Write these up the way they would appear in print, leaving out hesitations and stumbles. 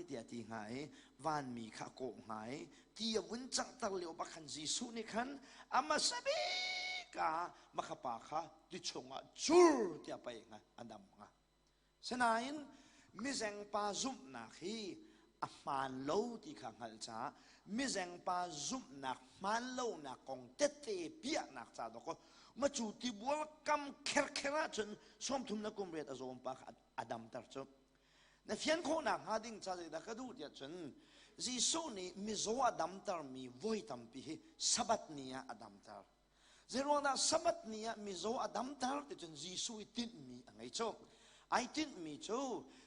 tiah ti hnga i vanmi kha a kawh hnga i ti a vun canghter lio bak khan Jesuh nih khan a hmasa bik ah makha pa kha ti chungah cur tiah pei hnga a dam hnga. Sinain mizengpa zumhnak hi a hmaan lo ti kha hngalh caah mizengpa zumhnak hmaan lonak kong tette piahnak ca dawkaw macu tibual kam kherkher ahcun sawmthum le kum riat a zawm pa kha a damter cu. Na fian khawhnak hnga ding ca zeidah ka duh tiah cun Jesuh nih mizaw a damtermi voi tampi hi Sabbath ni ah a damter. Zeiruangdah Sabbath ni ah mizaw a damter ti cun Jesuh i tinhmi a ngei cu. Ai tinhmi cu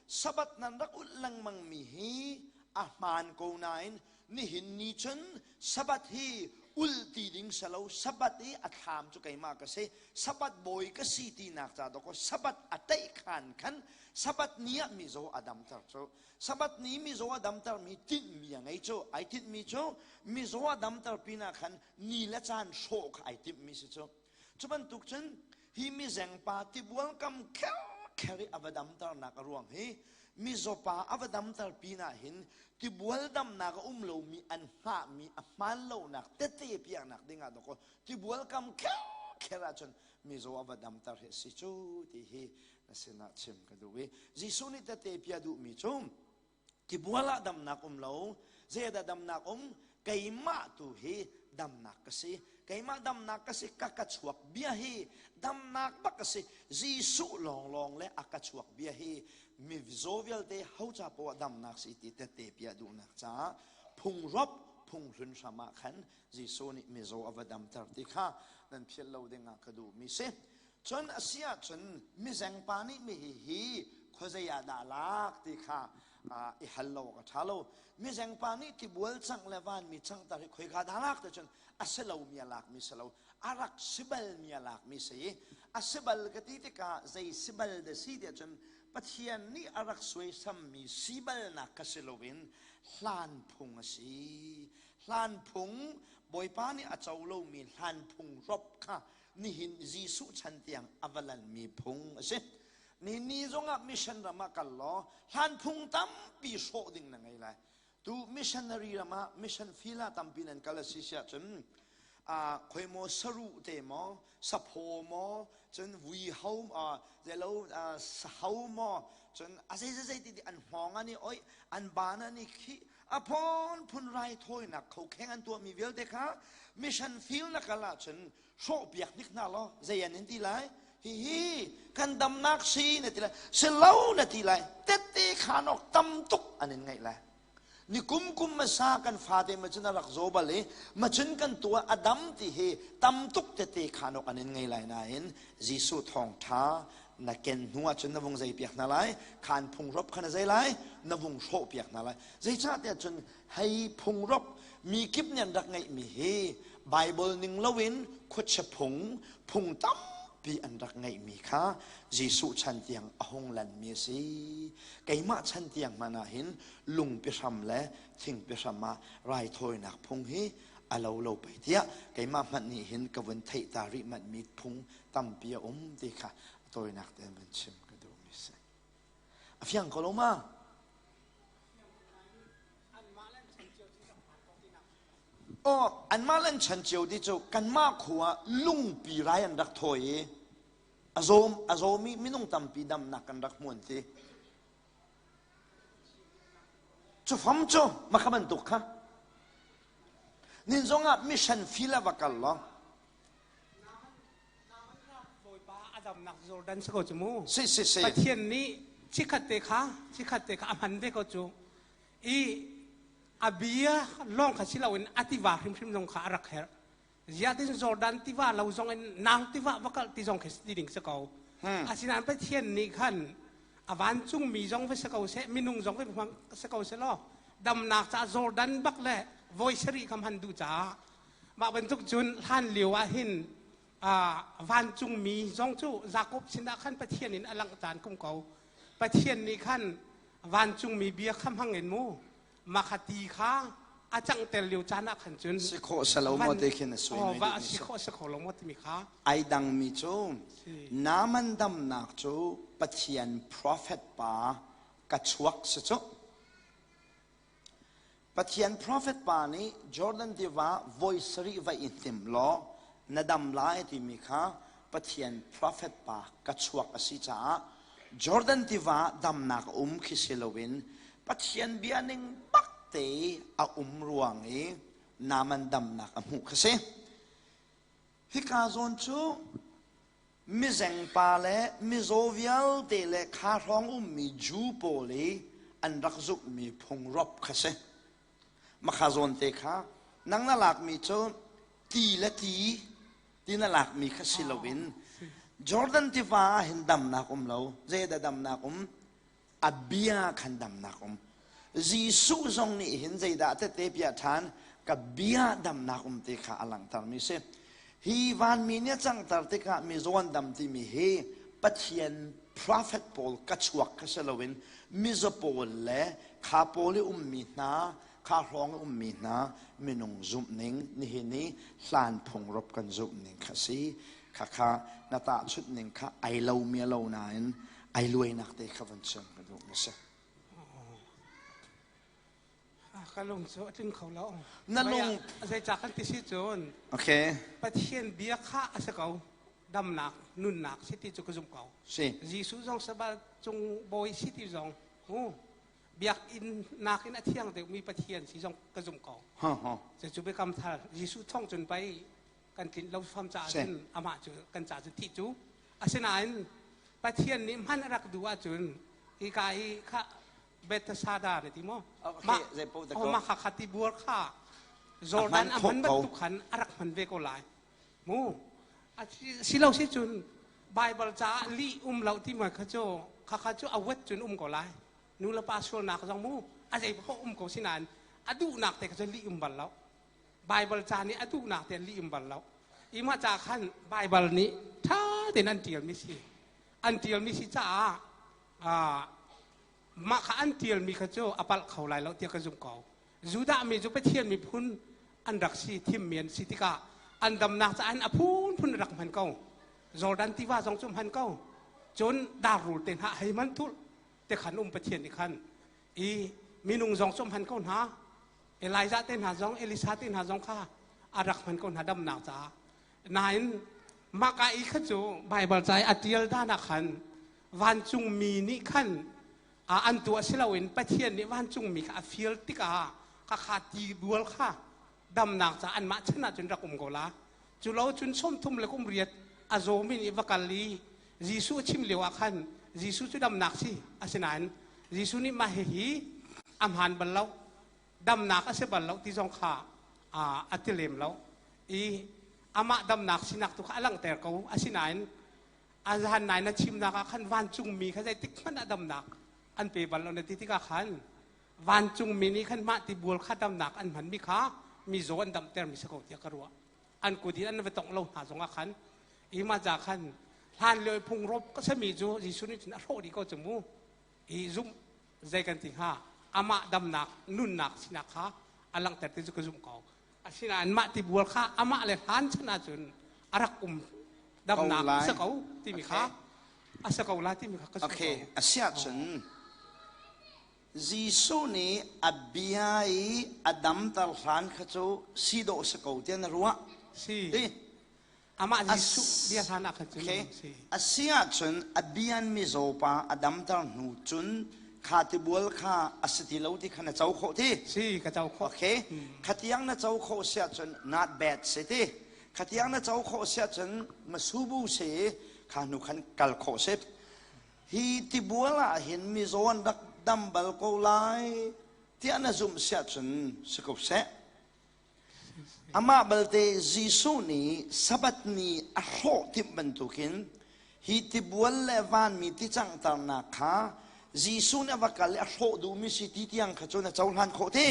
Sabbath nan rak ulh lengmangmi hi a hmaan ko nain nihin ni cun Sabbath hi ul ti ding si lo Sabbath i a thlam cu keimah ka si Sabbath bawi ka si tinak ca dawkaw Sabbath a teih khan khan Sabbath ni ah mizaw a damter cu Sabbath ni mizaw a damtermi tinhmi a ngei cu ai tinhmi cu mizaw a damter pinah khan ni le caan hrawh kha ai timhmi si cu cu bantuk cun hi mizengpa tibual kam kher i a va damternak a ruang hi mizawpa a va damter pinah hin tibual damnak a um lomi an hngahmi a hmaan lonak tete piaknak dingah dawkaw tibual kam kher ahcun mizaw a va damter hi a si cu ti hi na sinah chim ka duh i Jesuh nih tete pia duhmi cu Tibual ah damnak um lo, zeidah damnak um? Keimah tu hi damnak ka si. Keimah damnak ka si, ka ka chuak bia hi damnak bak ka si. Jesuh lawnglawng le a ka chuak bia hi mi zaw vialte ho ca poah damnak si ti tette pia duhnak caah phungrop phunghlun hram ah khan Jesuh nih mizaw a va damter ti kha nan philh lo dingah ka duhmi si. Cun a si ahcun mizengpa nih mi hihi khuazei ah dah lak ti kha i hal lo awk a ṭha lo. Mizengpa nih tibual cangh le vanmi canghter hi khoika dah lak ti cun a si lomi a lakmi si lo, a rak si balmi a lakmi si i a si bal ka ti tikah zei si bal dah si tiah cun Pathian nih a rak suaisammi si balnak kha si loin hlan phung a si. Hlan phung Bawipa nih a co lomi hlan phung rop kha nihin Jesuh chan tiang a va lanmi phung a si. Ni ni zongah mission ram ah kal law hlan phung tampi hrawh ding na ngei lai. Tu missionary ram ah mission field ah tampi nan kal a si siah cun khoi maw saruh te maw saphaw maw cun vui ho zelo sahau maw cun a zei zei ti an hngawng an i oih an ban an i khih a phun phun raithawinak khokheng an tuahmi vialte kha mission field na kal ahcun hrawhpiak hnik hna law zei an in ti lai hihi kan damnak si na ti lai si lo na ti lai tette khan awk tam tuk an in ngaih lai ni kum kum masa kan fate ma cun a rak zaw bal i ma cun kan tuah a dam ti hi tam tuk tete khan awk an in ngei lai nain Jesuh thawngṭha na ken hnu ahcun na vung zei piak hna lai khan phungrop kha na zei lai na vung hrawh piak hna lai zeicahtiah cun hei phungrop mi kip nih an rak ngeihmi hi Bible ning loin khuachia phung phung tampi an rak ngeihmi kha Jesuh chan tiang a hung lanmi a si keimah chan tiang hmanh ah hin lungpi hram le thingpi hram ah raithawinak phung hi a lo lo pei tiah keimah hmanh nih hin ka vun theih ta rih manh mi phung tampi a um ti kha a tawinak tein vun chim ka duhmi si. A fiang ko lo ma? Oh, anmah le an chan cio ti cu kanmah khua lungpi rai an rak thawi i a zawm a zawmi minung tampi damnak kan rak hmuan ti. Cu fam cu makha bantuk kha. Nin zongah mission field ah va kal law Bawipa a damnak Jordan si ko cu mu. Si si si. Pathian nih chikhat te kha chikhat te kha a hman ve ko cu. I a bia lawng kha si loin a tiva hrimhrim zong kha a rak herh. Ziatin Jordan tiva lo zong in nang tiva va kal ti zong khi ti ding si ko. Asinain Pathian nih khan a vancungmi zong va si ko seh minung zong va hmang si ko seh law damnak caah Jordan bak le voi sarih kha hman duh caah mah bantuk cun hlan lio ah hin vancungmi zong cu Jakob sinah khan Pathian in a langh caan kum ko Pathian nih khan vancungmi bia kha hmang in mu mah ti kha a cangter lio caan ah khan cun si khawh salo maw te khin a sui va si khawh si kho lo maw timi kha ai dangmi cu Naaman damnak cu Pathian prophet pa ka chuak si cu. Pathian prophet pa nih Jordan tiva voi sarih va i hnim law na dam lai timi kha Pathian prophet pa ka chuak a si caah Jordan tiva damnak a um khi si loin Pathian bia ning bak te a um ruang i Naaman damnak a hmuh kha si. Hika zawn cu mizengpa le mizaw vialte le kha hrawng ummi Jew pawl i an rak zumhmi phungrop kha si. Makha zawn te kha nang na lakmi cu ti le ti ti na lakmi kha si loin Jordan tiva ah hin damnak um lo. Zeidah damnak um? A bia khan damnak um. Jesuh zong nih hin zeidah tete piah ṭhan ka bia damnak um ti kha a langhtermi si. Hi vanmi nih a cangter tikah mizaw an dam timi hi Pathian prophet pawl ka chuak kha si loin mizaw pawl le kha pawl i ummi hna kha hrawng i ummi hna minung zumhning nihin i hlan phungrop kan zumhning kha si khakha na tahchunh ning kha ai lomi a lo nain ai luainak te kha van chim ka duh mi si. Ka lung cu a tling kho lo. Na lung Zeicah kan ti si cun Okay. Pathian bia kha a si ko. Damnak, nunnak si ti cu ka zumh ko. Si. Jesuh zong sabal cung bawi si ti zong hu biakinn nakin a thiang deuhmi Pathian si zong ka zumh ko. Ha ha. Cucu biakam thar Jesuh thawng cun pei kan tlinh lo fam caah cun amah cu kan ca cu thih cu asinain Pathian nih hman a rak duh ahcun hika i kha Bethesda na ti maw mah mah kha kha tibuar kha Jordan a hman bantuk khan a rak hman ve ko lai mu si lo si cun Bible caah lih um lo ti ma kha cu kha kha cu a wet cun um ko lai nu le pa sualnak zong mu a zei paoh um ko sinain a duhnak te kha cu lih um bal lo Baibal ca nih a duhnak te an lih bal lo. I mah ca khan Baibal nih ṭha tein an ṭialmi si. An ṭialmi si caah mah kha an ṭialmi kha cu a palh kho lai lo tiah ka zumh ko. Judah mi cu Pathian miphun an rak si, thimmi an si tikah an damnak caah a phunphun rak hman ko. Jordan tiva zong cu hman ko. Cun darrul te hna hei man thulh te khan um Pathian nih khan i minung zong cu hman ko hna. Elijah te hna zong Elisa te hna zong kha a rak hman ko hna damnak caah nain maka i kha cu Baibal ca i a tial dan ah khan vancungmi nih khan an tuah si loin Pathian nih vancungmi kha a fial tikah ka kha ti dual kha damnak ca anmah chan ah cun rak um ko la cu lo cun 30 le kum riat a zawmi nih va kal i Jesuh a chim lio ah khan Jesuh cu damnak si asinain Jesuh nih mah hihi a hmaan bal lo damnak a si bal lo ti zong kha a ti lem lo i amah damnak sinak tu kha a langhter ko asinain a zan nai na chimnak ah khan vancungmi kha zeitik hmanh ah damnak an pe bal lo na ti tikah khan vancungmi nih khan mah tibual kha damnak an hmanmi kha mizaw an damter mi si ko tiah ka ruah an kut in an va tongh lo hna zongah khan i mah ca khan hlan lio i phungrop ka sami cu Jesuh nih cun a hrawh dih ko cu mu i zumh zei kan ti hnga amah damnak nunnak sinak kha a langhter ti cu ka zumh ko asinain mah tibual kha amah le hlan chan ahcun a rak um damnak a si ko timi kha a si ko la timi kha ka zumh okay a si ahcun Jesuh nih a bia i a damter hlan kha cu si dawh si ko tiah na ruah. Si. Amah Jesuh bia hlan ah khan cun si. A si ahcun a bian mizaw pa a damter hnu cun kha tibual kha a si ti lo ti kha na co khawh ti. Si, ka co khawh. Okay. Khatiang na co khawh si ahcun not bad si ti. Khatiang na co khawh si ahcun masubu si kha hnu khan kal khawh si. Hi tibual ah hin mizaw an rak dam bal ko lai tiah na zumh siah cun si ko seh. Amah balte Jesuh nih Sabbath ni a hrawh timh bantukin hi tibual le vanmi ti canghternak kha Jesuh nih a va kal i a hrawh duhmi si ti tiang kha cu na cohlan khawh ti.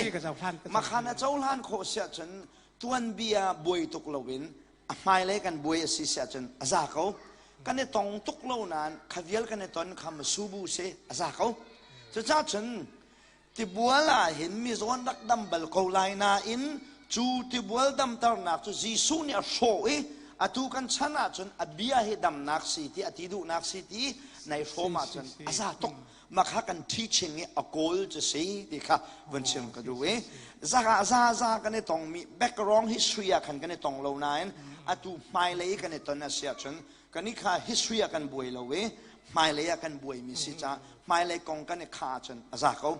Makha na cohlan khawh siah cun tuanbia buai tuk loin a hmailei kan buai a si si ahcun a za ko kan i tong tuk lo nain kha vial kan i ton kha masubu si a za ko cucaah cun tibual ah hin mizawn rak dam bal ko lai nain cu tibual damternak cu Jesuh nih a hrawh i atu kan chan ahcun a bia hi damnak si ti a ti duhnak si ti nai hrawm ahcun a za tuk. Mah kha kan teaching i a goal cu si ti kha vun chim ka duh i zaka za za kan i tongmi background history ah khan kan i tong lo nain atu hmailei kan i ton a si ahcun kan i kha history ah kan buai lo i hmailei ah kan buaimi si caah hmailei kong kan i khah ahcun a za ko.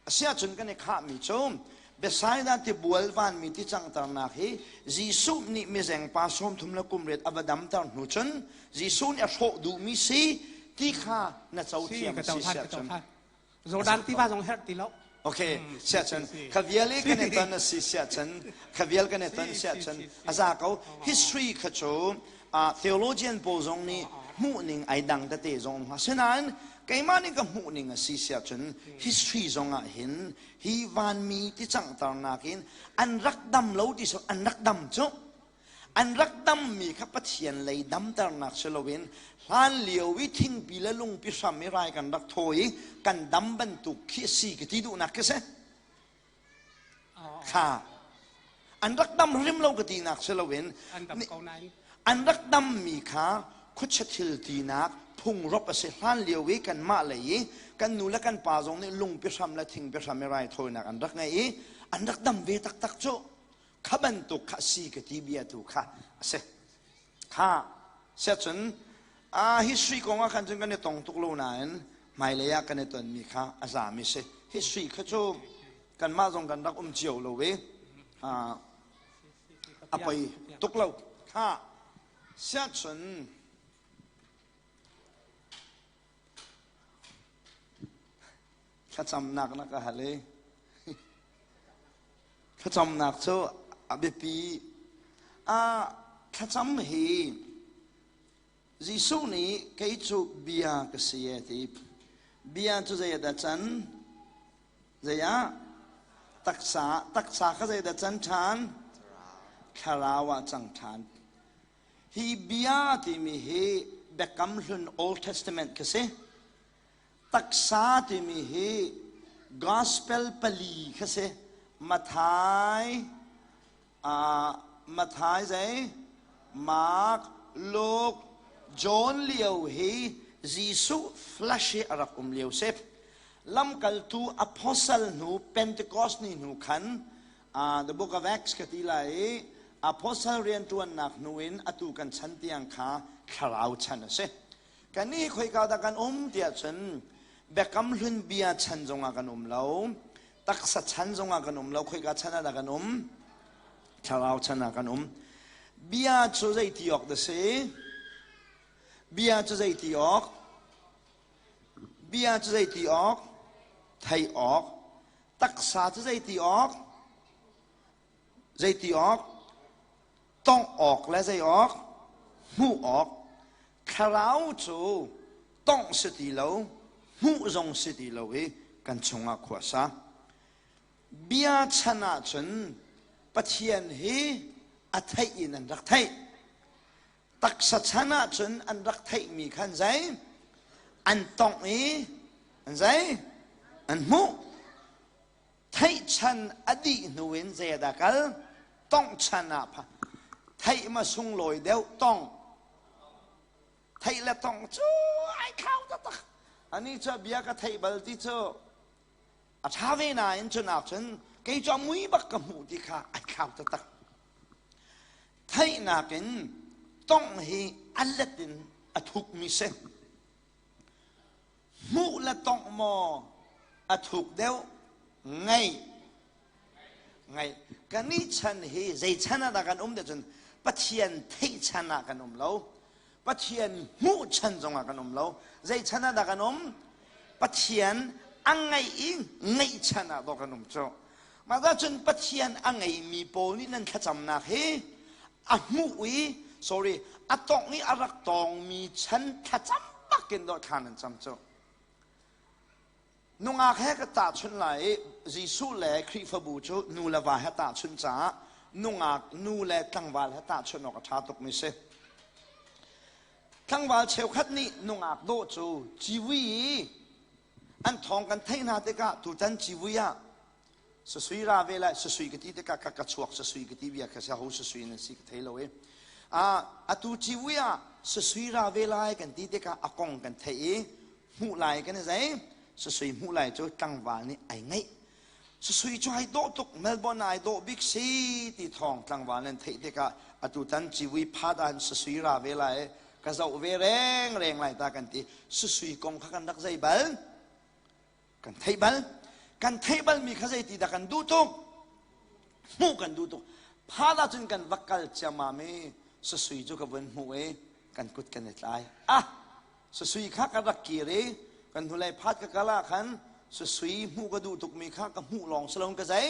Asiahcun kan i khahmi cu Bethsaida tibual vanmi ti cangternak hi Jesuh nih mizengpa 30 le kum riat a va damter hnu cun Jesuh nih a hrawh duhmi si ti kha na co thiam si siahcun Jordan tiva zong herh ti lo. Okay, siahcun kha vial i kan i ton a si siahcun kha vial kan i ton siahcun a za ko. History kha cu theologian pawl zong nih hmuhning ai dang tete zong um Asinain keimah nih ka hmuhning a si siahcun history zong ah hin hi vanmi ti canghternak in an rak dam lo ti so an rak dam cu an rak dammi kha Pathian lei damternak si loin hlan lio i thingpi le lungpi hram i rai kan rak thawi i kan dam bantuk khi si ka ti duhnak khi si kha an rak dam hrim lo ka tinak si loin an rak dammi kha khuachia thil tinak phungrop a si hlan lio i kanmah lei i kan nu le kan pa zong nih lungpi hram le thingpi hram i raithawinak an rak ngei i an rak dam ve taktak cu kha bantuk kha si ka ti bia tu kha a si kha siacun a history kong ah khan cun kan i tong tuk lo nain hmailei ah kan i tonmi kha a zami si history kha cu kanmah zong kan rak um cio lo i a poi tuk lo kha siacun thlacamnak na ka hal i Thlacamnak cu a biapi. Thlacam hi Jesuh nih kei cu bia ka si e ti. Bia cu zei ah dah can? Zei ah? Taksa. Taksa kha zei dah can ṭhan? Thlarau ah cang ṭhan. Hi bia timi hi Biakam Hlun Old Testament ka si. Taksa timi hi gospel pali kha si. Matthai, Matthai zei? Mark, Luke, John lio hi Jesuh flesh hi a rak um lio si. Lamkaltu apostle hnu Pentecost ni hnu khan the book of Acts ka ti lai i apostle rianṭuannak hnu in atu kan chan tiang kha thlarau chan a si. Kannih khoika dah kan um tiah cun Biakam Hlun bia chan zongah kan um lo, taksa chan zongah kan um lo, khoika chan ah dah kan um? Thlarau chan ah kan um. Bia cu zei ti awk dah si? Bia cu zei ti awk? Bia cu zei ti awk? Theih awk. Taksa cu zei ti awk? Zei ti awk? Tongh awk le zei awk? Hmuh awk. Thlarau cu tongh si ti lo, hmuh zong si ti lo i kan chungah khua sa. Bia chan ahcun Pathian hi a theih in an rak theih. Taksa chan ahcun an rak theihmi khan zei? An tongh i an zei? An hmuh. Theih chan a dih hnu in zei dah kal? Tongh chan ah pha. Theih ma sunglawi deuh tongh. Theih le tongh cu ai khau taktak. Ani cu bia ka theih bal ti cu a ṭha ve nain cu nak cun kei cu a mui bak ka hmuh ti kha ai khau taktak. Theihnak in tongh hi a let in a thukmi si. Hmuh le tongh maw a thuk deuh? Ngaih. Ngaih. Kannih chan hi zei chan ah dah kan um cun Pathian theih chan ah kan um lo. Pathian hmuh chan zongah kan um lo. Zei chan ah dah kan um? Pathian a ngaih i ngaih chan ah dawh kan um cu. Mah cun Pathian a ngeimi pawl nih nan thlacamnak hi a hmuh i sorry a tongh i a rak tawngmi chan thlacam bakin dawh thla nan cam cu. Nungak he ka tahchunh lai i Jesuh le Khrihfabu cu nu le va he tahchunh caah nungak nu le tlangval he tahchunh awk a ṭha tukmi si. Tlangval cheukhat nih nungak dawh cu civui i an thawng kan theih hna tikah tutan civui ah sasui ra ve lai sasui ka ti tikah ka ka chuak sasui ka ti bia kha si ho sasui nan si ka thei lo i atu civui ah sasui ra ve lai kan ti tikah a kong kan theih i hmuh lai kan i zei. Susui hmuh lai cu tlangval nih ai ngaih. Susui cu ai dawh tuk, Melbourne ah ai dawh bik si ti thawng tlangval nan theih tikah atu tan civui phat ah susui ra ve lai ka zoh ve reng reng lai ta kan ti. Susui kong kha kan rak zei bal? Kan theih bal. Kan theih balmi kha zeiti dah kan duh tuk? Hmuh kan duh tuk. Phat ahcun kan va kal ciammam i susui cu ka vun hmuh i kan kut kan i tlai. Ah! Susui kha ka rak kir i kan hnulei phat ka kal ah khan susui hmuh ka duh tukmi kha ka hmuh lawng si loin ka zei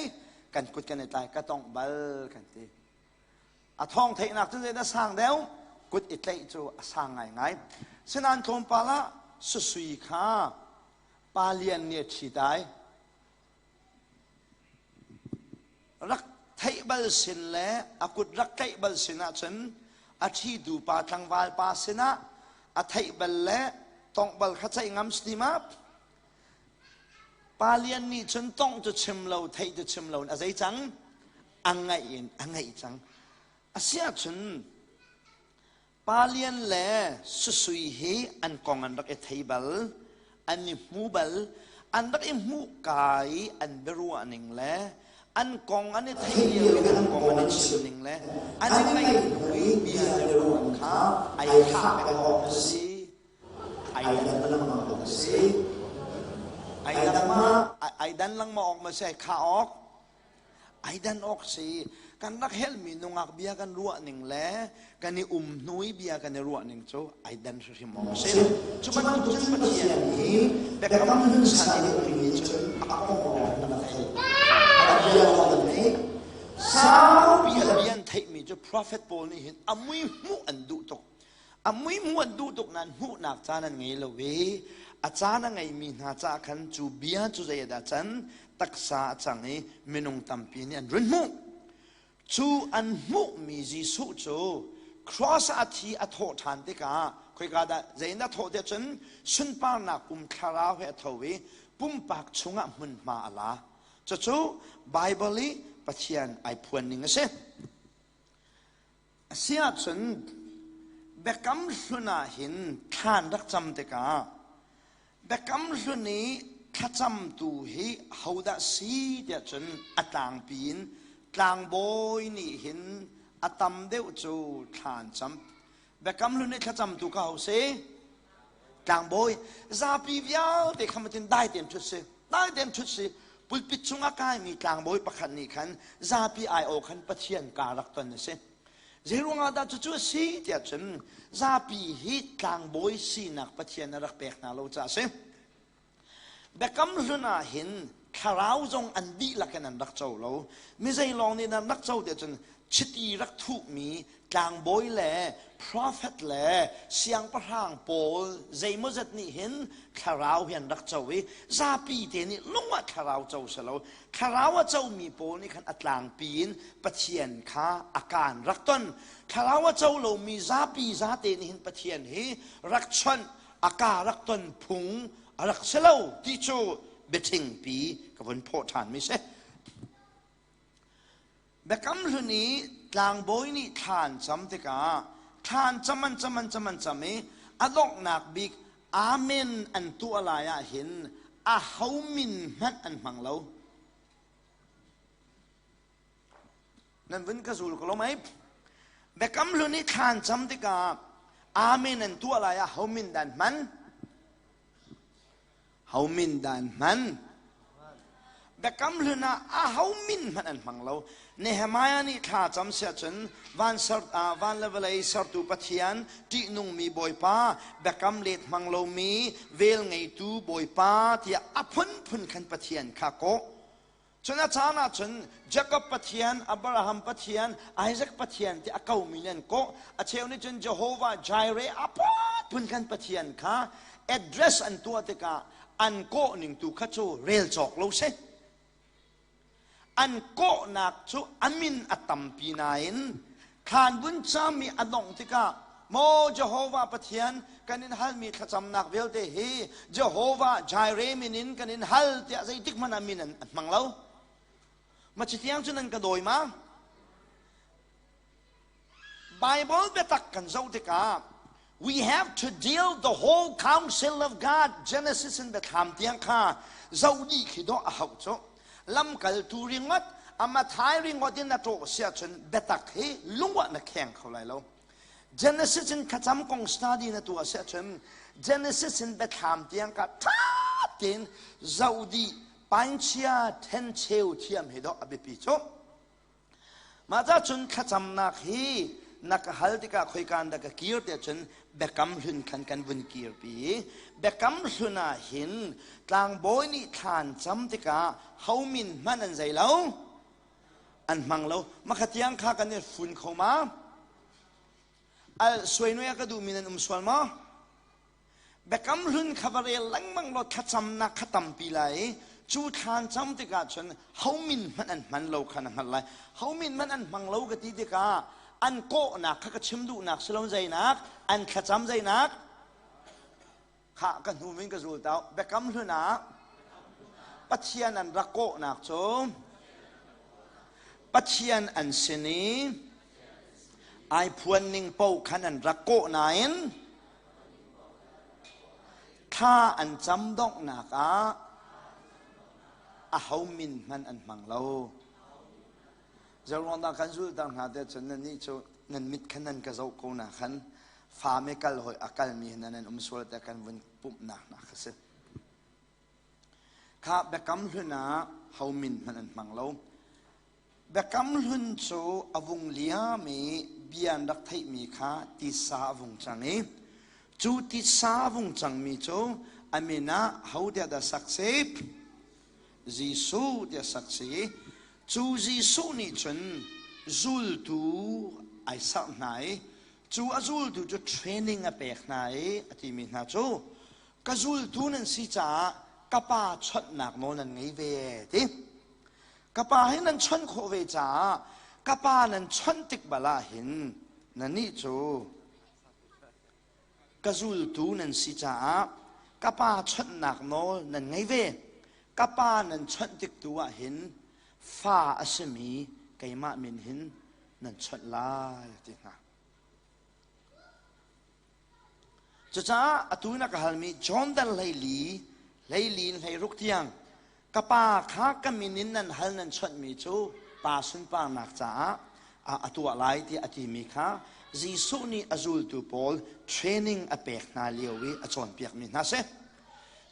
kan kut kan i tlai ka tongh bal kan ti. A thawng theihnak cu zeidah sang deuh? Kut i tlaih cu a sang ngaingai. Sinain tlawmpal ah susui kha pa lian nih a ṭhit ai. Rak theih bal sin le a kut rak tlaih bal sin ahcun a ṭhitu pa tlangval pa sinah a theih bal le tongh bal kha ceih ngam si ma? Pa lian nih cun tongh cu chim lo theih cu chim lo in a zei cang? A ngaih in a ngaih cang. Asiahcun Pa Lian le Susui hi an kong an rak i thei bal, an i hmu bal, an rak i hmuh ka i an biaruah ning le an kong an i theih lio i an kong an i chim ning le an i ngaih hnu i bia an i ruah kha ai thlah peng awk a si, ai dan lengmang awk a si. Ai dang ma, ai dan lengmang awk ma si, ai khah awk Ai dan awk si. Kan rak helmi nungak bia kan ruah ning le kan i um hnu i bia kan i ruah ning cu ai dan hrimhrim awk a si. Cu bantuk cun Pathian hi biakam hlun san i ummi cun a kong lawng kan theih. A bia lawng kan theih. Saupi a bia an theihmi cu prophet pawl nih hin a mui hmuh an duh tuk. A mui hmuh an duh tuk nain hmuhnak caan an ngei lo i a caan a ngeimi hna caah khan cu bia cu zei ah dah can taksa a cang i minung tampi nih an run hmuh. Cu an hmuhmi Jesuh cu cross ah a thi a thawh ṭhan tikah khoika dah zei in dah thawh tiah cun sunparnak pum thlarau he a tho i pumpak chungah hmunhma a la. Cucu Baibal i Pathian ai phuan ning a si. Asiahcun Biakam Hlun ah hin thlan rak cam tikah Biakam Hlun i thlacamtu hi hodah si tiah cun a tlangpi in tlangbawi nih hin a tam deuh cu thla an cam. Biakam Hlun i thlacamtu kha ho si? Tlangbawi. Zapi vialte kha matin dai tein ṭhut si. Dai tein ṭhut si. Pulpit cungah kaimi tlangbawi pakhat nih khan zapi aiawh khan Pathian kaa rak ton a si. Zeiruangah dah cucu a si tiah cun zapi hi tlangbawi sinak Pathian a rak pek hna lo caah a si. Biakam hlun ah hin thlarau zong an dihlak in an rak co lo. Mi zeilawng nih an rak co tiah cun chiti rak thuhmi tlangbawi le prophet le siangpahrang pawl zeimawzat nih hin thlarau hi an rak co i zapi te nih lung ah thlarau co si lo. Thlarau a comi pawl nih khan a tlangpi in Pathian kha a kaan rak ton. Thlarau a co lomi zapi zate nih hin Pathian hi rak chawnh a ka rak ton phung a rak si lo ti cu biathingpi ka vun phawh ṭhanmi si. Biakam hlun i tlangbawi nih thla an cam tikah thla an cam an cam an cam an cam i a donghnak bik Amen an tuah lai ah hin a ho min hmanh an hmang lo. Nan vun ka zul ko lo mei? Biakam hlun i thla an cam tikah Amen an tuah lai ah ho min dan hman? Ho min dan hman? Biakam hlun ah a ho min hmanh an hmang lo. Nehemiah nih thla cam siah cun van ser van le vawlei sertu Pathian ṭihnungmi Bawipa biakam let hmang lomi vel ngeitu Bawipa tiah a phunphun khan Pathian kha kawh. Cun a caan ah cun Jakob Pathian, Abraham Pathian, Isaac Pathian ti a komi nih an kawh. A cheu nih cun Jehovah Jireh a phun khan Pathian kha address an tuah tikah an kawh ning tu kha cu rel cawk lo si. An kawhnak cu a min a tampi nain Thlan vun cami a dongh tikah Maw Jehovah Pathian, kan in halmi thlacamnak vialte hi Jehovah Jireh min in kan in hal tiah zeitik hmanh ah min an hmang lo. Ma citiang cun an ka dawi ma? Bible biatak kan zoh tikah We have to deal the whole counsel of God Genesis in Biathlam tiang kha zoh dih khi dawh a hauh cu. Lamkaltu ringot amathai ringot in a ṭawh si ahcun biatak hi lungah na kheng kho lai lo. Genesis in thlacam kong study na tuah si ahcun Genesis in Biathlam tiang ka ṭha tein zoh dih painchia ṭhencheu thiam hi dawh a biapi cu. Mah ca cun thlacamnak hi na ka hal tikah khoika in dah ka kir tiah cun biakam hlun khan kan vun kirpi. Biakam hlun ah hin tlangbawi nih thla an cam tikah ho min hmanh an zei lo, an hmang lo. Makha tiang kha kan i fun kho ma? Al suainui a ka duhmi nan um sual maw? Biakam hlun kha va rel lengmang law thlacamnak kha tampi lai i cu thlan cam tikah cun ho min hmanh an hman lo kha na hngalh lai. Ho min hmanh an hmang lo ka ti tikah an kawhnak kha ka chim duhnak si lo zeinak an thlacam zeinak kha ka hnu min ka zul tau biakam hlun ah Pathian an rak kawhnak cu Pathian an sin i ai phuan ning paoh khan an rak kawh nain Thla an cam donghnak ah aho min hmanh an hmang lo. Zeiruang dah kan zulter hna tiah cun nannih cu nan mit khan nan ka zoh ko na khan fa me kal hoi a kalmi nan an um sual tiah kan vun pumhnak hna kha si. Kha biakam hlun ah ho min hmanh an hmang lo. Biakam Hlun cu a vung liam i bia an rak theihmi kha tisa a vung cang i cu tisa a vung cangmi cu a min ah hodah dah sak si? Jesuh tiah sak si. Cu Jesuh nih cun zultu ai serh hna i cu a zultu cu training a pek hna i a timi hna cu ka zultu nan si caah ka pa chawnhnak nawl nan ngei ve ti. Ka pa hi nan chawnh khawh ve caah ka pa nan chawnh tik bal ah hin nannih cu ka zultu nan si caah ka pa chawnhnak nawl nan ngei ve. Ka pa nan chawnh tik tu ah hin fa a simi keimah min hin nan chawnh lai a ti hna. Cucaah atu na ka halmi John dal 14, 14 in 16 tiang ka pa kha ka min in nan hal nan chawnhmi cu pa sunparnak caah a tuah lai tiah a timi kha Jesuh nih a zultu pawl training a pek hna lio i a cawnpiakmi hna si.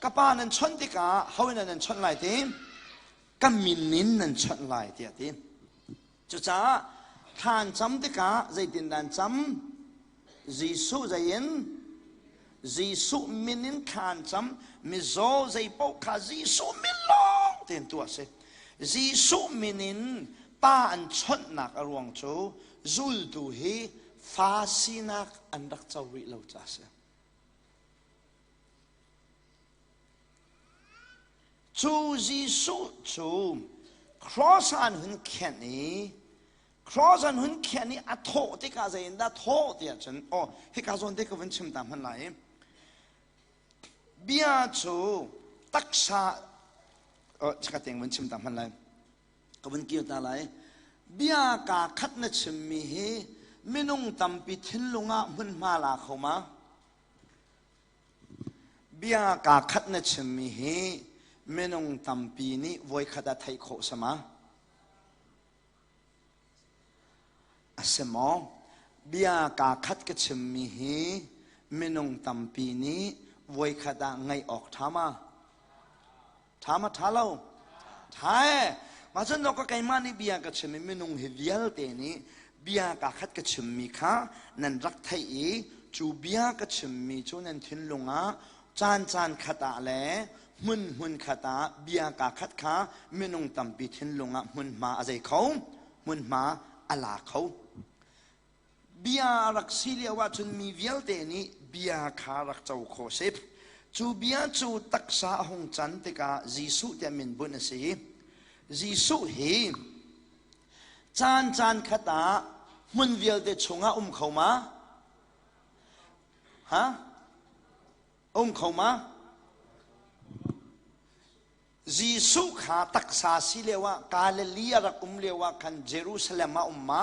Ka pa nan chawnh tikah ho in nan chawnh lai ti? Ka min in nan chawnh lai tiah a ti. Cucaah thla an cam tikah zeitindah an cam? Jesuh zei in? Jesuh min in thla an cam. Mizaw zei paoh kha Jesuh min lawng tein tuah a si. Jesuh min in pa an chawnhnak a ruang cu zultu hi fa sinak an rak co rih lo caah a si. Cu Jesuh cu cross an hun khenh i cross an hun khenh i a thawh tikah zei in dah thawh tiah cun aw hika zawn te ka vun chim ta hman lai bia cu taksa ka teng vun chim ta hman lai ka vun kir ta lai bia ka khat na chimmi hi minung tampi thinlung ah hmunhma la kho ma Bia kaa khat na chimmi hi minung tampi nih voikhat ah theih khawh sama? A si maw? Bia kaa khat ka chimmi hi minung tampi nih voikhat ah ngaih awk ṭha ma? Ṭha ma ṭha lo? Ṭha e. Mah cun ka keimah nih bia ka chim i minung hi vialte nih bia kaa khat ka chimmi kha nan rak theih i cu bia ka chimmi cu nan thinlung ah caan caan khat ah le hmun hmun khat ah bia kaa khat kha minung tampi thinlung ah hmunhma a zei kho hmunhma a la kho. Bia a rak si lio ahcun mi vialte nih bia kha rak co khawh si. Cu bia cu taksa a hung can tikah Jesuh tiah min bunh a si. Jesuh hi caan caan khat ah hmun vialte chungah um kho ma? Ha? Um kho ma? Jesuh kha taksa si lio ah Galilee a rak um lio ah khan Jerusalem ah um ma?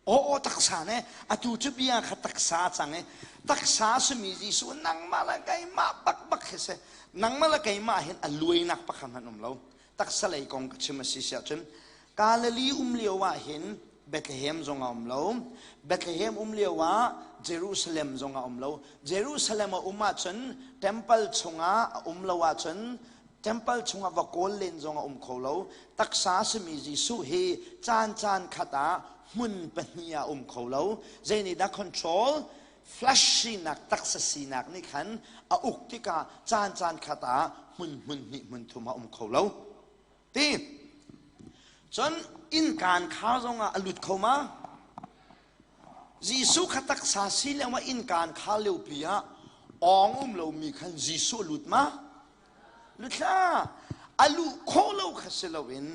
Aw aw taksa ne atu cu bia kha taksa cang i taksa simi Jesuh nangmah le keimah bak bak hi si nangmah le keimah hin a luainak pakhat hmanh um lo taksa lei kong ka chim a si siah cun Galilee um lio ah hin Bethlehem zong a um lo Bethlehem um lio ah Jerusalem zong a um lo Jerusalem a um ahcun temple chungah a um lo ahcun Temple chungah va kawl len zong a um kho lo. Taksa simi Jesuh hi caan caan khat ah hmun pahnih ah um kho lo. Zei nih dah control? Flesh sinak, taksa sinak nih khan a uk tikah caan caan khat ah hmun hmun hnih hmun thum ah um kho lo. Ti. Cun innkaan khar zongah a lut kho ma? Jesuh kha taksa si lengmang innkaan khar liopi ah awng um lomi khan Jesuh a lut ma? Lut hlah. A luh khawh lo kha si loin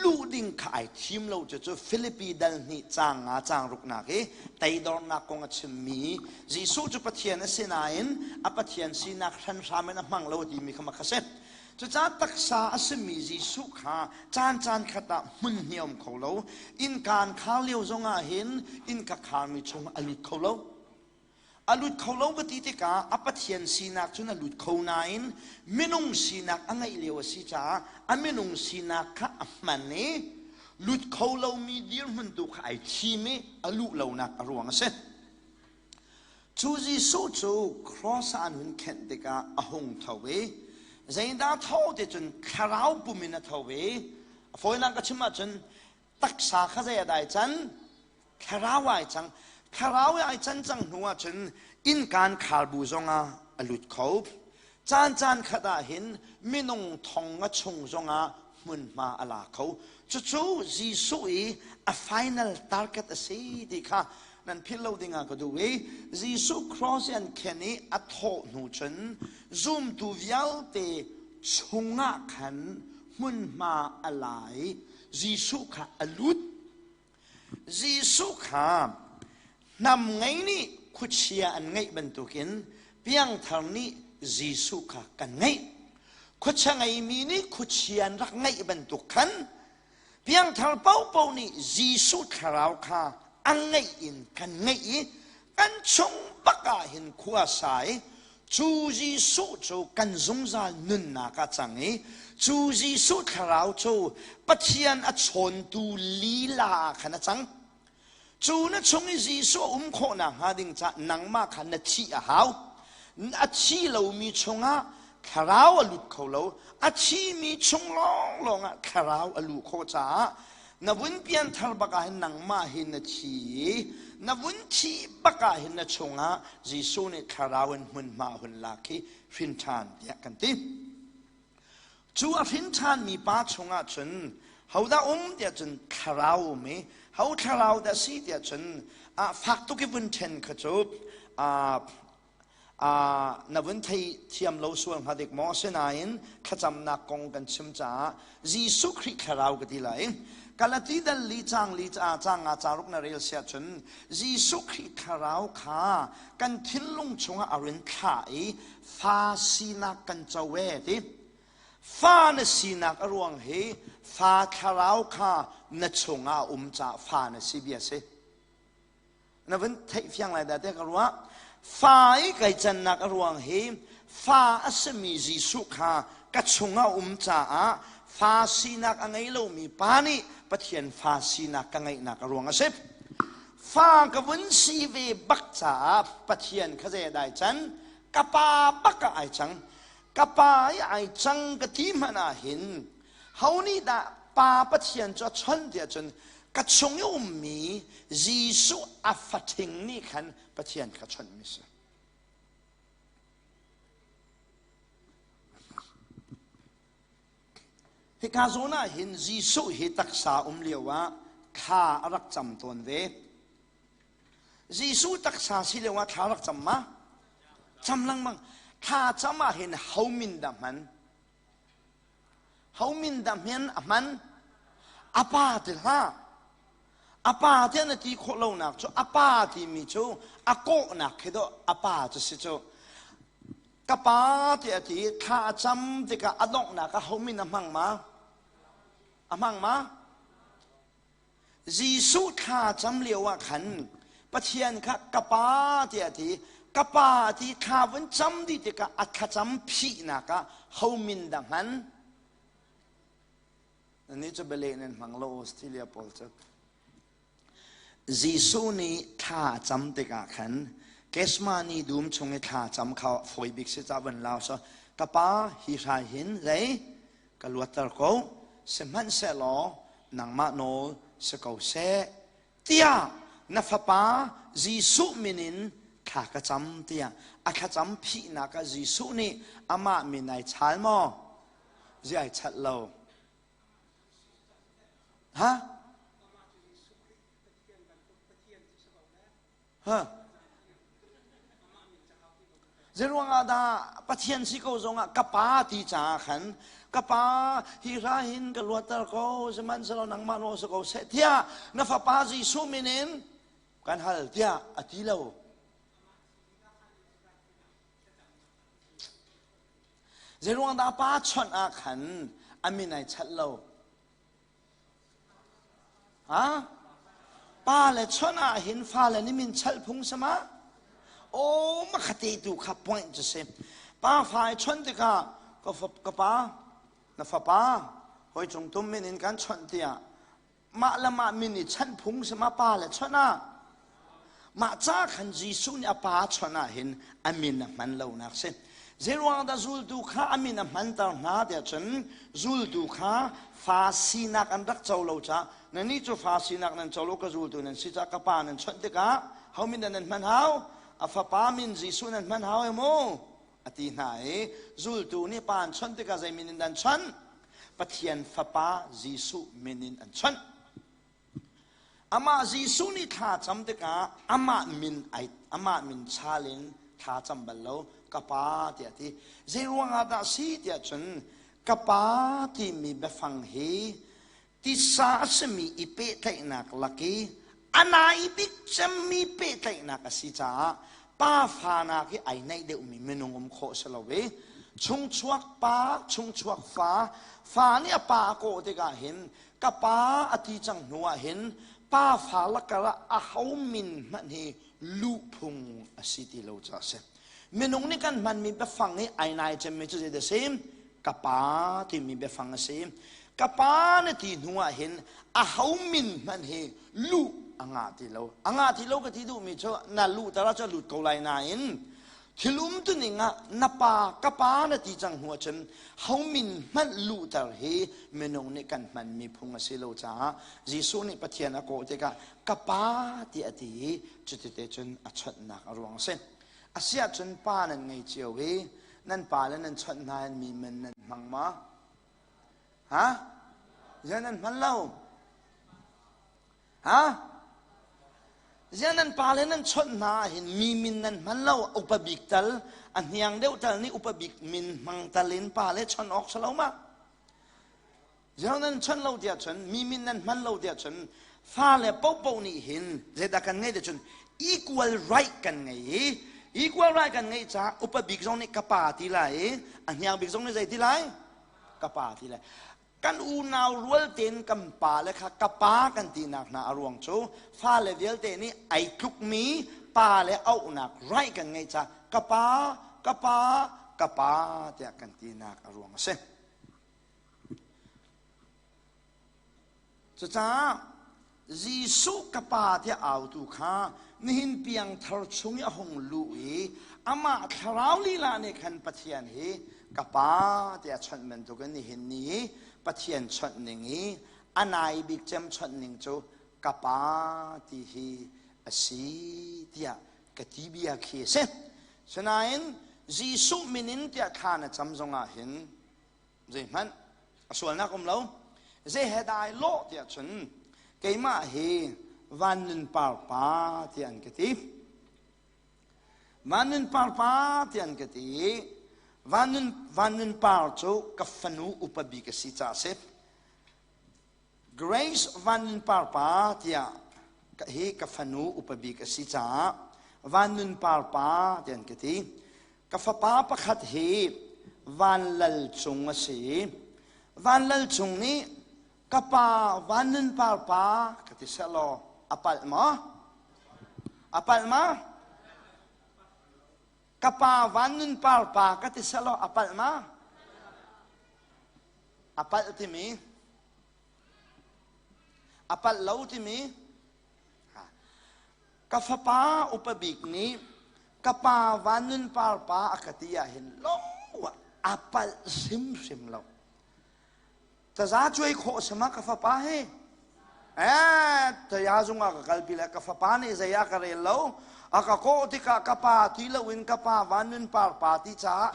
luh ding kha ai thim lo cu cu Filipi dal hnih caang nga caang ruknak i teidornak kong a chimmi Jesuh cu Pathian a si nain a Pathian sinak hranhram in a hmang lo timi kha mak a si. Cucaah taksa a simi Jesuh kha caan caan khat ah hmun hnih a um kho lo. Innkaan khar lio zongah hin innka kharmi chung a lut kho lo. A lut kho lo ka ti tikah a Pathian sinak cun a lut kho nain minung sinak a ngeih lio a si caah a minung sinak kha a hman i lut kho lomi dirhmun tu kha ai thim i a luh lonak a ruang a si. Cu Jesuh cu cross ah an hun khenh tikah a hung tho i zeidah tho ti cun thlarau pum in a tho i a fawinak ka chim ahcun taksa kha zei a dai can thlarau ai cang thlarau ai can cang hnu ahcun innkaan kharbu zongah a lut kho caan caan khat ah hin minung thong nga chung zongah hmunhma a la kho cucu Jesuh i a final target a si ti kha nan philh lo ding ah ka duh i Jesuh cross i an khen i a thawh hnu cun zumtu vialte chungah khan hmunhma a la i Jesuh kha a lut Jesuh kha hnam ngei nih khuachia an ngeih bantukin piangthar nih Jesuh kha kan ngeih. Khuachia ngeimi nih khuachia an rak ngeih bantuk khan piangthar paohpaoh nih Jesuh thlarau kha a ngeih in kan ngeih i kan chung bak ah hin khua sa i Cu Jesuh cu kan zungzal nunnak ah cang i cu Jesuh thlarau cu Pathian a chawntu lila ah khan a cang. Cu na chung i Jesuh a um khawhnak hnga ding caah nangmah kha na thih a hau. A thi lomi chungah thlarau a lut kho lo. A thimi chung lawnglawng ah thlarau a luh khawh caah na vun pianthar bak ah hin nangmah hi na thi i na vun thih bak ah hin na chungah Jesuh nih thlarau in hmunhma hun lak hi hrin ṭhan tiah kan ti. Cu a hrin ṭhanmi pa chungah cun hodah um tiah cun thlarau um i ho thlarau dah si tiah cun fak tuk i vun ṭhen kha cu na vun thei thiam lo sual hnga dik maw? Asinain thlacamnak kong kan chim caah Jesuh Khrih thlarau ka ti lai. Galati dal li cang li cang nga ca ruk na rel sia cun Jesuh Khrih thlarau kha kan thinlung chungah a rin thlah i fa sinak kan co e ti. Fa na sinak a ruang hi fa thlarau kha na chungah a um caah fa na si bia si. Na vun theih fiang lai dah tiah ka ruah. Fa i kai cannak a ruang hi fa a simi Jesuh kha ka chungah um caah fa sinak a ngei lomi pa nih Pathian fa sinak ka ngeihnak a ruang a si. Fa ka vun si ve bak caah Pathian kha zei a dai can? Ka pa bak ah ai cang. Ka pa i ai cang ka ti hmanh ah hin Ho nih dah Pa Pathian cu a chawnh tiah cun ka chung i ummi Jesuh a fathing nih khan Pathian kha chawnhmi si. Hika zawn ah hin Jesuh hi taksa um lio ah thla a rak cam tawn ve. Jesuh taksa si lio ah thla rak cam ma? Cam lengmang. Thla cam ah hin ho min dah hman? Ho min dah hmen a hman? A pa ti hlah. A pa tiah na ti khawh lonak cu a pa timi cu a kawhnak khi dawh a pa cu si cu. Ka pa tiah a ti thla a cam tikah a donghnak ah ho min a hmang ma? A hmang ma? Jesuh thla cam lio ah khan Pathian kha ka pa tiah a ti. Ka pa a ti thla vun cam dih tikah a thlacam phihnak ah ho min dah hman? Nannih cu bialeh nan hmang lo Australia pawl cu. Jesuh nih thla a cam tikah khan Gethsemane dum chung i thla cam kha fawi bik si ca van lau so ka pa hi hrai hin zei ka luatter ko sihmanhsehlaw nangmah nawl si ko seh tiah na fapa Jesuh min in thla ka cam tiah a thlacam phihnak ah Jesuh nih amah min ai chal maw? Zi ai chalh lo. Ha? Ha? Zeiruang ah dah Pathian si ko zongah ka pa ti caah khan ka pa hi hra hin ka luatter ko sihmanhsehlaw nangmah nawl si ko seh tiah na fapa Jesuh min in kan hal tiah a ti lo. Zeiruang dah pa chawnh ah khan a min ai chalh lo? Ha? Pa le chawnh ah hin fale nih min chalh phung sama? Aw makhate tu kha point cu si. Pa fa i chawnh tikah ka, ka pa na fapa hoi cung tum min in kan chawnh tiah mah le mah min i chanh phung si ma pa le chawnh ah mah ca khan Jesuh nih a pa chawnh ah hin a min a hman lonak si zeiruang dah zultu kha a min a hmanter hna tiah cun zultu kha fa sinak an rak co lo caah nannih cu fa sinak nan co lo ka zultu nan si caah ka pa nan chawnh tikah ho min dah nan hman hau a fapa min Jesuh nan hman hau e mu a ti hna i zultu nih pa an chawnh tikah zei min in dah an chawnh Pathian Fapa Jesuh min in an chawnh. Amah Jesuh nih thla cam tikah amah min ai amah min chal in thla cam bal lo ka pa tiah ti. Zei ruangah dah si tiah cun ka pa timi biafang hi tisa a simi i pehtlaihnak lak i a nai bik cemmi pehtlaihnak a si caah pa fa nak hi ai naih deuhmi minung um khawh si lo i chungchuak pa chungchuak fa fa nih a pa a kawh tikah hin ka pa a ti cang hnu ah hin pa fa lakar ah a ho min hmanh hi luh phung a si ti lo caah a si minung nih kan hmanmi biafang hi ai nai cemmi cu zei dah si ka pa timi biafang a si ka pa na ti hnu ah hin a ho min hmanh hi luh a ngah ti lo a ngah ti lo ka ti duhmi cu na luh tar ah cu lut ko lai nain thil um tu ning ah na pa ka pa na ti cang hnu ahcun ho min hmanh luhter hi minung nih kan hmanmi phung a si lo caah Jesuh nih Pathian a kawh tikah ka pa ti a ti i cutite cun a chawnhnak a ruang a si asiahcun pa nan ngei cio i nan pa le nan chawnh hna in mi men nan hmang ma ha ziah nan hman lo ha ziah nan pa le nan chawnh hna hin mi min nan hman lo upa bik tal a hniang deuh tal nih upa bik min hmang tal in pa le chawnh awk si lo ma Ziah nan chawnh lo tiah cun mi min nan hman lo tiah cun fale popo nih hin zeidah kan ngeih tiah cun equal right kan ngei i equal right kan ngeih caah upa bik zong nih ka pa ti lai i a hniang bik zong nih zei ti lai ka pa ti lai kan unau rual tein kan pa le kha ka pa kan tinak hna a ruang cu fale vialte nih ai tlukmi pa le auhnak right kan ngeih caah ka pa ka pa ka pa tiah kan tinak a ruang a si Cucaah Jesuh ka pa tiah autu kha nihin piangthar chung i a hung luh i amah thlarau lila nih khan Pathian hi ka pa tiah chawnh bantukin nihin ni i Pathian chawnh ning i a nai bik cem chawnh ning cu ka pa ti hi a si tiah ka ti bia khi a si. Sinain Jesuh min in tiah thla na cam zongah hin zeihmanh a sualnak um lo zei he dah ai lawh tiah cun keimah hi van nun par pa tiah an ka ti van nun par pa tiah an ka ti van nun van nun par cu ka fanu upa bik a si caah si Grace Van Nun Par pa tiah hi ka fanu upa bik a si caah Van Nun Par pa tiah an ka ti. Ka fapa pakhat hi Van Lal Cung a si. Van Lal Cung nih Ka pa Van Nun Par pa ka ti seh law a palh maw? A palh ma? Ka pa Van Nun Par pa ka ti seh law a palh ma? A palh timi a palh lo timi ka fapa upa bik nih ka pa Van Nun Par pa a ka ti ah hin lo a palh hrimhrim lo. Taza cuai khawh sama ka fapa hi eh taya zung ah ka kalpi le ka fapa nih zei ah ka rel lo a ka kawh tikah ka pa ti loin ka pa van nun par pa ti caah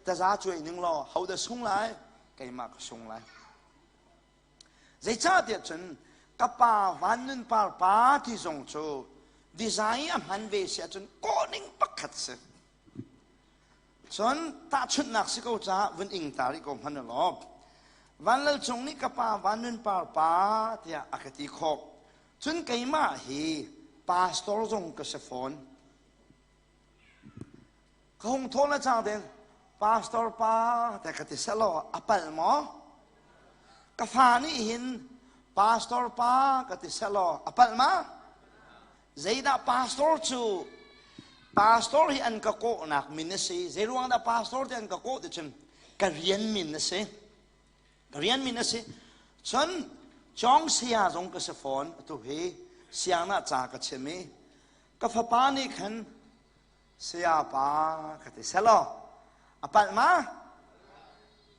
taza cuai ning law ho dah sung lai keimah ka sung lai zeicahtiah cun ka pa van nun par pa ti zong cu design a hman ve si ahcun kawh ning pakhat si Cun tahchunhnak si ko caah vun ing ta rih ko hmanh u law Van Lal Cung nih ka pa Van Nun Par pa tiah a ka ti khawh. Cun keimah hi pastor zong ka si fawn. Ka hung thaw le cang ding pastor pa tiah ka ti selaw a palh maw? Ka fa nih hin pastor pa ka ti selaw a palh ma? Zeidah pastor cu pastor hi an ka kawhnak min a si. Zeiruang dah pastor ti an ka kawh ti cun ka rian min a si. Ka rian min a si. Cun cawng saya zong ka si fawn atu hi siangna ca ka chim i ka fapa nih khan saya pa ka ti selaw a palh ma?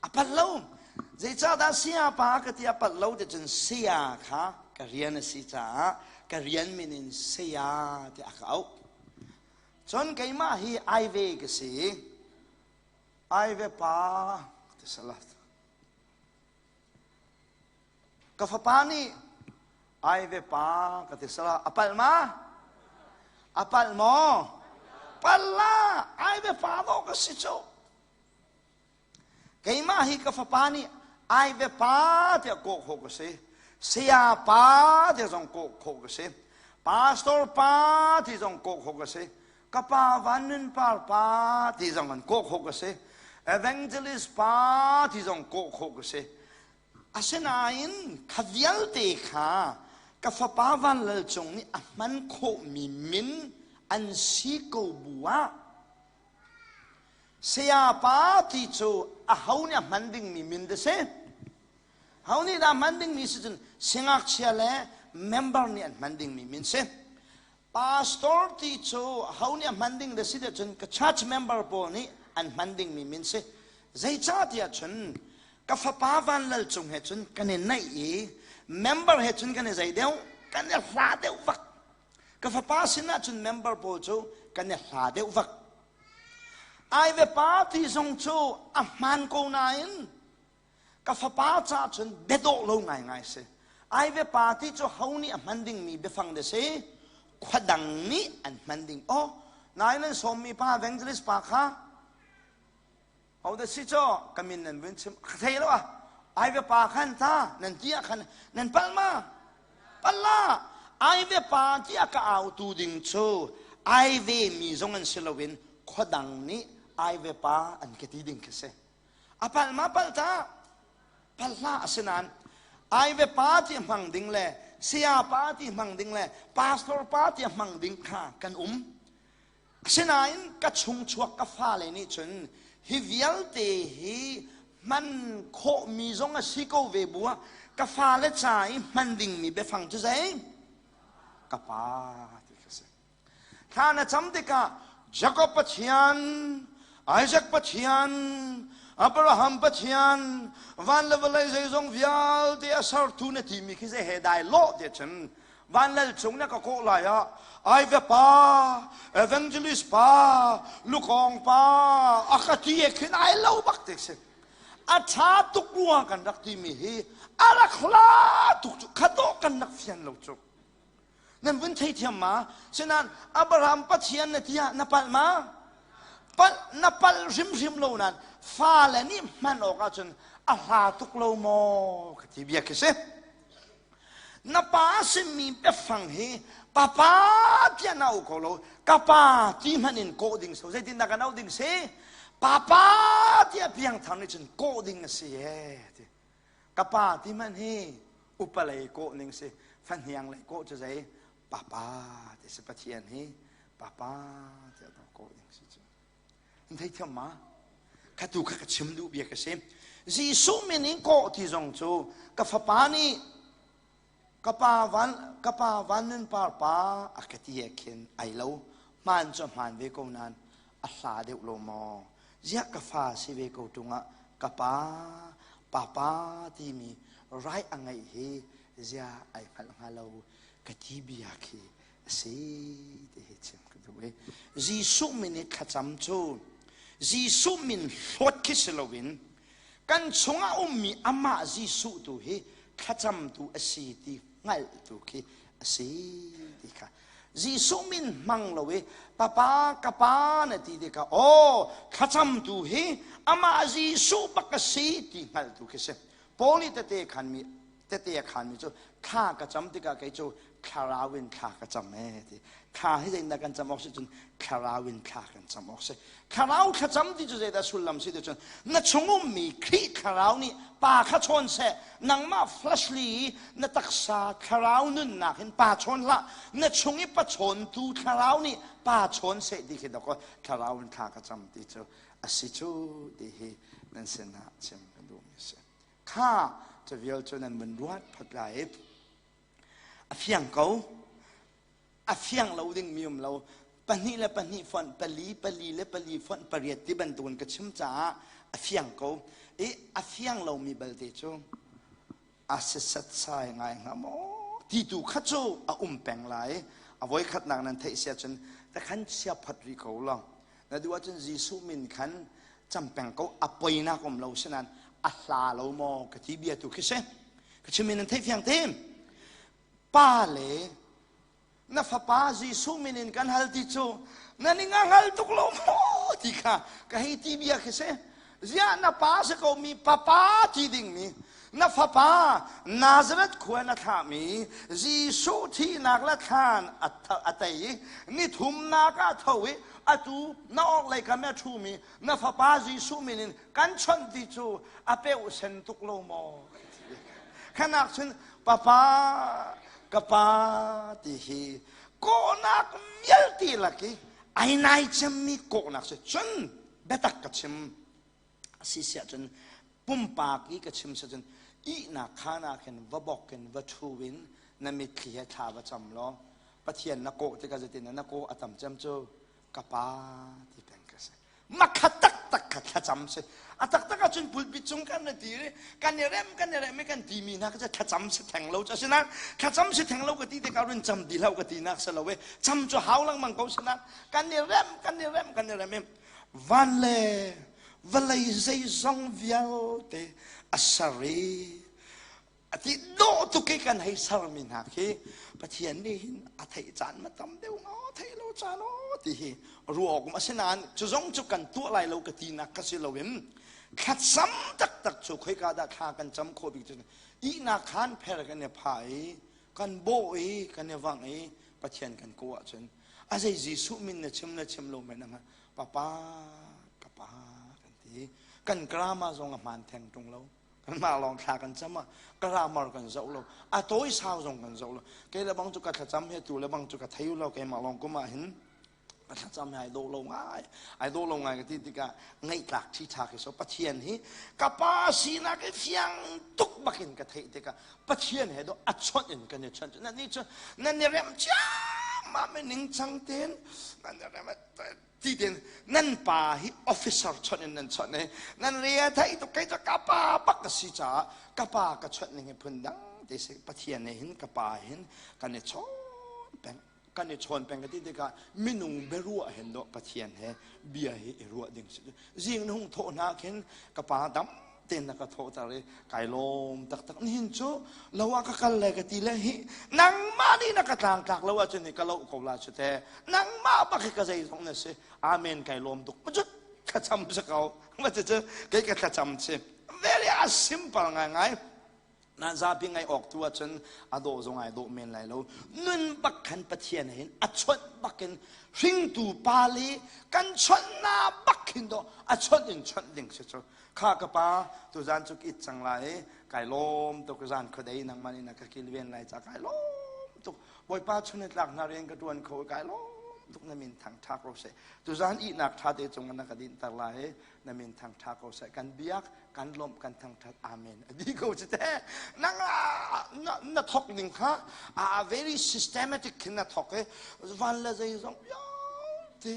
A palh lo. Zeicahdah saya pa ka ti a palh lo ti cun saya kha ka rian a si caah ka rian min in saya ti a ka auh. Cun keimah hi aive ka si. Aive pa ti salat. Ka fapa nih aive pa ka ti sala a palh ma? A palh maw? Palh la aive pa dawh ka si cu. Keimah hi ka fapa nih ai ve pa tiah kawh khawh ka si. Saya pa tiah zong kawh khawh ka si. Pastor pa ti zong kawh khawh ka si. Ka pa Van Nun Par pa ti zong an kawh khawh ka si. Evangelist pa ti zong kawh khawh ka si. Asinain kha vialte kha ka fapa Van Lal Cung nih a hman khawhmi min an si ko bu ah Sayapa ti cu aho nih a hman dingmi min dah si? Ho nih dah hman dingmi si cun singakchia le member nih an hman dingmi min si. Pastor ti cu ho nih a hman ding dah si tiah cun ka church member pawl nih an hman dingmi min si. Zeicahtiah cun ka fapa Van Lal Cung he cun kan i naih i member he cun kan i zei deuh, kan i hla deuh vak. Ka fapa sinah cun member pawl cu kan i hla deuh vak. Ai ve pa ti zong cu a hmaan ko nain ka fapa ca cun biadawh lo ngaingai si. Ai ve pa ti cu ho nih a hman dingmi biafang de si khua dang nih an hman ding. Oh, nai nan sawmmi pa evangelist pa kha Hodah si caw ka min nan vun chim ka thei lo ah ai ve pa khan ta nan ti ah khan nan pal ma pal la ai ve pa ti a ka au tu ding cu ai ve mi zong an si loin khua dang nih ai ve pa an ka ti ding khi si a pal ma pal ta pal hlah asinain ai ve pa ti hmang ding le saya pa ti hmang ding le pastor pa ti hmang ding kha kan um Asinain ka chungchuak ka fale nih cun hi vialte hi hman khawhmi zong a si ko ve bu ah ka fale ca i hman dingmi biafang cu zei? Ka pa ti kha si. Thla na cam tikah Jakob Pathian, Isaac Pathian, Abraham Pathian, van le vawlei zeizong vialte a sertu na timi khi zei he dai lawh ti cun Van Lal Cung na ka kawh lai ah Aive pa, evangelist pa, lukawng pa, a ka ti e khin ai lo bak te si. A tha tuk ruang kan rak timi hi a rak hla tuk cu khato kan rak fian lo cu. Nan vun thei thiam ma? Sinan Abraham Pathian na tiah na palh ma? Palh na palh hrimhrim lo nan fale nih hman awk ahcun a hla tuk lo maw ka ti bia khi si. Na pa simi biafang hi papa tiah na au ko lo ka pa ti hmanh in kawh ding so zeitindah kan auh ding si papa tiah piangthar nih cun kawh ding a si ee ti. Ka pa ti hmanh hi upa lei kawh ning si, fahniang lei kawh cu zei papa ti si Pathian hi papa tiah to kawh ding si cu. An thei thiam ma? Kha tu kha ka chim duh bia ka si. Jesuh min in kawh ti zong cu ka fapa nih ka pa van ka pa van nun par pa a ka ti he khin ai lo hmaan cu hmaan ve ko nain a hla deuh lo maw ziah ka fa si ve ko ṭung ah ka pa papa timi rai a ngeih hi ziah ai hngalh hnga lo ka ti bia khi a si ti hi chim ka duh i Jesuh min i thlacam cu Jesuh min hlawt khi si loin kan chungah ummi amah Jesuh tu hi thlacamtu a si ti hngalhtu khi a si ti kha Jesuh min hmang lo i papa ka pa na ti tikah aw thlacamtu hi amah Jesuh bak a si ti hngalhtu khi si Paul nih tete khanmi tete a khanmi cu thla ka cam tikah kei cu thlarau in thla ka cam ee ti thla hi zeitindah kan cam awk si cun thlarau in thla kan cam awk si thlarau thlacam ti cu zeidah sullam si ti cun na chung ummi Khrih thlarau nih pa kha chawn seh nangmah fleshly na taksa thlarau nunnak hin pa chawn hlah na chung i pa chawntu thlarau nih pa chawn seh ti khi dawkaw thlarau in thla ka cam ti cu a si cu ti hi nan sinah chim ka duhmi si Kha cu vial cu nan vun ruat phot lai i a fiang ko. A fiang lo dingmi um lo. Pahnih le pahnih fonh pali, pali le pali fonh pariat ti bantukin ka chim caah a fiang ko. I a fiang lomi balte cu a sisat sai ngai hnga maw ti tu kha cu a um peng lai. A voikhatnak nan theih sia cun takhan chia phot rih ko law. Na duh ahcun Jesuh min khan cam peng ko a poinak um lo sinan a hla lo maw ka ti bia tu khi si ka chim in nan theih fiang te pa le na fapa Jesuh min in kan hal ti cu na ning a hngal tuk lo maw ti kha ka hei ti bia khi si ziah na pa si ko mi papa ti ding mi na fapa Nazareth khua na thlahmi Jesuh thihnak le thlan a tei i nithumnak ah tho i atu na orhlei kam i a ṭhumi na fapa Jesuh min in kan chawnh ti cu a peuh sen tuk lo maw? Khanak cun papa ka pa ti hi kawhnak vialte lak i ai nai cemmi kawhnak si cun biatak ka chim si siah cun pumpak i ka chim si cun ihnak khaan ah khin va bok in va ṭhu in na mitthli he thla va cam law Pathian na kawh tikah zeitin na kawh a tam cem cu ka pa ti peng ka si makha taktak kha thlacam si a taktak ahcun pulpit cung kan na ti i kan i rem kan i rem i kan timi hna kha thlacam si theng lo cu asinain thlacam si theng lo ka ti tikah run cam ti hlah ka ti nak si lo e cam cu hau lengmang ko sinain kan i rem kan i rem kan i rem i van le vawlei zeizong vialte a ser i a ti dawh tuk i kan hei sermi hna khi Pathian nih hin a theih caan ma tam deuh maw theih lo caan aw ti hi ruah awk um asinain cu zong cu kan tuah lai lo ka tinak ka si loin thlacam taktak cu khoika dah thla kan cam khawh bik cu ihnak khan pher kan i pha i kan bawh i kan i vangh i Pathian kan kawh ahcun a zei Jesuh min na chim na chim lo men a papa ka pa kan ti kan grammar zong a hmaan theng ṭung lo kanmah lawng thla kan cam ah grammar kan zoh lo a tawi sau zong kan zoh lo kei le bang cu ka thlacam he tu le bang cu ka thei lo keimah lawng kum ah hin ka thlacam he ai dawh lo ngai ai dawh lo ngai ka ti tikah ngaihtlak ṭhi ṭha khi so Pathian hi ka pa sinak i fiang tuk bakin ka theih tikah Pathian he do a chawnh in kan i chawnh nan ni cu nan i rem ciammam i ningcang tein nan i rem ti tein nan pa hi officer chawnh in nan chawnh i nan re a theih tuk kei cu ka pa bak ka si caah ka pa ka chawnh ning hi phun dang te si Pathian he hin ka pa hin kan i chawn peng kan i chawn peng ka ti tikah minung biaruah hin dawh Pathian he bia hi i ruah ding si zing na hung thawh hna khin ka pa dam tein na ka thawhter i kai lawm taktak nihin cu lo ah ka kal le ka ti le hi nangmah nih na ka tlangtlak lo ahcun hi ka loh ko la cu te nangmah bak hi ka zeizong na si amen kai lawm tuk ma cu thlacam si ko ma cu kei ka thlacam si very a simple ngai ngai na zapi ngai awk tu ahcun a dawh zong ai dawh men lai lo nun bak khan Pathian hin a chawnh bak in hringtu pa le kan chawnhna bak hin dawh a chawnh in chawnh ding si cu kha ka pa tuzan cu it cang lai. Kai lawm tuk zan khuadei nangmah nih na ka kilven lai ca kai lawm tuk. Bawipa chun i tlak hna rian ka ṭuan kho i kai lawm tuk na min thangṭha ko seh. Tuzan ihnak ṭha te cung na ka dinhter lai i na min thangṭha ko seh. Kan biak, kan lawmh, kan thangṭhat. Amen. A di ko cu te. Nang na, na thok ning kha a very systematic khin na thok i van le zeizong vialte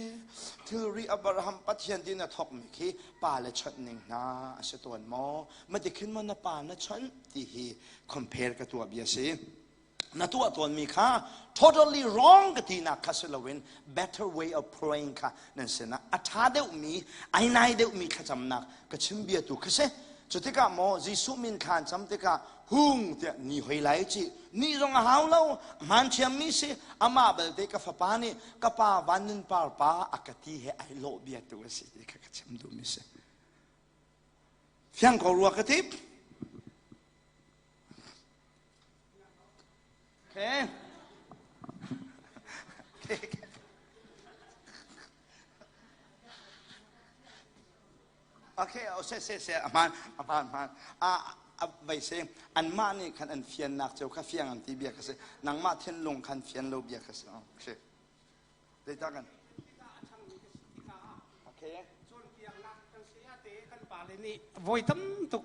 thilri Abraham Pathian ti na thok mi khi pa le chawnh ning hna a si tawn maw? Mati khin maw na pa na chawnh ti hi compare ka tuah bia si. Na tuah tawnmi kha totally wrong ka tinak kha si loin better way of praying kha nan sinah a ṭha deuhmi ai nai deuhmi thlacamnak ka chim bia tu kha si. Cu tikah maw Jesuh min thla an cam tikah hung tiah ni hoi lai ci ni zong a hau lo hmaan thiammi si amah belte ka fapa nih ka pa van nun par pa a ka ti he ai lawh bia tu a si ti kha ka chim duhmi si. Fiang ko rua ka ti. Okay. Okay, oh, se se se aman aman aman a vai se anmah nih khan an fiannak ceu kha fiang an ti bia kha si nangmah thinlung khan fian lo bia kha si okay zeicah kan okay cawnpiaknak kan saya te kan pale nih voi tam tuk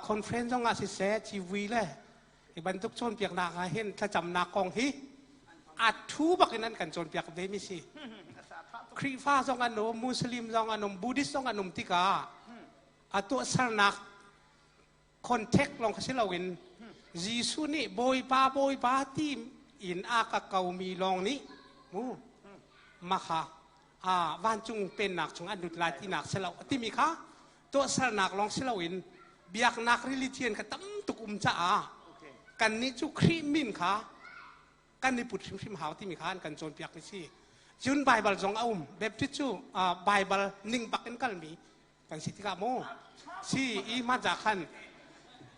conference zong ah siseh civui le hi bantuk cawnpiaknak ah hin thlacamnak kong hi a thu bak in an kan cawnpiak ve mi si Khrihfa zong an um Muslim zong an um Buddhist zong an um tikah a tuahsernak contact lawng kha si loin Jesuh nih Bawipa Bawipa ti in a ka komi lawng nih mu makha a vancung pennak chung an lut lai tinak si lo timi kha tuahsernak lawng si loin biaknak religion kha tam tuk um caah kannih cu Khrih min kha kan i put hrimhrim hau timi kha an kan cawnpiak mi si. Cun Baibal zong a um. Baptist cu Baibal ning bak in kalmi kan si tikah mu si i hmasa khan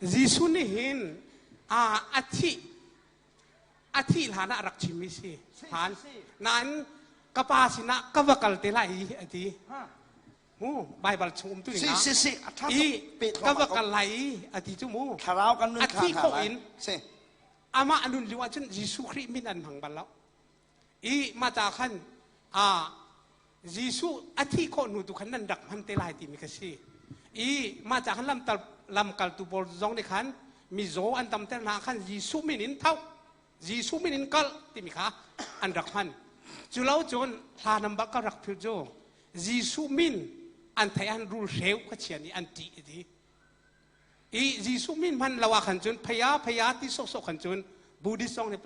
Jesuh nih hin a thih a thih hlan ah rak chimmi si hlan nain ka pa sinah ka va kal te lai i a ti mu Baibal chung um tu si si si a tha i ka va kal lai i a ti cu mu thlarau kan nun a thih khawh in amah a nun lio ahcun Jesuh Khrih min an hmang bal lo I mah ca khan Jesuh a thih khawh hnu tu khan nan rak hman te lai timi kha si. I mah ca khan lamtal lamkaltu pawl zong nih khan mizaw an tamter hna khan Jesuh min in tho, Jesuh min in kal timi kha an rak hman. Cu lo cun hla number ka rak philh cu Jesuh min an theih an rul hreu kha chia nih an ṭih ti. I Jesuh min hman lo ah khan cun phaya phaya ti sawhsawh khan cun Buddhist zong nih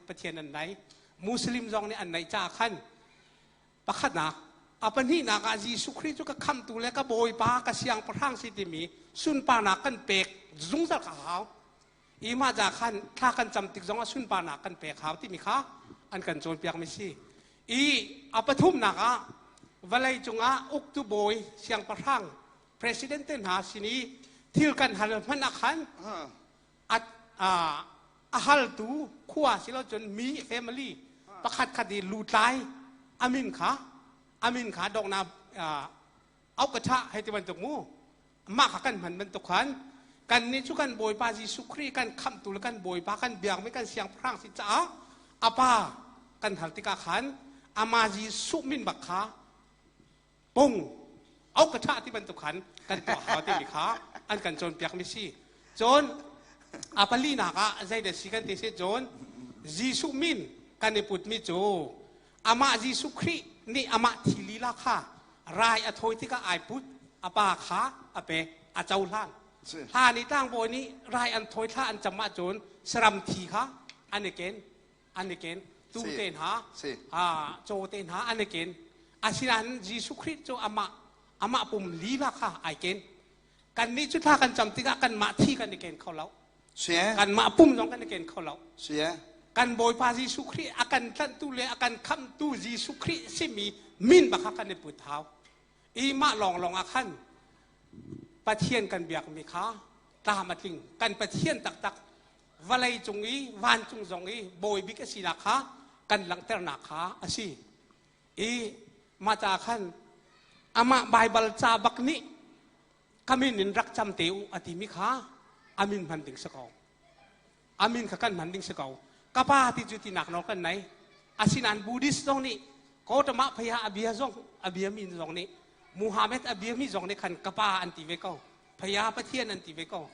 Pathian an nei, Muslim zong nih an neih caah khan pakhatnak a pahnihnak ah Jesuh Khrih cu ka khamhtu le ka Bawipa ka siangpahrang si timi sunparnak kan pek zungzal ka hau. I mah ca khan thla kan cam tik zong ah sunparnak kan pek hau timi kha an kan cawnpiak mi si. I a pathumnak ah vawlei cungah uktu bawi siangpahrang president te hna sin i thil kan hal hmanh ah khan a haltu khua si lo cun mi family pakhat khat i lutlai amin kha amin kha dongna au ka tha hei ti bantuk mu mah kha kan hman bantuk khan kan nih cu kan bawipa Jesuh Khrih kan khamhtu le kan bawipa kan biakmi kan siangpahrang si caah apa kan hal tikah khan ama Jesuh min bak kha pung au ka ṭha ti bantuk khan kan tuah hau timi kha an kan cawnpiak mi si cun a palinak ah zeidah si kan ti si cun Jesuh min kan i put mi cu amah Jesuh Khrih nih amah thi lila kha rai a thawi tikah ai put a pa kha a pek a cohlan hlan i tlangbawi nih rai an thawi thla an cam ahcun saram thi kha an i ken an i ken tu te hna caw te hna an i ken asinain Jesuh Khrih cu amah amah pum lila kha ai ken kannih cu thla kan cam tikah kanmah thi kan i ken kho lo kanmah pum zong kan i ken kho lo kan Bawipa Jesuh Khrih a kan tlanhtu le a kan khamhtu Jesuh Khrih simi min bak kha kan i put hau i mah lawnglawng ah khan Pathian kan biakmi kha tlam a tling kan Pathian taktak vawlei cung i vancung zong i bawi bik a sinak kha kan langhternak kha a si i mah ca khan amah Baibal ca bak nih Ka min in rak cam te u a timi kha a min hman ding si ko. A min kha kan hman ding si ko. Ka pa ti cu tinak nawl kan nei. Asinain Buddhist zong nih Gautama phaya a bia zong a bia mi zong nih Muhammad a bia mi zong nih khan ka pa an ti ve ko. Phaya Pathian an ti ve ko.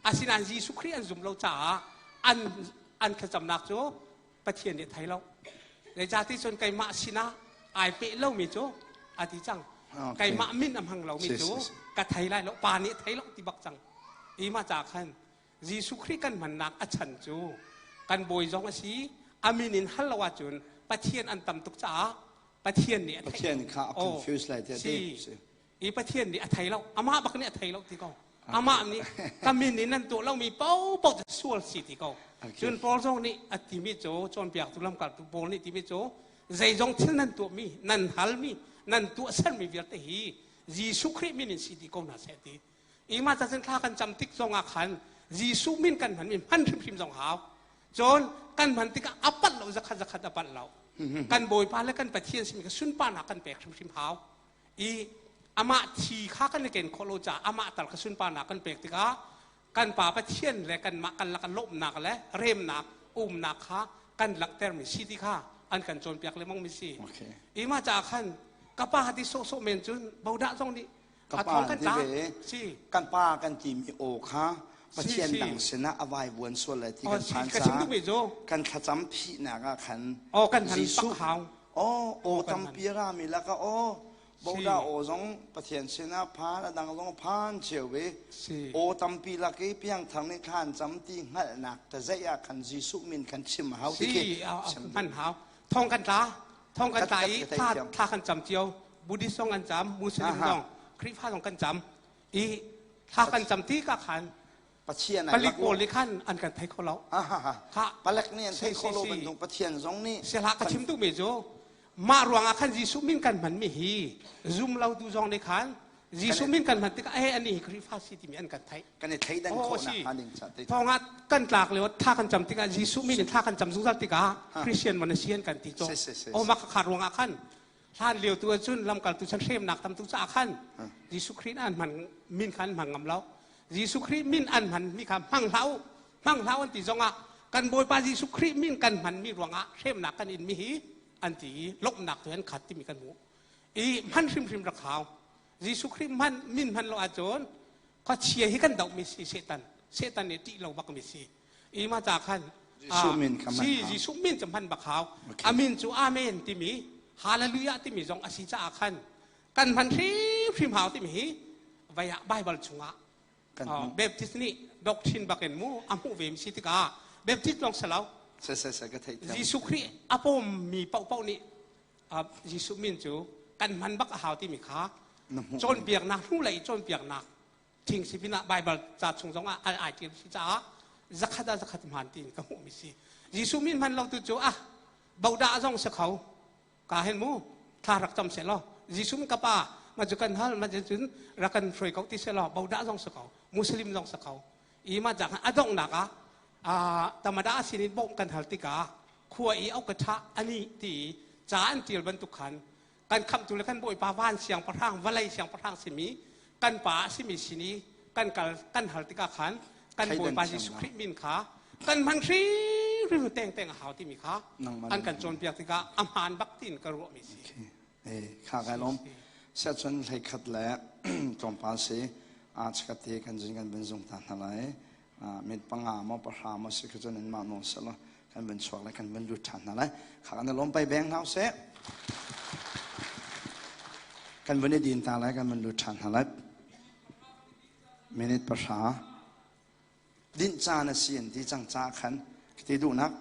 Asinain Jesuh Khrih an zum lo caah an an thlacamnak cu Pathian nih thei lo. Zeicahti cun keimah sinah ai peh lomi cu a ti cang. Keimah min a hmang lomi cu ka thei lai lo, pa nih thei lo ti bak cang. I mah ca khan Jesuh Khrih kan hmannak a chan cu kan bawi zong a si, a min in hal lo ahcun Pathian an tam tuk caah Pathian nih a theih. Pathian kha a confuse lai tiah si. I Pathian nih a thei lo, amah bak nih a thei lo ti ko. Amah nih ka min in nan tuah lomi paohpaoh cu sual si ti ko. Cun Paul zong nih a timi cu cawnpiaktu lamkaltu Paul nih timi cu zeizong thil nan tuahmi, nan halmi, nan tuahsermi vialte hi Jesuh Khrih min in si ti ko hna seh ti. Ima ca cun thla kan cam tik zong ah khan Jesuh min kan hmanmi hman hrimhrim zong hau. Cun kan hman tikah a palh lo zakhat zakhat a palh lo. Kan Bawipa le kan Pathian simi kha sunparnak kan pek hrimhrim hau. I amah thi kha kan i ken khawh lo caah amah tal kha sunparnak kan pek tikah kan Pa Pathian le kanmah kan lak lawmhnak le remnak umnak kha kan langhtermi si ti kha an kan cawnpiak lengmang mi si. Okay. I mah caah khan ka pa ti sawhsawh men cun bodah zong nih ka pa ti ve si. Kan pa kan timi aw kha Pathian dang sinah a vaivuan sual lai ti kan phan caah kan thlacam phihnak ah khan oh kan han pak hau oh aw tampi rami laka aw Boda aw zong Pathian sinah phan a dang zong phan cio ve aw tampi lak i piangthar nih thlan cam ti hngalhnak ta zeih ah khan Jesuh min khan chim hau ti khi hman hau thong kan tla thong kan tla i thla thla kan cam cio Buddhist zong kan cam Muslim zong Khrihfa zong kan cam i thla kan cam ti ka khan Pathian ai palik pawl nih khan an kan thei kho lo. Palek nih an thei kho lo bantuk Pathian zong nih Siahla ka chim duhmi cu mah ruangah khan Jesuh min kan hmanmi hi zum lo tu zong nih khan Jesuh min kan hman tikah eh ani hi Khrihfa si timi an kan theih. Kan i thleidan khawhnak hnga ding ca te. Thawngah kan tlak lio thla kan cam tikah Jesuh min in thla kan cam zungzal tikah Christian man si an kan ti cawh. O mah kha ruangah khan hlan lio tu ahcun lamkaltu chan hremnak tam tuk caah khan Jesuh Khrih an hman min kha an hmang ngam lo. Jesuh Khrih min an hman mi kha hmang hlah u hmang hlah u an ti zongah kan Bawipa Jesuh Khrih min kan hman mi ruangah hremnak kan in mi hi an ti i lawmhnak tu an khat timi kan hmuh. I hman hrimhrim rak hau. Jesuh Khrih hman min hman lo ahcun khuachia hi kan doh mi si Satan Satan nih ṭih lo bak mi si. I ma ca khan Jesuh min kha si Jesuh min cu hman bak hau. A min cu Amen timi Hallelujah timi zong a si caah khan kan hman hrimhrim hau timi hi vei ah Bible chungah Baptist nih doctrine bakin mu a hmuh ve mi si tikah Baptist lawng si lo Jesuh Khrih a pawmmi paohpaoh nih Jesuh min cu kan hman bak a hau timi kha cawnpiaknak hnulei cawnpiaknak thing si pinah Bible ca chung zong ah ai ṭial si caah zakhat ah zakhat hmaan tiin ka hmuhmi si. Jesuh min hman lo tu cu ah bodah zong si kho ka hen mu thla rak cam seh law Jesuh min ka pa ma cu kan hal ma cun rak kan hruai ko ti seh law bodah zong si kho Muslim zong si kho i ma cang a donghnak ah tamada sin in bawmh kan hal tikah khua i au ka ṭha ani ti ca an ṭial bantuk khan kan khamhtu le kan bawipa van siangpahrang vawlei siangpahrang simi kan pa a simi sin i kan kal kan hal tikah khan kan bawipa Jesuh Khrih min kha kan hman hrimhrim teng teng a hau timi kha an kan cawnpiak tikah a hmaan bak tiin ka ruahmi si. Eh kha kai lom sia cun hlei khat le tlawmpal si a chakate kan zun kan vun zung ta hna lai mit panga maw pahra maw si kha cun in mah nawl selaw kan vun chuak le kan vun lut ṭhan hna lai kha kan lawm pai beng hna seh kan vun i din ta lai kan vun lut ṭhan hna lai minute pahra dinh caan a si an ti cang ca khan ka ti duhnak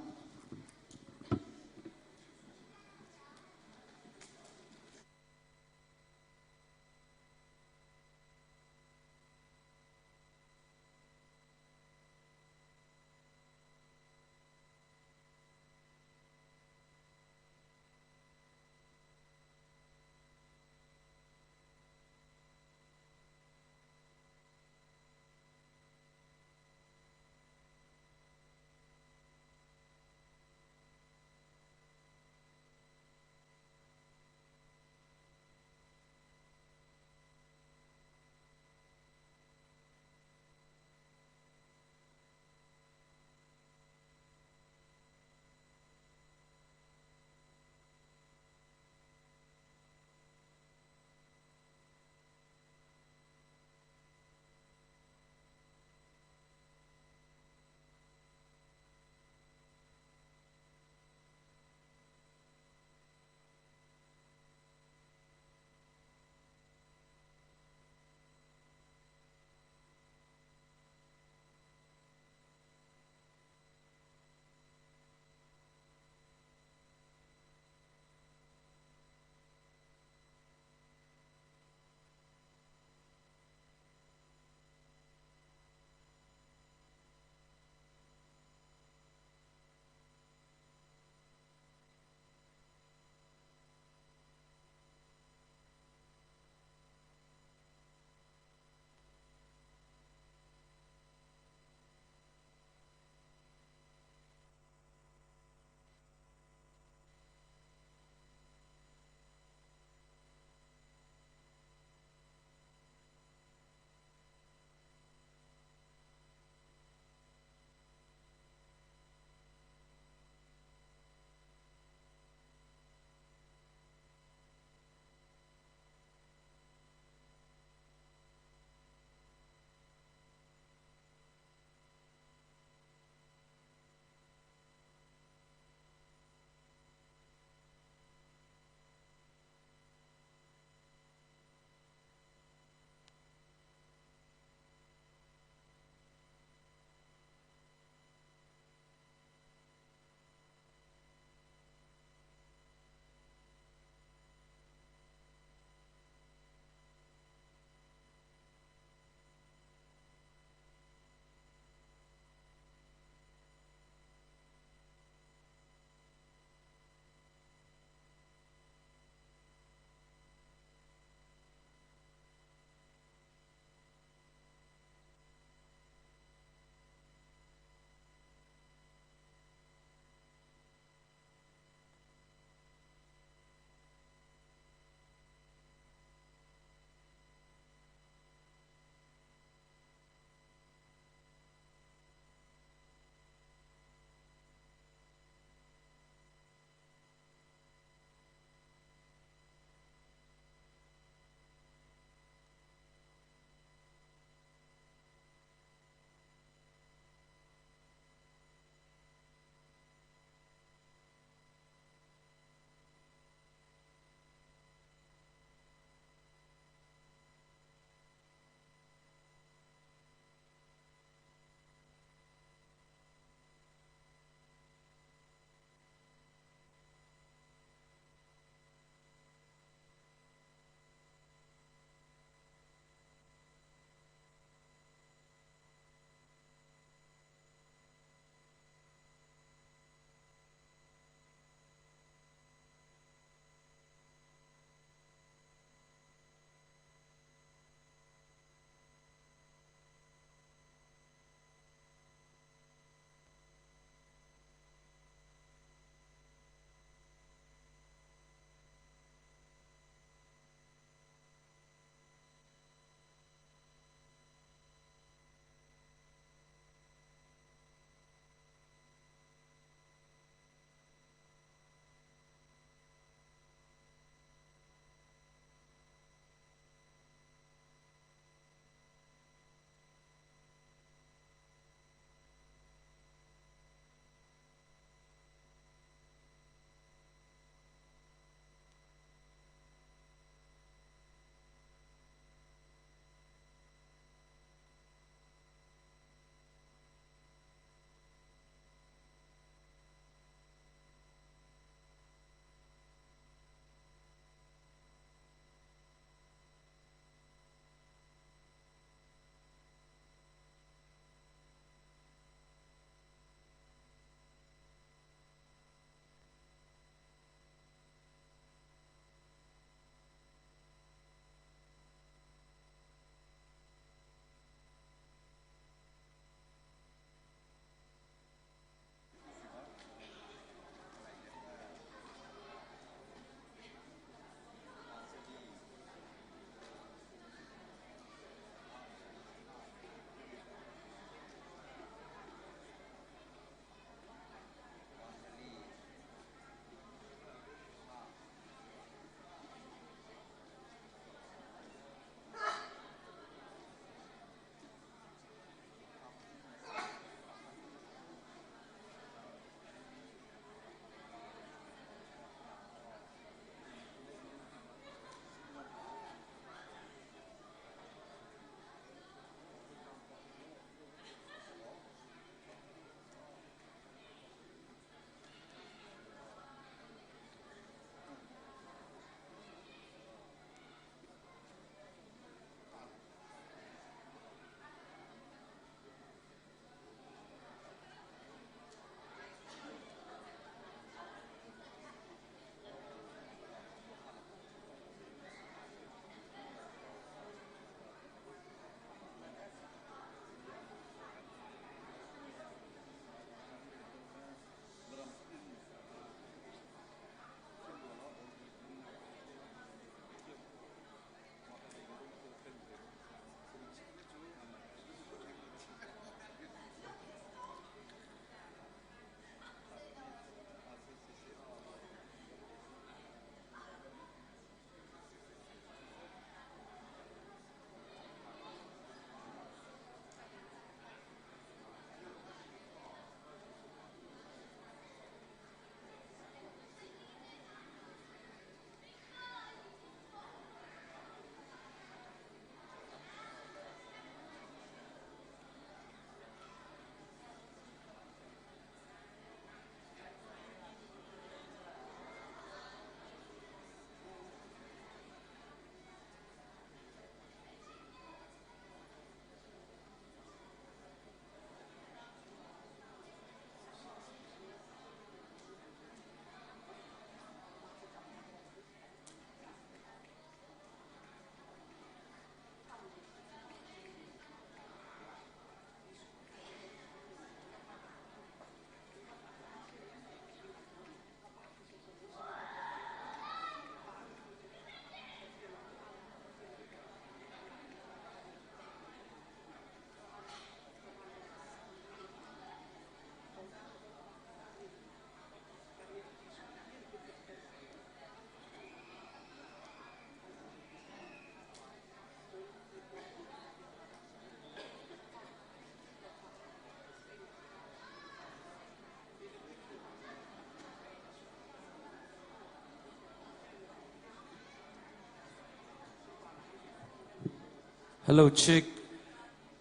Hello chick.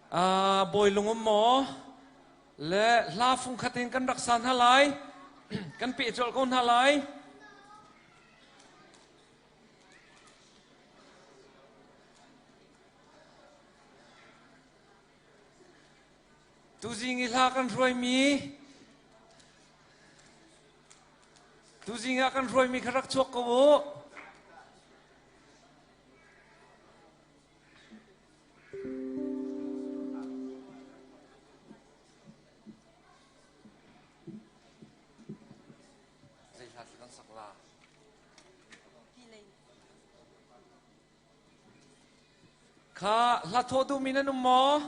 Bawi lungum maw? Le hla fung khat in kan rak sa hna lai. Kan peh colh ko hna lai. Tuzing i hla kan hruaimi Tuzing ah kan hruaimi kha rak chuak ko u. Zei hla kan sak la? Kha hla thawh duhmi nan um maw?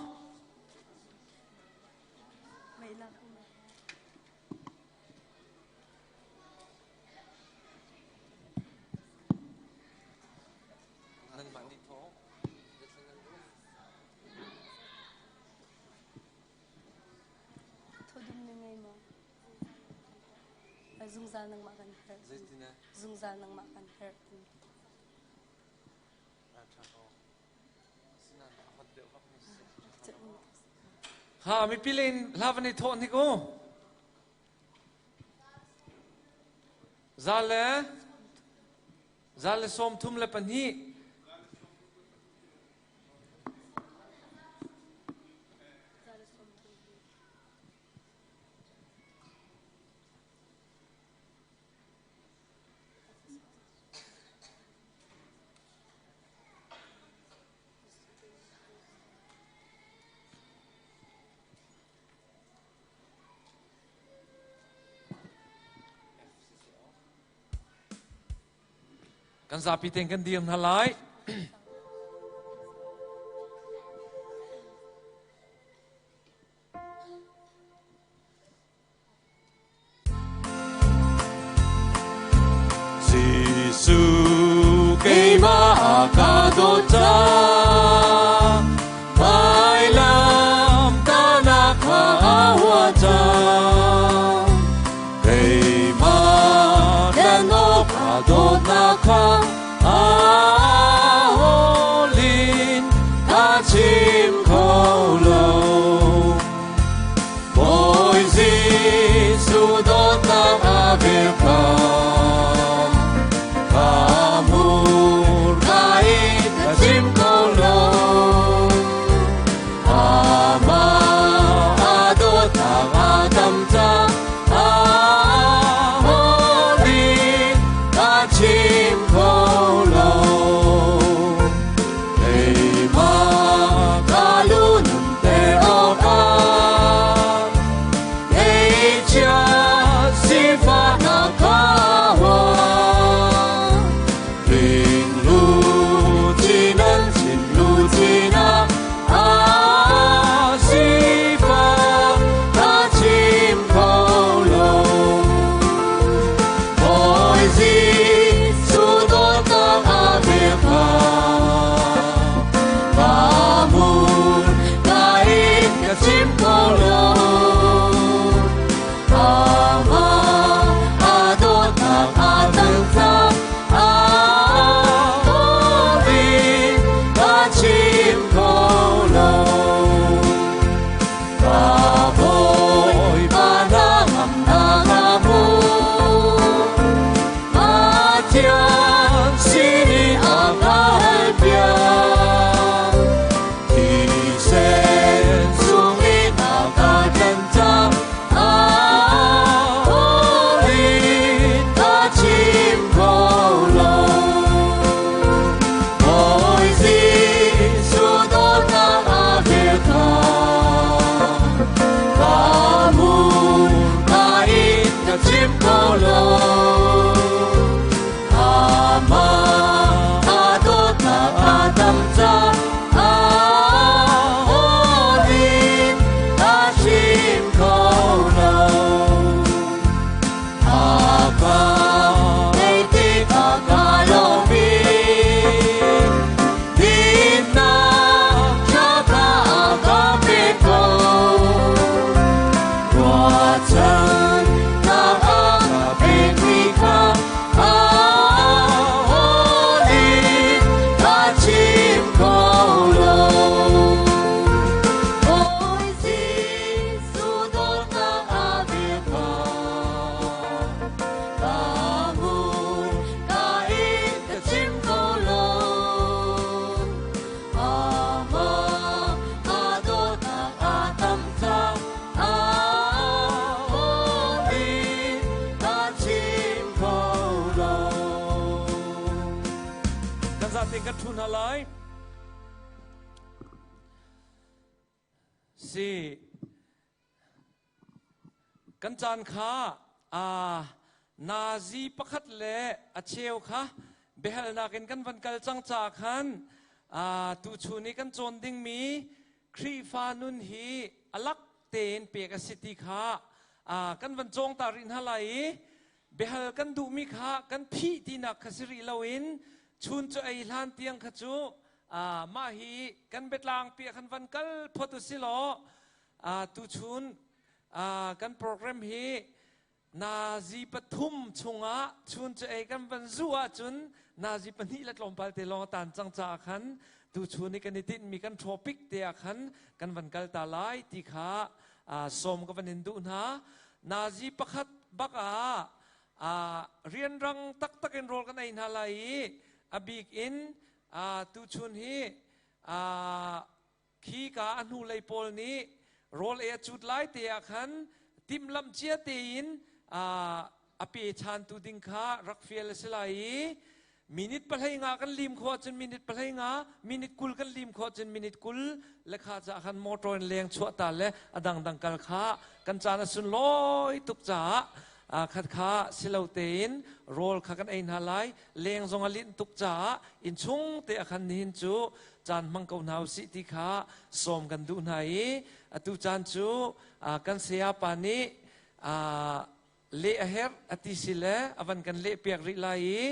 Nanmah nih thawh. Thodum na ngei maw? Zungzal nangmah kan herh. Zungzal nangmah kan herh. Ha mipi len hla van i thawh hnik u. Za le za le 32. Kan zapi tein kan dir hna lai. Jesuh keimah ka dawt ca vailam tahnak kha hua cang keimah dan awk a dawtnak kha a holin ka chim kho lo Bawi Jesuh dawtnak a vel kha ka hmurka in ka chim ko lo. Amah a dawtnak a tam cang, a holin ka chim kho lo. Keimah ka lu nunter awkah Kei chia Kan ṭhu hna lai. Si. Kan caan kha nazi pakhat le a cheu kha biahalnak in kan van kal cang ca khan tuchun i kan cawn dingmi Khrihfa nun hi a lak tein pek a si ti kha kan van cawng ta rih hna lai i biahal kan duhmi kha kan phih tinak kha si rih loin chun cu ei hlan tiang kha cu mah hi kan biatlang pi ah khan van kal phot u si law tuchun kan program hi nazi pathum chungah chun cu ei kan van zuh ahcun nazi pahnih le tlawmpal te lawng a tan cang caah khan tuchun i kan i tinhmi kan topic te ah khan kan van kal ta lai ti kha sawm ka van in duh hna. Nazi pakhat bak ah rianrang taktak in rawl kan ei hna lai i a bik in tuchun hi khi ka a hnulei pawl nih rawl ei a cut lai te ah khan timhlamh cia tein a pe ṭhantu ding kha rak fial a si lai i minute pahlei nga kan lim khawh ahcun minute pahlei nga, minute 20 kan lim khawh ahcun minute 20 le kha ca khan motor in leng chuah ta le a dangdang kal kha kan caan a sunlawi tuk caah khat kha silo tein rawl kha kan ei hna lai. Leng zong a linh tuk caah innchung te ah khan nihin cu caan hmang ko hna usih ti kha sawm kan duh hna i atu caan cu kan saya pa nih leh a herh a ti si le a van kan leh piak rih lai i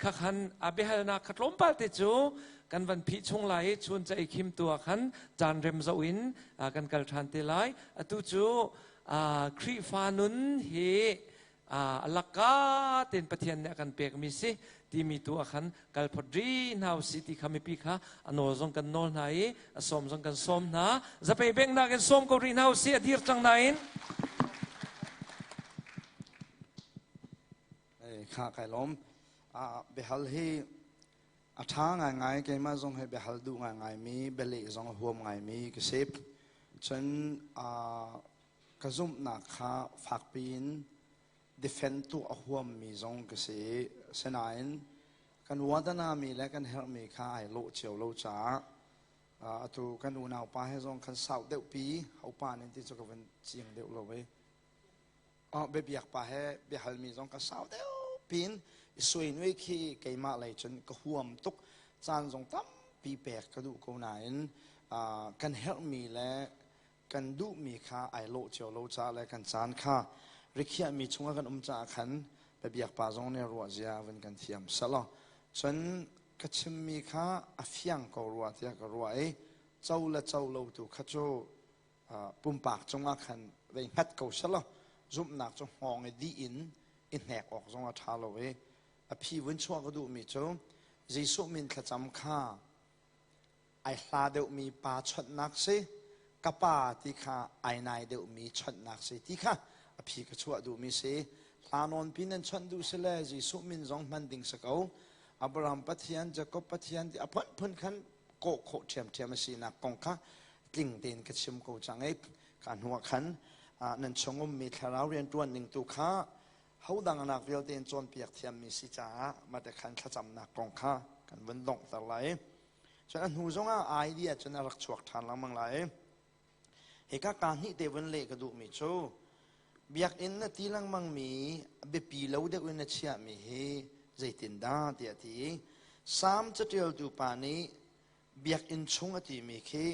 khakhan a biahalnak kha tlawmpal te cu kan van phih chung lai i chun ca i khim tu ah khan caan rem zoh in kan kal ṭhan te lai. Atu cu Khrihfa nun hi a lakka tein Pathian nih a kan pekmi si timi tu ah khan kal phot ri hna usih ti kha mipi kha a nawl zong kan nawl hna i a sawm zong kan sawm hna. Zapei bengnak in sawm ko rih hna usih, a dir cang nain. Kha kai lawm. Biahal hi a ṭha ngaingai. Keimah zong hi biahal duh ngaingai mi, bialeh zong a huam ngaimi ka si. Cun ka zumhnak kha fakpi in defend tuah a huammi zong ka si. Sinain kan wadanami le kan herhmi kha ai lawh cio lo caah atu kan unau pa he zong khan sau deuh pi hopa nin ti cu ka van ciang deuh lo i biabiak pa he biahalmi zong ka sau deuh pin i suai nui khi keimah lei cun ka huam tuk. Caan zong tampi pek ka duh ko nain kan herhmi le kan duhmi kha ai lawh cio lo caah le kan caan kha rikhiahmi chungah kan um caah khan biabiak pa zong nih ruah zia van kan thiam selaw cun ka chimmi kha a fiang ko rua tiah ka ruah i co le co lo tu kha cu pumpak cungah khan vei hngat ko selaw zumhnak cu hngawng i dih in i hnek awk zong a ṭha lo i a phi vun chuah ka duhmi cu Jesuh min thlacam kha ai hla deuhmi pa chawnhnak si, ka pa ti kha ai nai deuhmi chawnhnak si ti kha a phi ka chuah duhmi si. Hla nawn pi nan chawnh duh si le Jesuh min zong hman ding si ko. Abraham Pathian, Jacob Pathian ti a phunphun khan kawh khawh ṭhiamṭhiam a sinak kong kha tling tein ka chim ko cang i ka hnu ah khan nan chung ummi thlarau rianṭuan ning tu kha hodangnak vialte in cawnpiak thiammi si caah mate khan thlacamnak kong kha kan vun donghter lai. Cun a hnu zongah idea cun a rak chuak ṭhan lengmang lai. Hika ka hnih te vun leh ka duhmi cu biakinn na ti lengmangmi biapi lo deuh in na chiahmi hi zeitindah tiah ti. Salm caṭialtu pa nih biakinn chung a timi khi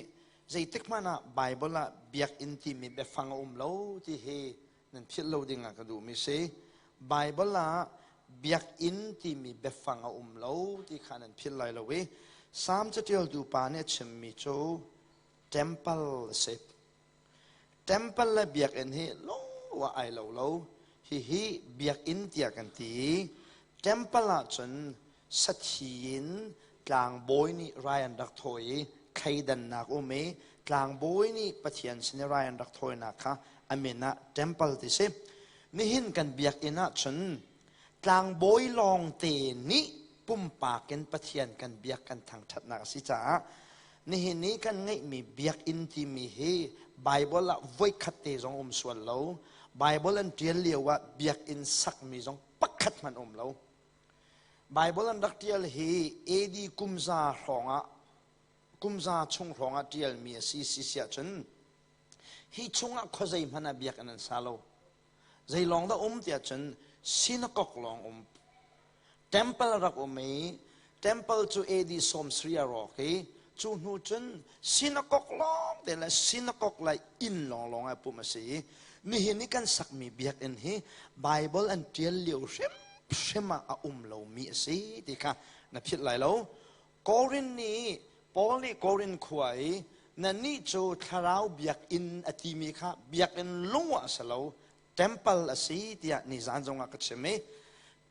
zeitik hmanh ah Bible ah biakinn timi biafang a um lo ti hi nan philh lo ding ah ka duhmi si. Bible ah biakinn timi biafang a um lo ti kha nan philh lai lo i Salm caṭialtu pa nih a chimmi cu temple a si. Temple le biakinn hi lung ai lo lo. Hihi biakinn tiah kan ti. Temple ahcun sathi in tlangbawi nih rai an rak thawi i thleidannak um i tlangbawi nih Pathian sin i rai an rak thawinak kha a min ah temple ti si. Nihin kan biakinn ahcun tlangbawi lawngte nih pumpak in Pathian kan biak kan thangṭhatnak a si caah nihin i kan ngeihmi biakinn timi hi Bible ah voikhat te zong um sual lo. Bible an ṭial lio ah biakinn sakmi zong pakhat hmanh um lo. Bible an rak ṭial hi AD kumza hrawngah kumza chung hrawngah ṭialmi a si si siah cun hi chungah khuazei hmanh ah biakinn an sa lo. Zei lawng dah um tiah cun synagogue lawng um. Temple rak um i temple cu AD 70 a rawk i cu hnu cun synagogue lawng te le synagogue le inn lawnglawng ah pumh a si i nihin i kan sakmi biakinn hi Bible an ṭial lio hrimhrim ah a um lomi a si ti kha na philh lai lo. Korin nih Paul nih Korin khua i nannih cu thlarau biakinn a timi kha biakinn lung ah a si lo temple a si tiah nizan zongah ka chim i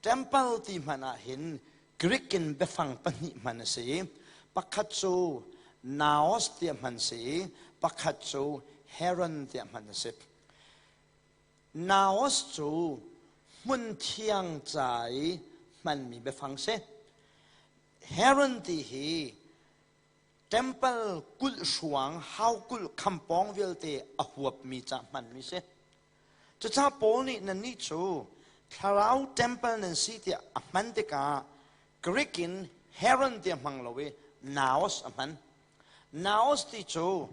Temple ti hmanh ah hin Greek in biafang pahnih hman a si. Pakhat cu naos tiah hman si i pakhat cu heron tiah hman a si. Naos cu hmun thiang ca i hmanmi biafang si. Heron ti hi temple kulh hruang hau kulh khampawng vialte a huapmi ca hmanmi si. Cucaah Paul nih nannih cu thlarau temple nan si tiah a hman tikah Greek in Heron tiah hmang lo i naos a hman. Naos ti cu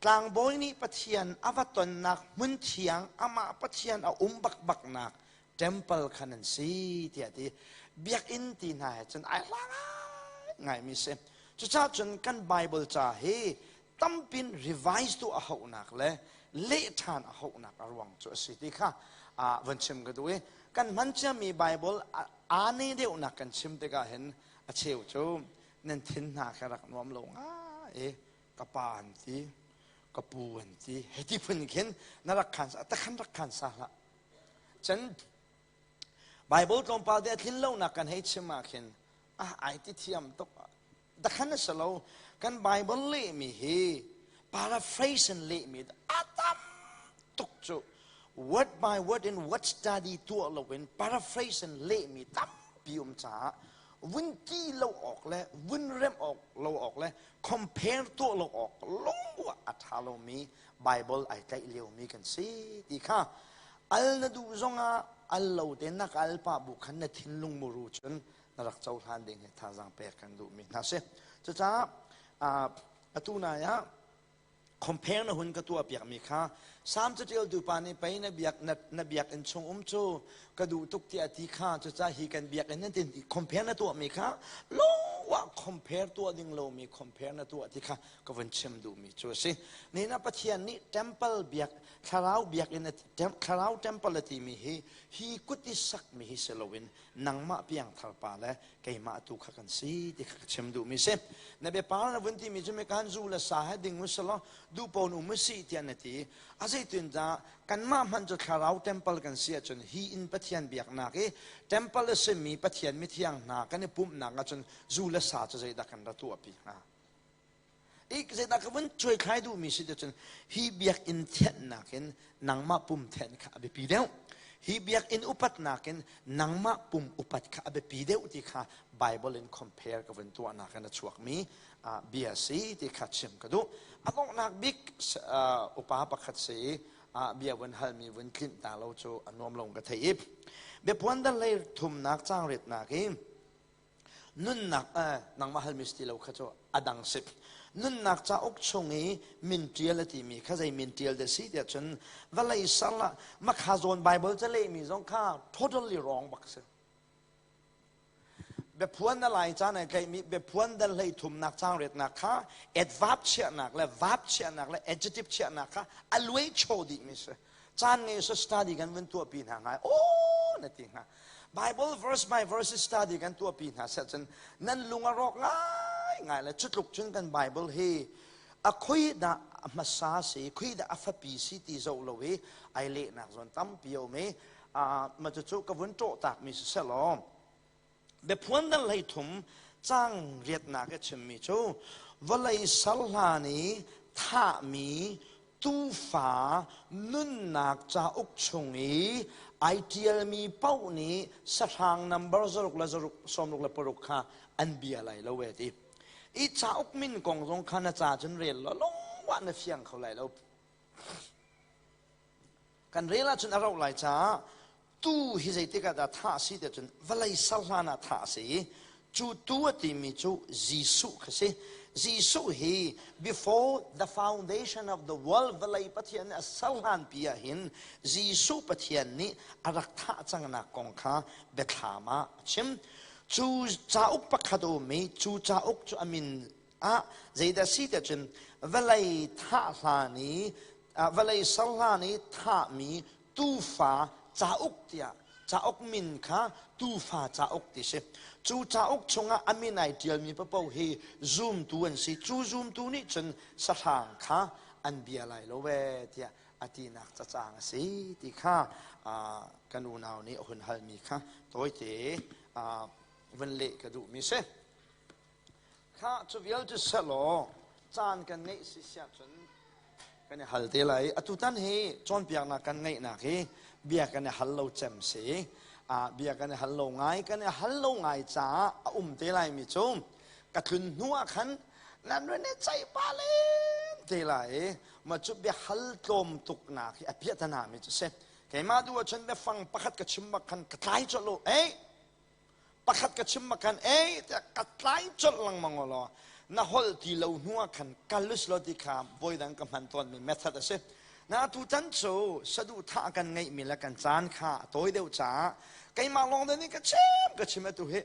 tlangbawi nih Pathian a va tonnak hmun thiang amah Pathian a um bakbaknak temple kha nan si tiah ti. Biakinn ti hna he cun ai hla ngaimi si. Cucaah cun kan Bible ca hi tampin revise tu a hauhnak le leh ṭhan a hauhnak a ruang cu a si ti kha von chim ka duh i kan hman ciami Bible aa ne deuhnak kan chim tikah hin a cheu cu nan thin hna kha rak nuam lo ngai i ka pa an ti ka pu an ti hiti phun khin na rak khan sa takhan rak khan sa hlah cun Bible tlawmpal te a tlin lonak kan hei chim ah khin ah ai ti thiam tuk Dakhan a si lo. Kan Bible lehmi hi paraphrase in lehmi a tam tuk cu. Word by word in word study tuah loin paraphrase in lehmi tampi um caah vun ti lo awk le vun remh awk lo awk le compare tuah lo awk lungwa a ṭha lomi Bible ai tlaih liomi kan si ti kha al na duh zongah al lo te na kal pah bu khan na thinlung muru cun na rak cohlan ding hi thazaang pek kan duhmi hna si. Cucaah atu nai ah compare na hun ka tuah piakmi kha Salm catialtu pa nih pei na biak na biakinn chung um cu ka duh tuk tiah ti kha cucaah hi kan biakinn nan tin compare na tuahmi kha lawah compare tuah ding lomi compare na tuah ti kha ka vun chim duhmi cu a si. Nina Pathian nih temple biak thlarau biakinn thlarau temple a timi hi hi kut i sakmi hi si loin nangmah piangthar pa le keimah tu kha kan si ti kha ka chim duhmi si na biapar na vun timi cu mikan zu le sa he ding usalaw duhpon um usi tiah na ti a zeitin dah kanmah hmanh cu thlarau temple kan si ahcun hi in Pathian biaknak i temple a simi Pathian mithiang hna kan i pumhnak ahcun zu le sa cu zeidah kan ra tuahpi hnga Ik zeidah ka vun cuaithlai duhmi si cun hi biakinn thianhnak in nangmah pum thianh kha a biapi deuh. Hi biakinn upatnak in nangmah pum upat kha a biapi deuh ti kha Bible in compare ka vun tuahnak in a chuakmi bia si ti kha chim ka duh. A donghnak bik upa pakhat si bia vun halmi vun tlinh ta lo cu a nuam lo ka thei i biapuan dal lei thumnak caang riatnak i Nunnak nangmah halmi si ti lo kha cu a dang si. Nunnak cauk chung i min ṭial a timi kha zei min ṭial dah si tiah cun vawlei sal ah makha zawn Bible ca lehmi zong kha totally wrong bak si. Biaphuan na lai caan ai tlaihmi biaphuan dal hlei thumnak caang riatnak kha adverb chiahnak le verb chiahnak le adjective chiahnak kha a luai chaw dihmi si. Caan ngei so study kan vun tuahpi hna ngai. Oh na ti hnga. Bible verse by verse study kan tuahpi hna seh cun nan lung a rawk ngai ngai le cutluk cun kan Bible hi a khoi dah a hmasa si khoi dah a fapi si ti zoh lo i ai lehnak zawn tampi a um i ma cucu ka vun ṭawh takmi si selaw Biaphuan dal 13 caang riatnak i chimmi cu vawlei sal hlan i thahmi tuufa nunnak cauk chung i ai ṭialmi paoh nih sahrang nambar zaruk le zaruk sawmruk le paruk kha an bia lai lo e ti. I cauk min kong zong kha na ca cun rel law lungwah na fiang kho lai lo. Kan rel ahcun a rauh lai caah. Tuu hi zeitik ah dah thah a si tiah cun vawlei ser hlan ah thah a si i cu tuu a timi cu Jesuh kha si. Jesuh hi before the foundation of the world vawlei Pathian nih a ser hlan pi ah hin Jesuh Pathian nih a rak thah cangnak kong kha biathlam ah a chim. Cu cauk pakhat a um i cu cauk cu a min ah zeidah si tiah cun vawlei thah hlan i vawlei ser hlan i thahmi tuufa cauk tiah cauk min kha tuufa cauk ti si. Cu cauk chungah a min ai ṭialmi paoh hi zumtu an si. Cu zumtu nih cun sahrang kha an bia lai lo ee tiah a tinak cacang a si ti kha kan unau nih a hun halmi kha tawite vun leh ka duhmi si. Kha cu vialte selaw caan kan ngeih si siah cun kan i hal te lai. Atutan hi cawnpiaknak kan ngeihnak hi bia kan i hal lo cem si. Bia kan i hal lo ngai, kan i hal lo ngai caah a um te lai mi cu ka tlun hnu ah khan nan run i ceih pa len te lai i ma cu bia hal tlawm tuknak hi a piahtana mi cu si. Keimah duh ahcun biafang pakhat ka chim bak khan ka tlai colh u. Ei, pakhat ka chim ma khan ei tiah ka tlai colh lengmang law na holh ti lo hnu ah khan kalus lo ti kha voidang ka hman tawn mi method a si na tutan cu saduhthah kan ngeih mi le kan caan kha a tawi deuh caah keimah lawng de nih ka chim ka chim atu hi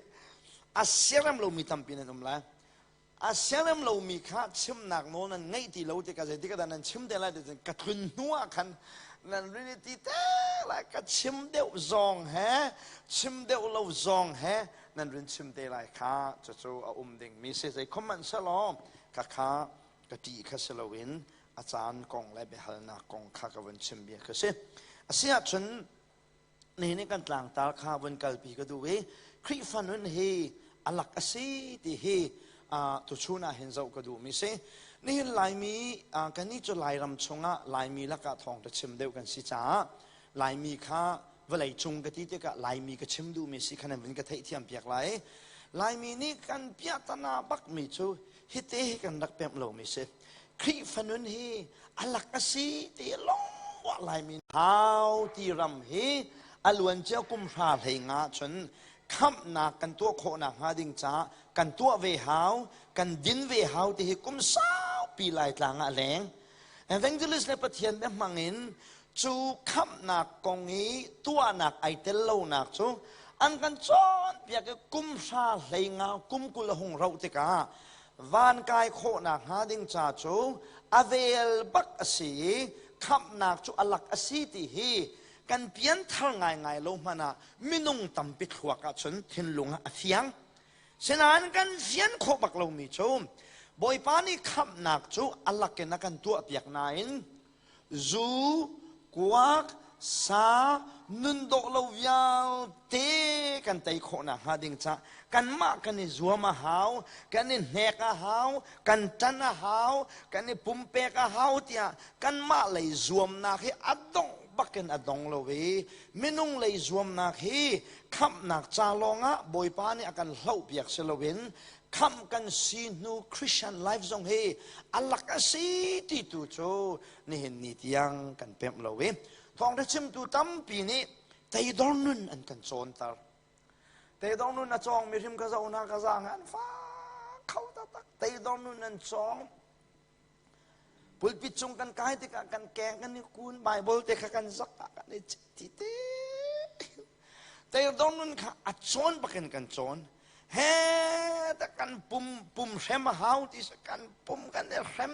a siarem lomi tampi nan um lai A siarem lomi kha chimnak nawl nan ngeih ti lo tikah zeitik ah dah nan chim te lai ti cun ka tlun hnu ah khan nan rin i ti te lai ka chim deuh zong he chim deuh lo zong he nan rin chim te lai kha cucu a um dingmi si zei khom hmanh selaw ka kha ka ṭih kha si loin a caan kong le biahalnak kong kha ka vun chim bia kha si. Asiahcun nihin i kan tlangtar kha vun kalpi ka duh i Khrihfa nun hi a lak a si ti hi tuchun ah hin zoh ka duhmi si. Nihin Laimi kannih cu Lairam chungah Laimi lakah thawngṭha chim deuh kan si caah Laimi kha vawlei cung ka ti tikah Laimi ka chim duhmi si kha nan vun ka theihthiam piak lai. Laimi nih kan piahtana bakmi cu hite hi kan rak pemh lomi si. Khrihfa nun hi a lak a si ti lawng Laimi hau ti ram hi a luancia kum hra hlei nga cun khamhnak kan tuah khawhnak hnga ding caah kan tuah ve hau kan din ve hau ti hi kum saupi Laitlang ah a leng. Evangelist le Pathian bia hmang in cu khamhnak kong i tuahnak ai tel lonak cu an kan cawnpiak i kum hra hlei nga kum 20 a hung rauh tikah van kai khawhnak hnga ding ca cu a vel bak a si i khamhnak cu a lak a si ti hi kan pianthar ngaingai lo hmanh ah minung tampi thluak ahcun thinlung ah a fiang. Sinain kan fian khawh bak lomi cu Bawipa nih khamhnak cu a lakin a kan tuahpiak nain zu, kuak, sa, nun dawh lo vialte kan tei khawhnak hnga ding cah kanmah kan i zuam a hau, kan i hnek a hau, kan ṭan a hau, kan i pumpek a hau tiah kanmah lei zuamnak hi a dongh bakin a dong lo i minung lei zuamnak hi khamhnak ca lawngah Bawipa nih a kan hlohpiak si loin khamh kan si hnu Christian life zong hi a lak a si ti tu cu nihin ni tiang kan pemh lo i thawngṭha chimtu tampi nih teidor nun an kan cawnter. Teidor nun a cawng mi hrim ka zoh hna ka zaang an fak kho taktak. Teidor nun an cawng. Pulpit cung kan kai tikah kan keng kan i kun Bible te kha kan zak ah kan i ti te. Teidor nun kha a cawn bakin kan cawn. He ta kan pum pum hrem a hau ti kan pum kan i hrem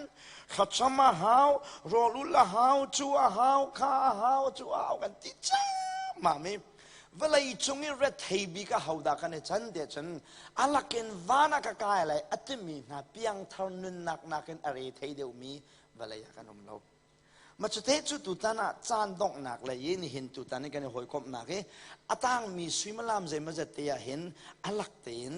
thlacam a hau rawlul a hau cu a hau kha a hau cu a hau kan ti ciammam i vawlei cung i rethei bik a hodah kan i can te cun a lakin van ah ka kai lai a timi hna piangthar nunnak nakin a re thei deuhmi vawlei ah kan um lo. Ma cute cu tutan ah caan donghnak lei i nihin tutan i kan i hawikomhnak i a tangmi suimilam zeimawzat te ah hin a lak tein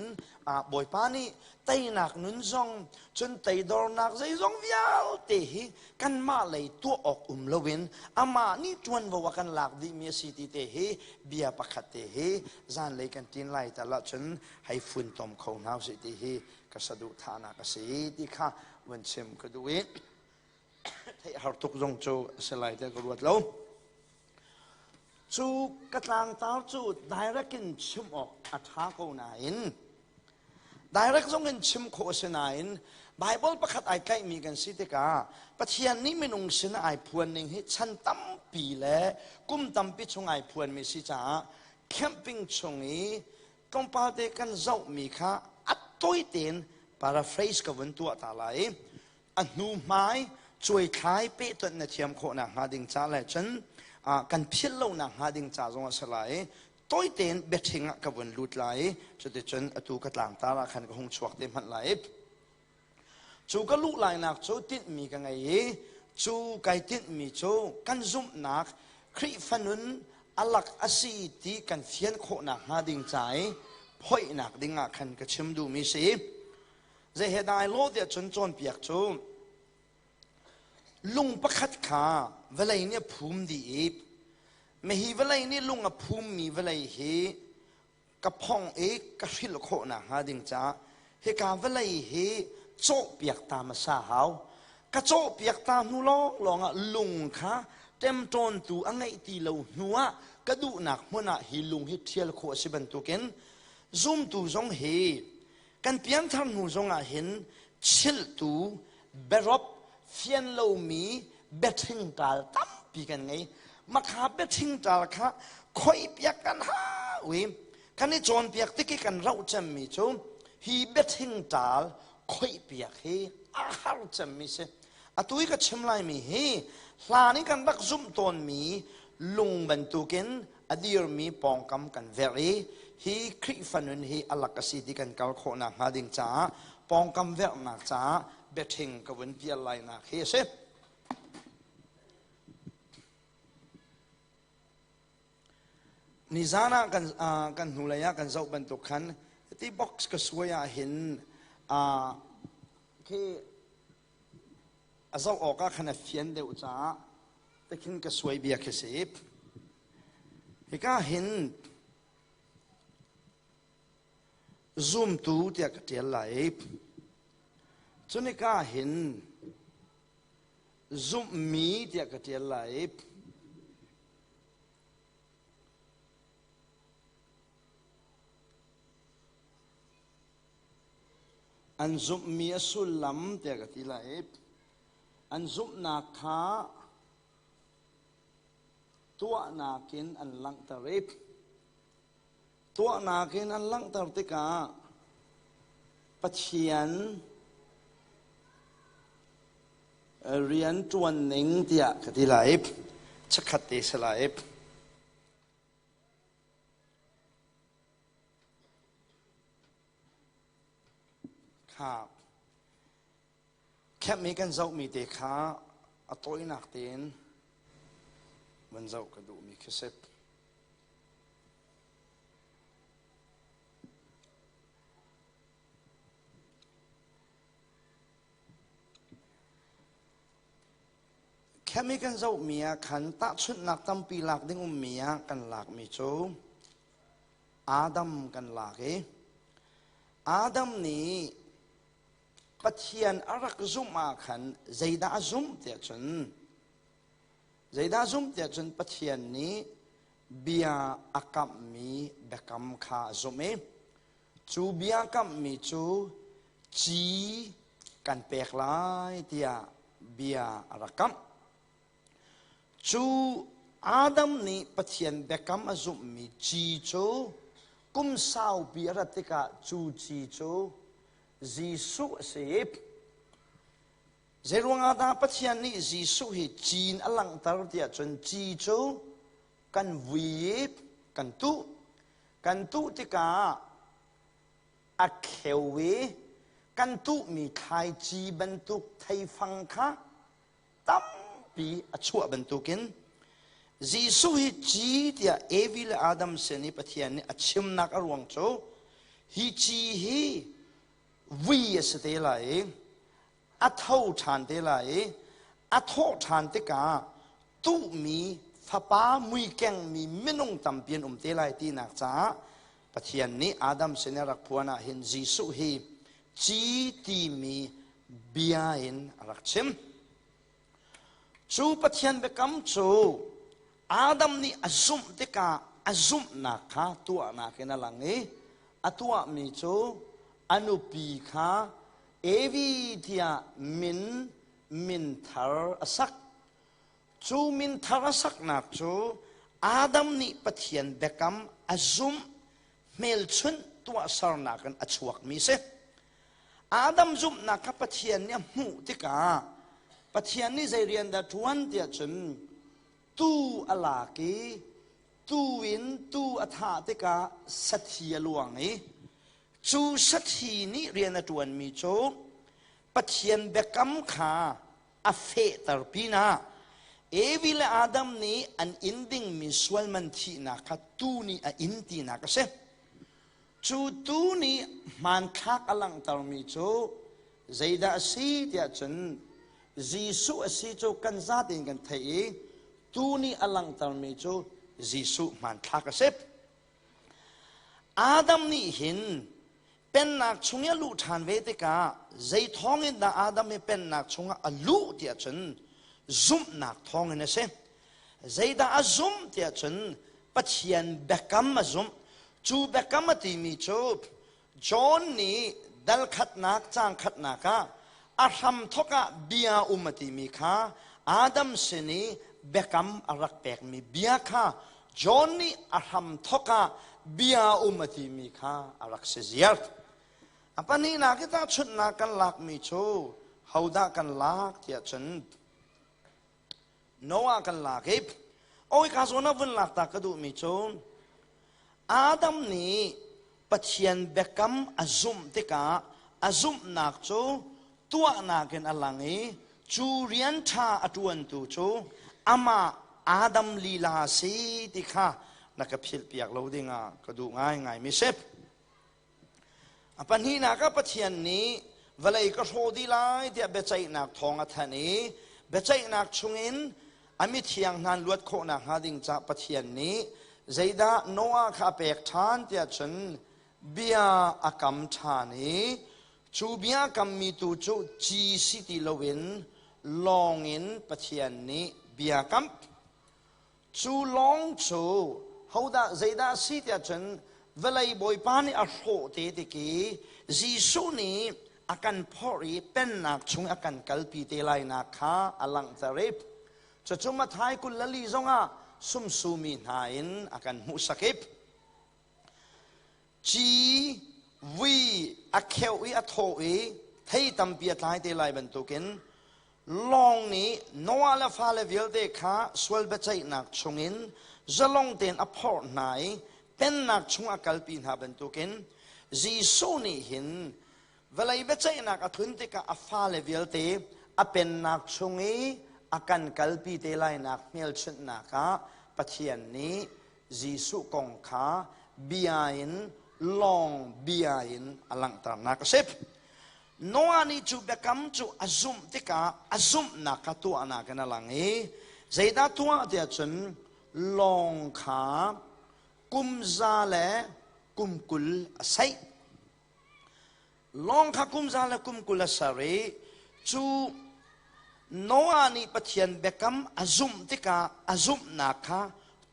Bawipa nih teinak nun zong cun teidornak zeizong vialte hi kanmah lei tuah awk um loin amah nih ṭuanvo a kan lak dihmi a si ti te hi bia pakhat te hi zanlei kan ṭin lai tal ahcun hei funtom kho hna usih ti hi ka saduhthahnak a si ti kha vun chim ka duh i theih har tuk zong cu a si lai tiah ka ruat lo. Cu ka tlangtar cu direct in chim awk a ṭha ko nain direct zong in chim khawh a si nain Bible pakhat ai tlaihmi kan si tikah Pathian nih minung sin ai phuan ning hi chan tampi le kum tampi chung ai phuanmi si caah camping chung i tlawmpal te kan zohmi kha a tawi tein paraphrase ka vun tuah ta lai. A hnu hmai cuaithlai pehtonh na thiam khawh nakhnga ding ca le cun kan philh lo nakhnga ding ca zong a si lai. Tawi tein biaṭhing ah ka vun lut lai i cuticun atu ka tlangtar ah khan ka hung chuak te hmanh lai. Cu ka luh lainak cu tinhmi ka ngei i cu kai tinhmi cu kan zumhnak Khrihfa nun a lak a si ti kan fian khawh nakhnga ding ca i phoihnak ding ah khan ka chim duhmi si. Zei he dah ai lawh tiah cun cawnpiak cu lung pakhat kha vawlei nih a phum dih i mihi vawlei nih lung a phummi vawlei hi ka phong i ka hrilh khawh nakhnga ding caah hika vawlei hi cawhpiak ta hmasa hau. Ka cawhpiak ta hnu lawnglawng ah lung kha ṭemṭawntu a ngeih ti lo hnu ah ka duhnak hmun ah hi lung hi ṭhial khawh a si bantukin zumtu zong hi kan pianthar hnu zongah hin chilhtu berop fian lomi biaṭhingṭal tampi kan ngei. Makha biaṭhingṭal kha khoihpiak kan hau i kan i cawnpiak tik i kan rauh cemmi cu hi biaṭhingṭal khoihpiak hi a har cemmi si. Atu i ka chim laimi hi hlan i kan rak zumh tawnmi lung bantukin a dirmi pawngkam kan verh i hi Khrihfa nun hi a lak a si ti kan kal khawh nakhnga ding caah pawngkam verhnak caah biaṭhing ka vun pial lainak hi a si. Nizan ah kan kan hnulei ah kan zoh bantuk khan ti box ka suai ah hin khi a zoh awk ah khan a fian deuh caah tikhin ka suai bia khi si. Hika hin zumtu tiah ka ṭial lai. Cun hika hin zumhmi tiah ka ṭial lai. An zumhmi a sullam tiah ka ti lai. An zumhnak kha tuahnak in an langhter i tuahnak in an langhter tikah Pathian rian ṭuan ning tiah ka ti lai. Chikkhat te si lai. Kha Khenhmi kan zohmi te kha a tawinak tein van zoh ka duhmi khi si. Khenhmi kan zohmi ah khan tahchunhnak tampi lak ding ummi ah kan lakmi cu Adam kan lak i Adam nih Pathian a rak zumh ah khan zeidah a zumh tiah cun zeidah a zumh tiah cun Pathian nih bia a kamhmi biakam kha a zumh i cu bia kamhmi cu ci kan pek lai tiah bia a rak kamh. Cu Adam nih Pathian biakam a zumhmi ci cu kum saupi a rat tikah cu ci cu Jesuh a si. Zeiruangah dah Pathian nih Jesuh hi cin a langhter tiah cun ci cu kan vui i kan tuh. Kan tuh tikah a kheu i kan tuhmi thlaici bantuk theifang kha tampi a chuah bantukin Jesuh hi ci tiah Evi le Adam sin i Pathian nih a chimnak a ruang cu hi ci hi vui a si te lai i a tho ṭhan te lai i a thawh ṭhan tikah tuhmi fapa muikengmi minung tampi an um te lai tinak caah Pathian nih Adam sin i a rak phuan ah hin Jesuh hi ci timi bia in a rak chim. Cu Pathian biakam cu. Adam nih a zumh tikah a zumhnak kha tuahnak in a lang i a tuahmi cu a nupi kha Evi tiah min min thar a sak. Cu min thar a saknak cu Adam nih Pathian biakam a zumh hmelchunh tuahsernak in a chuakmi si. Adam zumhnak kha Pathian nih a hmuh tikah Pathian nih zei rian dah ṭuan tiah cun tuu a lak i tuu in tuu a thah tikah sathi a luang i cu sathi nih rian a ṭuanmi cu Pathian biakam kha a fehter pinah Evi le Adam nih an in dingmi sualman thihnak kha tuu nih a in tinak a si. Cu tuu nih hmanthlak a langhtermi cu zeidah a si tiah cun Jesuh a si cu kan zatein kan theih i tuu nih a langhtermi cu Jesuh hmanthlak a si. Adam nih hin pennak chung i a luh ṭhan ve tikah zei thawngin dah Adam hi pennak chungah a luh tiah cun zumhnak thawngin a si. Zeidah a zumh tiah cun Pathian biakam a zumh. Cu biakam a timi cu John nih dal khatnak caang khatnak ah a hramthawk ah bia um a timi kha Adam sin i biakam a rak pekmi bia kha John nih a hramthawk ah bia um a timi kha a rak si ziar. A pahnihnak i tahchunhnak kan lakmi cu hodah kan lak tiah cun Noah kan lak i oi ka zawn ah vun lak ta ka duhmi cu Adam nih Pathian biakam a zumh tikah a zumhnak cu tuahnak in a lang i cu rian ṭha a ṭuantu cu amah Adam lila si ti kha na ka philhpiak lo dingah ka duh ngaingai mi si. A pahnihnak ah Pathian nih vawlei ka hrawh dih lai tiah biaceihnak thawng a thanh i biaceihnak chungin a mithiang hna luat khawhnak hnga ding caah Pathian nih zeidah Noah kha a pek ṭhan tiah cun bia a kam ṭhan i cu bia kammi tu cu ci si ti loin lawng in Pathian nih bia kam. Cu lawng cu hodah zeidah a si tiah cun vawlei Bawipa nih a hrawh te tik i Jesuh nih a kan phorh i pennak chung a kan kalpi te lainak kha a langhter i cucu Matthai 24 zongah sumsumi hna in a kan hmuhsak i Ci vui a kheuh i a thawh i thei tampi a tlai te lai bantukin lawng nih Noah le fale vialte kha sual biaceihnak chungin zalong tein a phorh hna i pennak chung a kalpi hna bantukin Jesuh nih hin vawlei biaceihnak a tlun tikah a fale vialte a pennak chung i a kan kalpi te lainak hmelchunhnak ah Pathian nih Jesuh kong kha bia in lawng bia in a langhternak a si. Noah nih cu biakam cu a zumh tikah a zumhnak kha tuahnak in a lang i zeidah tuah tiah cun lawng kha kum za le kum 20 a saih. Lawng kha kum za le kum 20 a ser i cu Noah nih Pathian biakam a zumh tikah a zumhnak kha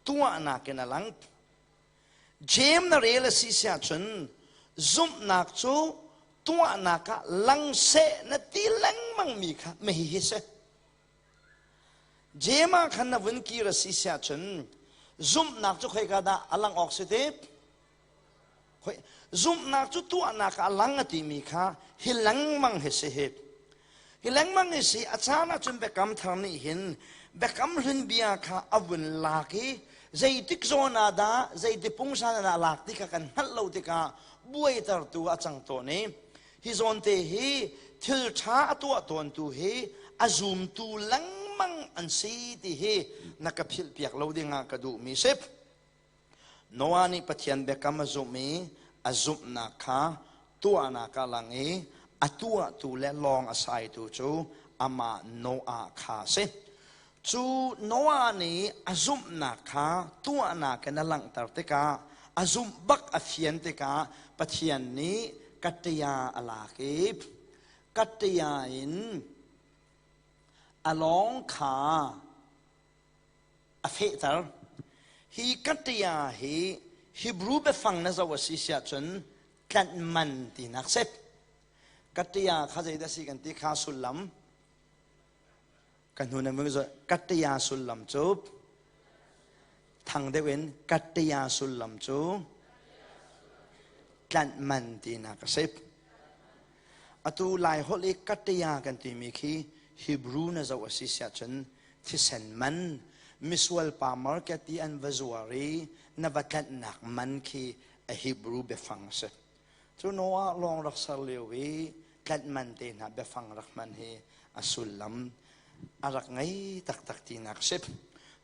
tuahnak in a lang. Jeim na rel a si siah cun zumhnak cu tuahnak ah lang seh na ti lengmang mi kha mi hi si. Jeim ah khan na vun kir a si siah cun zumhnak cu khoika dah a lang awk si te? Zumhnak cu tuahnak ah a lang a timi kha hi lengmang hi si hi. Hi lengmang hi si a caan ahcun biakam thar nih hin biakam hlun bia kha a vun lak i zeitik zawn ah dah zeiti pungsan ah dah lak ti kha kan hngalh lo tikah buaitertu a cang tawn i hi zawnte hi thil ṭha a tuah tawntu hi a zumtu lengmang an si ti hi na ka philhpiak lo dingah ka duhmi si. Noah nih Pathian biakam a zumh i a zumhnak kha tuahnak ah lang i a tuahtu le lawng a saitu cu amah Noah kha a si. Cu Noah nih a zumhnak kha tuahnak in a langhter tikah a zumh bak a fian tikah Pathian nih kaṭia a lak i kaṭia in a lawng kha. A fehter. Hi katia hi Hebrew biafang na zoh a si siah cun tlanh man tinak si. Katia kha zeidah si kan ti kha sullam ka hnu na mung katia sullam cu thang deuh in katia sullam cu tlanh man tinak a si. Atu Lai holh i katia kan timi khi Hebrew na zoh a si siah cun thisen man misual pa market i an va zuar i na va tlanhnak man khi a Hebrew biafang a si. Cu Noah lawng rak ser lio i tlanh man te hna biafang rak hman hi a sullam a rak ngei taktak tinak a si.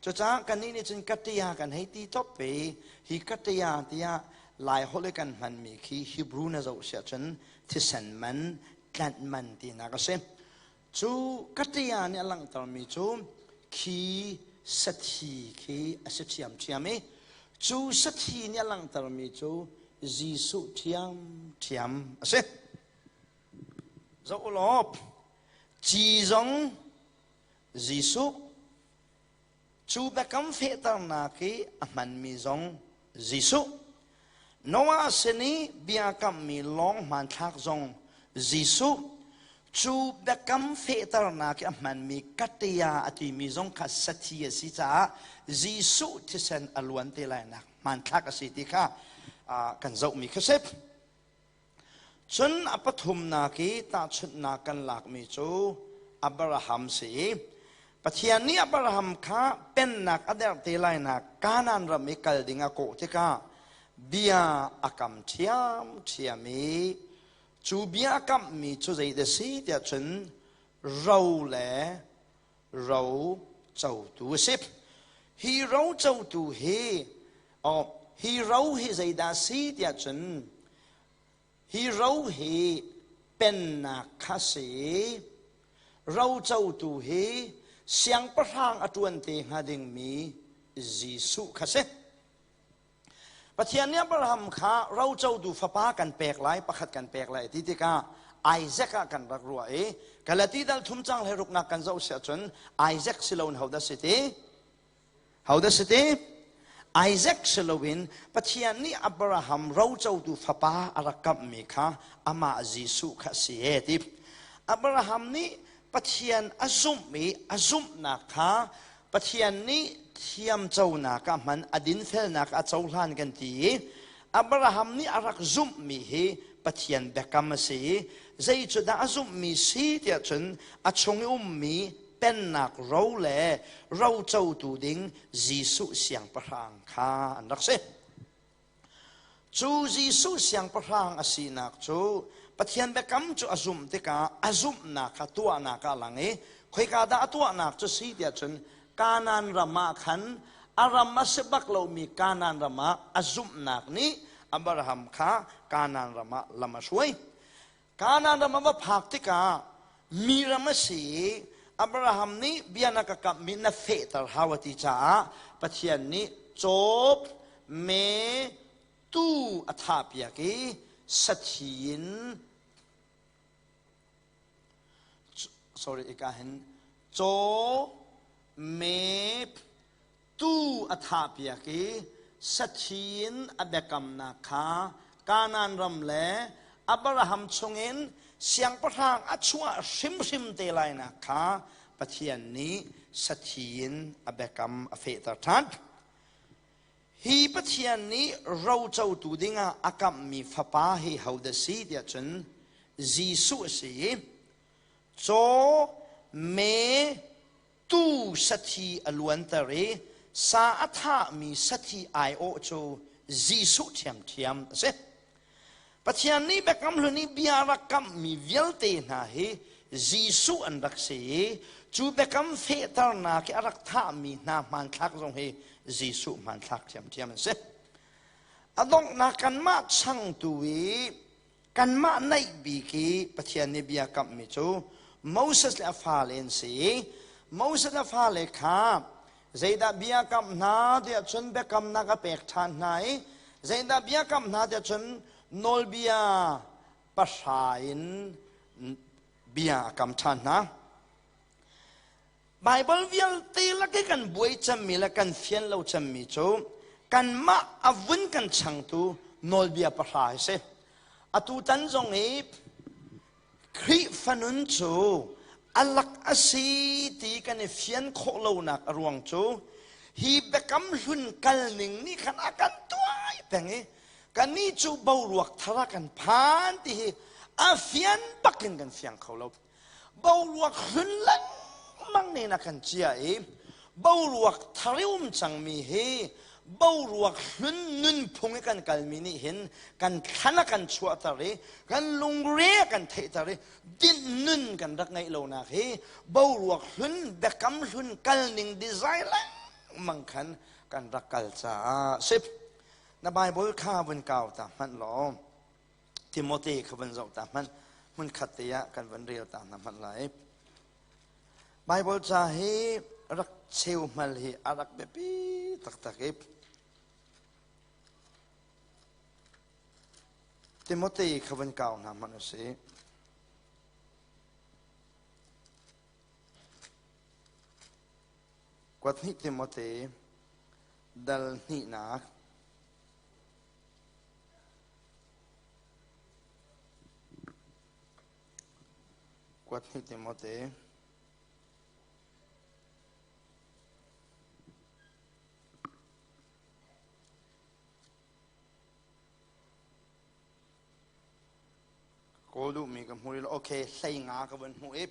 Cucaah kannih nih cun katia kan hei ti top i hi katia tiah Lai holh i kan hmanmi khi Hebrew na zoh siah cun thisen man, tlanh man tinak a si. Cu katia nih a langhtermi cu khi sathi khi a si ṭhiamṭhiam i cu sathi nih a langhtermi cu Jesuh ṭhiamṭhiam a si. Zoh u law, ci zong Jesuh, cu biakam fehternak i a hmanmi zong Jesuh. Noah sin i bia kammi lawng hmanthlak zong Jesuh. Cu biakam fehternak i a hmanmi katia a timi zong kha sathi a si caah Jesuh thisen a luan te lainak hmanthlak a si ti kha kan zohmi kha si. Cun a pathumnak i tahchunhnak kan lakmi cu Abraham si i Pathian nih Abraham kha pennak a derh te lainak Kanaan ram i kal ding a kawh tikah bia a kam ṭhiamṭhiam i cu bia a kamhmi cu zeidah si tiah cun ro le ro cotu a si. Hi ro cotu hi oh, hi ro hi zeidah si tiah cun hi ro hi pennak kha si. Ro cotu hi siangpahrang a ṭuan te hnga dingmi Jesuh kha si. Pathian nih Abraham kha rocotu fapa kan pek lai, pakhat kan pek lai ti tikah Isaac ah kan rak ruah i Galati dal thum cang hlei ruknak kan zoh siah cun Isaac si loin hodah si ti? Hodah si ti? Isaac si loin Pathian nih Abraham rocotu fapa a rak kamhmi kha amah Jesuh kha a si e ti. Abraham nih Pathian a zumh i a zumhnak kha Pathian nih thiamconak ah hman a dinfelnak a cohlan kan ti i Abraham nih a rak zumhmi hi Pathian biakam a si i zei cu dah a zumhmi si tiah cun a chung i ummi pennak ro le ro cotu ding Jesuh siangpahrang kha an rak si. Cu Jesuh siangpahrang a sinak cu Pathian biakam cu a zumh tikah a zumhnak kha tuahnak ah a lang i khoika dah a tuahnak cu si tiah cun Kanaan ram ah khan a ram a si bak lomi Kanaan ram ah a zumhnak nih Abraham kha Kanaan ram ah lam a hruai. Kanaan ram a va phak tikah mi ram a si i Abraham nih bia na ka kamhmi na fehter hau a ti caah Pathian nih cawp me tu a thahpiak i sathi in sorry ika hin caw me tuu a thahpiak i sathi in a biakamnak kha Kanaan ram le Abraham chungin siangpahrang a chuah hrimhrim te lainak kha Pathian nih sathi in a biakam a fehter ṭhan. Hi Pathian nih rocotu dingah a kamhmi fapa hi hodah si tiah cun Jesuh a si i caw, me, tuu sathi a luanter i sa a thahmi sathi aiawh cu Jesuh ṭhiamṭhiam a si. Pathian nih Biakam Hlun i bia rak kamhmi vialte hna hi Jesuh an rak si i cu biakam fehternak i a rak thahmi hna hmanthlak zong hi Jesuh hmanthlak ṭhiamṭhiam an si. A donghnak kanmah changtu i Kanmah naih bik i Pathian nih bia kamhmi cu Moses le a fale an si i Moses le a fale kha zeidah bia kamh hna tiah cun biakamnak a pek ṭhan hna i zeidah bia kamh hna tiah cun nawlbia pahra in bia a kam ṭhan hna. Baibal vialte lak i kan buai cemmi le kan fian lo cemmi cu kanmah a vun kan changtu nawlbia pahra hi si. Atu tan zong i Khrihfa nun cu a lak a si ti kan i fian khawh lonak a ruang cu hi biakam hlun kal ning nih khan a kan tuai peng i kannih cu boruak thar ah kan phan ti hi a fian bak in kan fiang kho lo. Boruak hlun lengmang nih a kan cia i boruak thar i um cangmi hi boruak hlun nunphung i kan kalmi nih hin kan thlan a kan chuahter i kan lungre a kan theihter i dinh nun kan rak ngeih lonak hi boruak hlun biakam hlun kalning design lengmang khan kan rak kal caah sip na Bible kha vun kau ta hmanh law Timote kha van zoh ta hmanh hmunkhat te ah kan van rel ta hna hmanh lai. Bible ca hi rak cheu hmal hi a rak biapi taktak i Timote kha van kau hna hmanh u sih. Kuat hnih Timote dal hnihnak Kuat hnih Timote. Kawl duhmi ka hmu rih lo. Okay, hlei nga ka vun hmuh i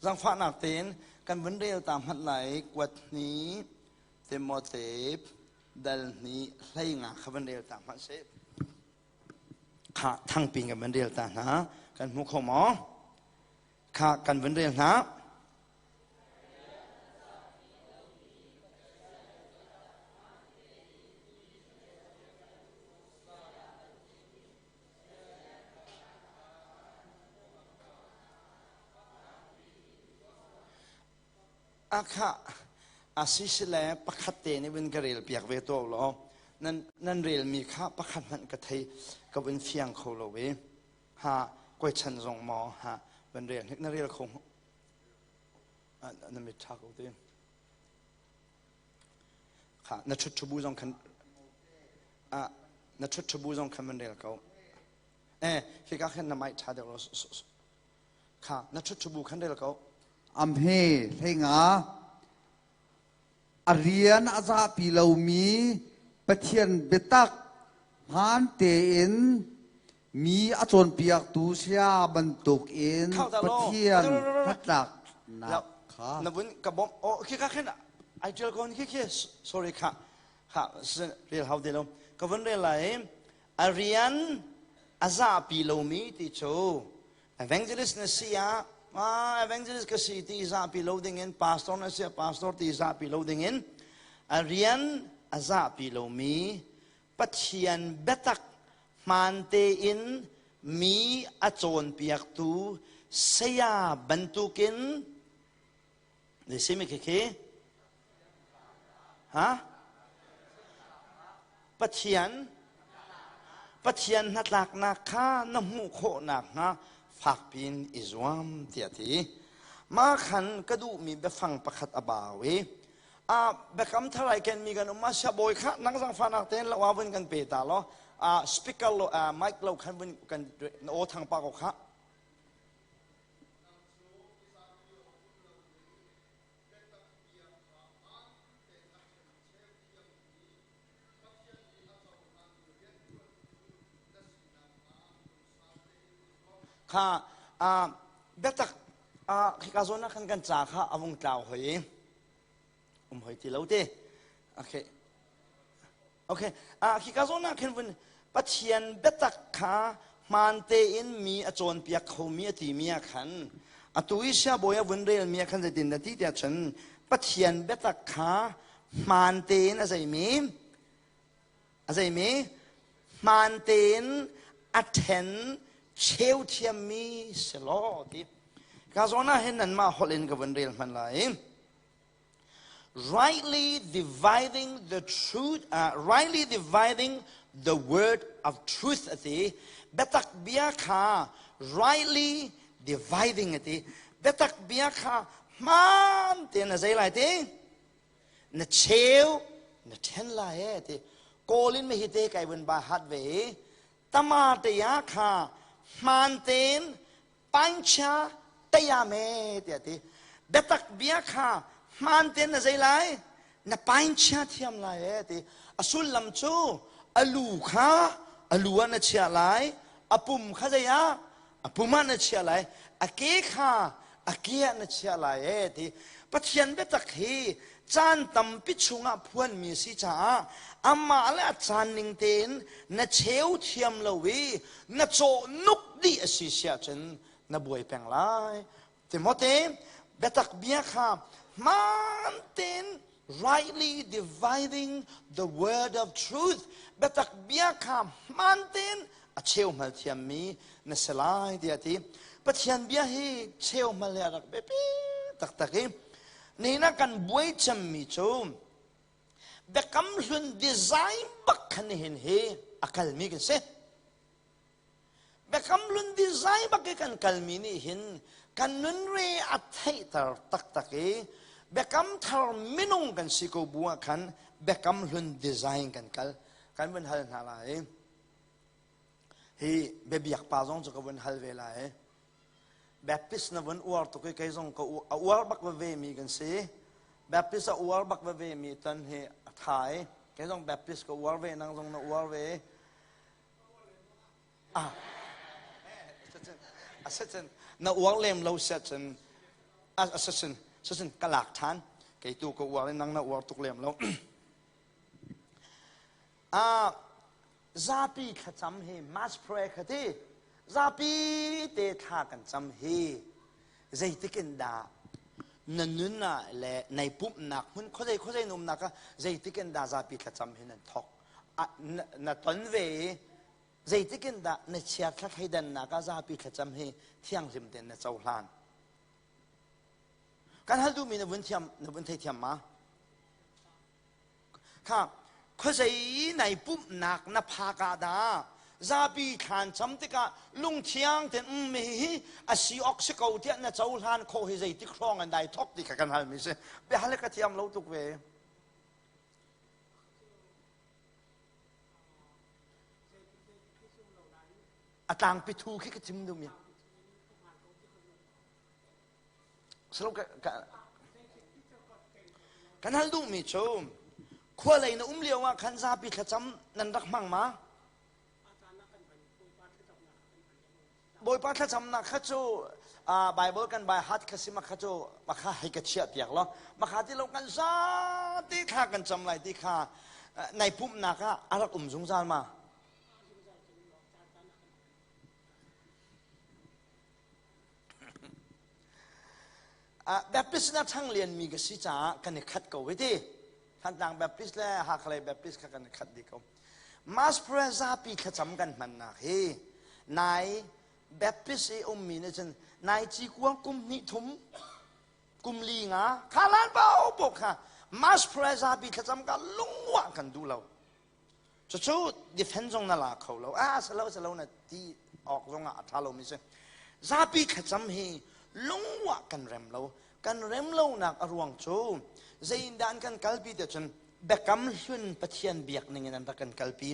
zangfahnak tein kan vun rel ta hmanh lai kuat hnih Timote dal hnih hlei nga kha van rel ta hmanh seh. Kha thangpi kan van rel ta hna. Kan hmu kho maw? Kha kan van rel hna. Akha asisile pakhat te nih vun ka rel piak ve to law nan nan relmi kha pakhat hmanh ka thei ka vun fiang kho lo i ha koi chan zong maw ha van rel hnik na rel kho na mit tha ko te kha na thut thubu zong khan na thut thubu zong khan van rel ko eh hika khan na mai tha deuh lo Kha na ṭhutṭhubu khan rel ko. Amhe hleinga a rian a zahpi lomi Pathian biatak hmaan tein mi a cawnpiaktu saya bantukin Pathian hnatlaknak kha na vun ka bawmh oh khi ka khin ai ṭial ko khi khi sorry kha kha rel hau te lo ka vun rel lai a rian a zahpi lomi ti cu Evangelist na si ah ah evangelist ka si ti zahpi lo dingin pastor na si ah pastor ti zahpi lo dingin a rian a zahpi lomi Pathian biatak hmaan tein mi a cawnpiaktu saya bantukin Zei si mi khi Ha? Pathian Pathian hnatlaknak kha na hmuh khawh nakhnga fakpiin i zuam tiah a ti. Mah khan ka duhmi biafang pakhat a bau i a biakam thar ai kenmi kan um ah siabawi kha nang zangfahnak tein lo ah vun kan pe ta law speaker lo mic lo khan vun kan na aw thang pa ko kha Kha biatak khika zawn ah khan kan ca kha a vung tlau hoi i um hoi ti lo te. Okay. Okay. Ah khika zawn ah khin vun Pathian biatak kha hmaan tein mi a cawnpiak khomi a timi ah khan atu i siabawi a vun relmi ah khan zeitin na ti tiah cun Pathian biatak kha hmaan tein a zeimi a zeimi hmaan tein a ṭhen cheu thiammi si law ti ka zawn ah hin nanmah holh in ka vun rel hman lai rightly dividing the truth rightly dividing the word of truth a ti biatak bia kha rightly dividing a ti biatak bia kha Hmaan tein na zei lai ti? Na cheu na ṭhen lai e ti. Kawl in hi te kai vun ba hat ve i tamate ya kha hmaan tein pancha tayame tiah ti. Biatak bia kha hmaan tein na zei lai? Na painchia thiam lai e ti. A sullam cu a lu kha a lu ah na chiah lai, a pum kha zei ah a pum ah na chiah lai a ke kha a ke ah na chiah lai e ti Pathian biatak hi caan tampi chungah phuanmi si caah amah le a caan ning tein na cheu thiam lo i na cawh nuk dih a si siah cun na buai peng lai Timote biatak bia kha hmaan tein rightly dividing the word of truth biatak bia kha hmaan tein a cheuhmal thiammi na si lai tiah a ti Pathian bia hi cheuhmal hi a rak biapi taktak i nihin ah kan buai cemmi cu biakam hlun design bak khan nihin hi a kalmi kan si Biakam hlun design bak i kan kalmi nih hin kan nun re a theihter taktak i biakam thar minung kan si ko bu ah khan biakam hlun design kan kal kan vun hal hna lai hi biabiak pa zong cu ka vun hal ve lai Baptist na vun uar tuk i kei zong ka a uar bak ve mi kan si Baptist a uar bak ve mi tan hi a tha i kei zong Baptist ka uar ve nang zong na uar ve Ah. Asacun na uar lem lo siahcun asacun sacun ka lak ṭhan kei tu ka uar in nang na uar tuk lem lo ah zapi thlacam hi mass prayer kha ti zapi te thla kan cam hi zeitik in dah na nun ah le nai pumhnak hmun khuazei khuazei na umnak ah zeitik in dah zapi thlacam hi nan thok na ton ve i zeitik in dah na chiathla thleidannak ah zapi thlacam hi thianghlim tein na cohlan kan hal duhmi na vun thiam na vun thei thiam ma kha khuazei nai pumhnak na phak ah dah zapi thlan cam tikah lungthiang ten um mi hi a si ok si ko tiah na cohlan khawh hi zeitik hrawng an dai thok ti kha kan hal mi si biahal ka thiam lo tuk ve A tlangpi thu khi ka chim duhmi. Salo ka, ka, kan hal duhmi cu khua lei na um lio ah khan zapi thlacam nan rak hmang ma? Bawipa thlacamnak kha cu Bible kan bai hat kha si makha cu makha hei ka chiah piak law makha ti lo kan zate thla kan cam lai ti kha nai pumhnak ah a rak um zungzal ma Baptist na ṭhang lianmi ka si caah kan i khat ko hei ti. Thantlang Baptist le Hakhalei Baptist kha kan i khat dih ko. Mass prayer zapi thlacam kan hmannak hi nai Baptist i ummi nih cun nai cikuang kum hnih thum kum li nga kha lan pau pau kha mass prayer zapi thlacam ka lungwah kan duh lo. Cucu defend zong na la kho lo. Ah, salo salo na ti awk zong ah a ṭha lomi si. Zapi thlacam hi lungwah kan rem lo. Kan rem lonak a ruang cu zeiindah an kan kalpi ti cun biakam hlun Pathian biak ning in an rak kan kalpi.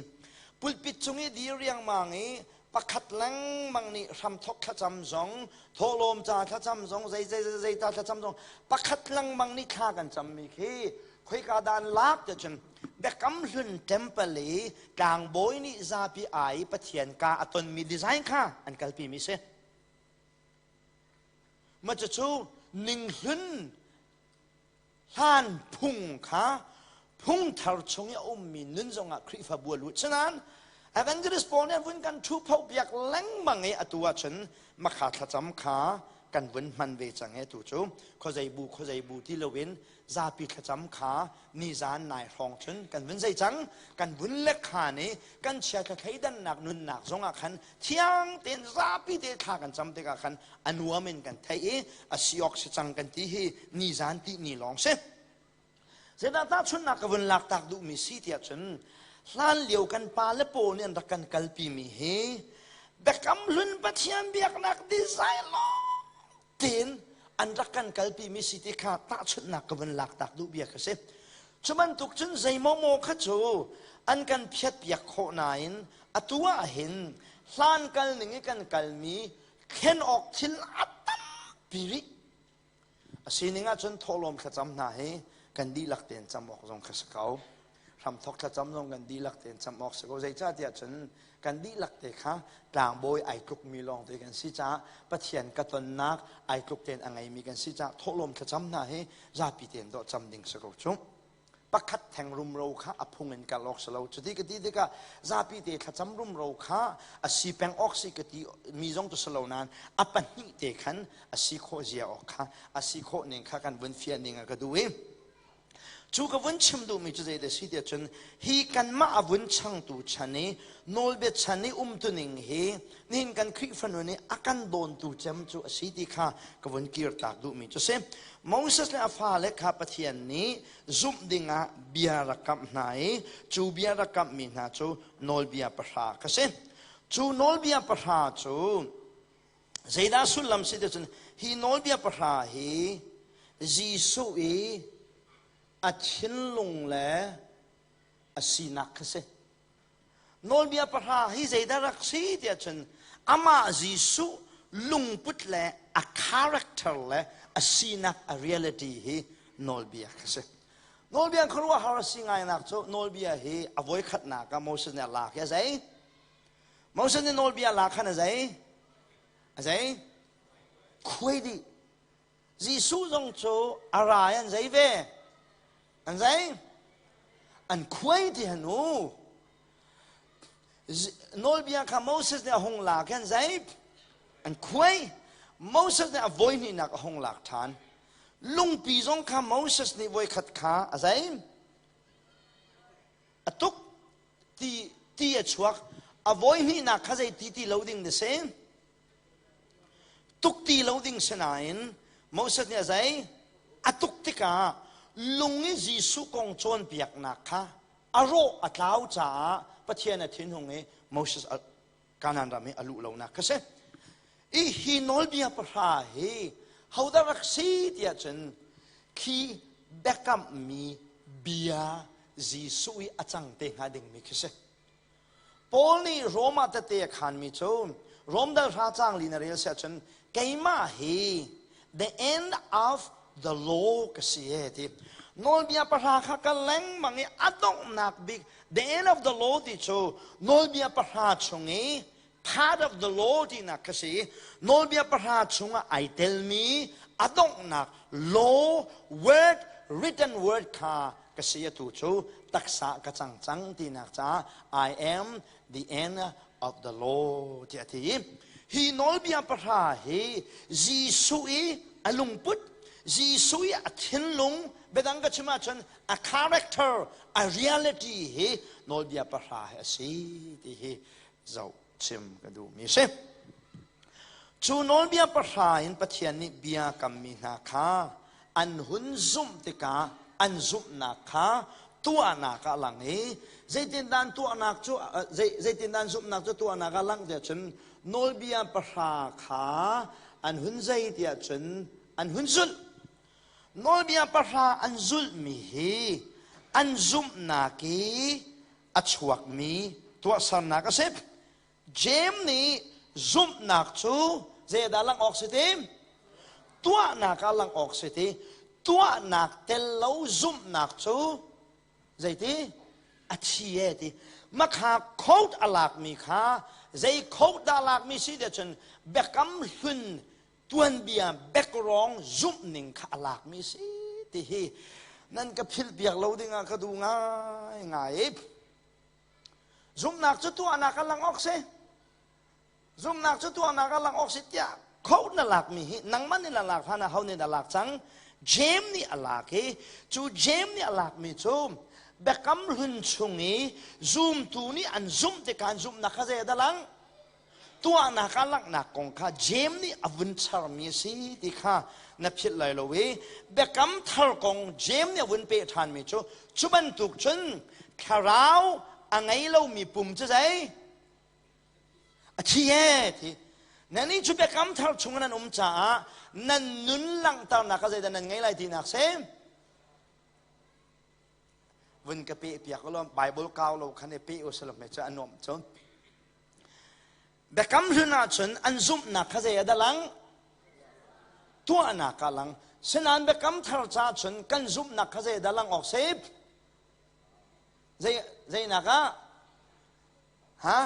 Pulpit cung i dir riangmang i pakhat lengmang nih hramthok thlacam zong thawhlawm ca thlacam zong zei zei zei ta thlacam zong pakhat lengmang nih thla kan cammi khi khoika dan lak te cun biakam hlun temple i tlangbawi nih zapi ai pathian ka a tonmi design kha an kalpi mi si ma cu ning hlun hlan phung kha phung thar chung i a ummi nun zongah Khrihfabu a lut. Sinain evangelist pawl nih vun kan thu pho piak lengmang i atu ahcun makha thlacam kha kan vun hman ve cang e tu cu khuazei bu khuazei bu ti loin zapi thlacam kha nizan nai hrawng cun kan vun zei cang kan vun lek khan i kan chiathla thleidannak nunnak zongah khan thiang tein zapi te thla kan cam tikah khan a nuam in kan theih i a si awk si cang kan ti hi nizan ti ni lawng si zeidah tahchunhnak ka vun lak tak duhmi si tiah cun hlan lio kan pa le pawl nih an rak kan kalpi mi hi biakam hlun pathian biaknak design lawng tein an rak kan kalpi mi si ti kha tahchunhnak ka vun lak tak duh bia ka si. Cu bantuk cun zeimaw maw kha cu an kan phiat piak khawh nain atu ah hin hlan kal ning i kan kalmi thlen awk thil a tampi rih. A sining ahcun thawhlawm thlacam hna hi kan dihlak tein cam awk zong kha si ko. Hramthok thlacam zong kan dihlak tein cam awk si ko. Zeicahtiah cun kan dihlak te kha tlangbawi ai tlukmi lawng te kan si caah Pathian ka tonnak ai tluk tein a ngeimi kan si caah thawhlawm thlacam hna hi zapi tein dawh cam ding si ko cu. Pakhat theng rumro kha a phung in kal awk si lo. Cuti ka ti tikah zapi te thlacam rumro kha a si peng awk si ka ti mi zong tu si lo nain a pahnih te khan a si khawh zia awk kha a si khawh ning kha kan vun fian ning a ka duh i cu ka vun chim duhmi cu zeidah si tiah cun hi kanmah a vun changtu chan i nawlbia chan i umtuning hi nihin kan Khrihfa nun i a kan dawntu cem cu a si ti kha ka vun kirtak duhmi cu si. Moses le a fale kha Pathian nih zumh dingah bia rak kamh hna i cu bia rak kamhmi hna cu nawlbia pahra kha si. Cu nawlbia pahra cu zeidah sullam si ti cun hi nawlbia pahra hi Jesuh i a thinlung le a sinak kha si. Nawlbia pahra hi zeidah rak si tiah cun amah Jesuh lungput le a character le a sinak a reality hi nawlbia kha si. Nawlbia khuaruahhar a si ngainak cu nawlbia hi a voikhatnak ah Moses nih a lak i a zei? Moses nih nawlbia lak khan a zei? A zei? Khuai dih. Jesuh zong cu a rai an zei ve? An zei? An khuai ti han u. Nawlbia kha Moses nih a hung lak an zei? An khuai. Moses nih a voihnihnak a hung lak ṭhan. Lungpi zong kha Moses nih voikhat kha a zei? A tuk ti ti a chuak. A voihnihnak kha zei ti ti lo ding na si? Tuk ti lo ding si nain Moses nih a zei? A tuk tikah lung i Jesuh kong cawnpiaknak kha a rawh a tlau caah Pathian a thinhung i Moses Kanaan ram i a luh lonak kha si. I hi nawlbia pahra hi hodah rak si tiah cun khi biakamhmi bia Jesuh i a cang te hnga dingmi khi si. Paul nih Rom ah tete a khaanmi cu Rom dal hra caang li na rel si ahcun keimah hi the end of the law ka si e ti. Nawlbia pahra kha ka lengmang i a donghnak bik the end of the law ti cu nawlbia pahra chung i part of the law tinak kha si. Nawlbia pahra chungah ai telmi a donghnak law word written word kha ka si atu cu taksa ka cang cang tinak caah I am the end of the law tiah a ti. Hi nawlbia pahra hi Jesuh i a lungput, Jesuh i a thinlung, biadang ka chim ahcun a character, a reality hi nawlbia pahra hi a si ti hi zoh chim ka duhmi a si. Cu nawlbia pahra in Pathian nih bia kammi hna kha an hun zumh tikah an zumhnak kha tuahnak ah lang i zeitindah an tuahnak cu zeitindah an zumhnak cu tuahnak ah lang tiah cun nawlbia pahra kha an hun zei tiah cun an hun zulh. Nawlbia pahra an zulhmi hi an zumhnak i a chuakmi tuahsernak a si. Jeim nih zumhnak cu zeidah langh awk si ti? Tuahnak ah langh awk si ti. Tuahnak tel lo zumhnak cu zeiti? A thi e ti. Makha coat a lakmi kha zei coat dah lakmi si ti cun biakam hlun tuanbia background zumhning kha a lakmi si ti hi nan ka philh piak lo dingah ka duh ngai ngai. Zumhnak cu tuahnak a lang awk si. Zumhnak cu tuahnak a lang awk si tiah kho na lakmi hi nangmah nih na lak hlan ah ho nih na lak cang? Jeim nih a lak i cu Jeim nih a lakmi cu biakam hlun chung i zumtu nih an zumh tikah an zumhnak kha zei a dah lang? Tuahnak ah langhnak kong kha Jeim nih a vun charmi a si ti kha na philh lai lo i biakam thar kong Jeim nih a vun peh ṭhanmi cu cu bantuk cun thlarau a ngei lomi pum cu zei a thi e ti. Nannih cu biakam thar chung nan um caah nan nun langhternak kha zeidah nan ngei lai tinak si? Vun ka peh piak law Bible kau lo khan i peh usalaw hme cu a nuam cu. Biakam hlun ahcun an zumhnak kha zei a dah lang? Tuahnak ah lang. Sinain biakam thar caah cun kan zumhnak kha zei dah lang awk si? Zei zeinak ah? Ha?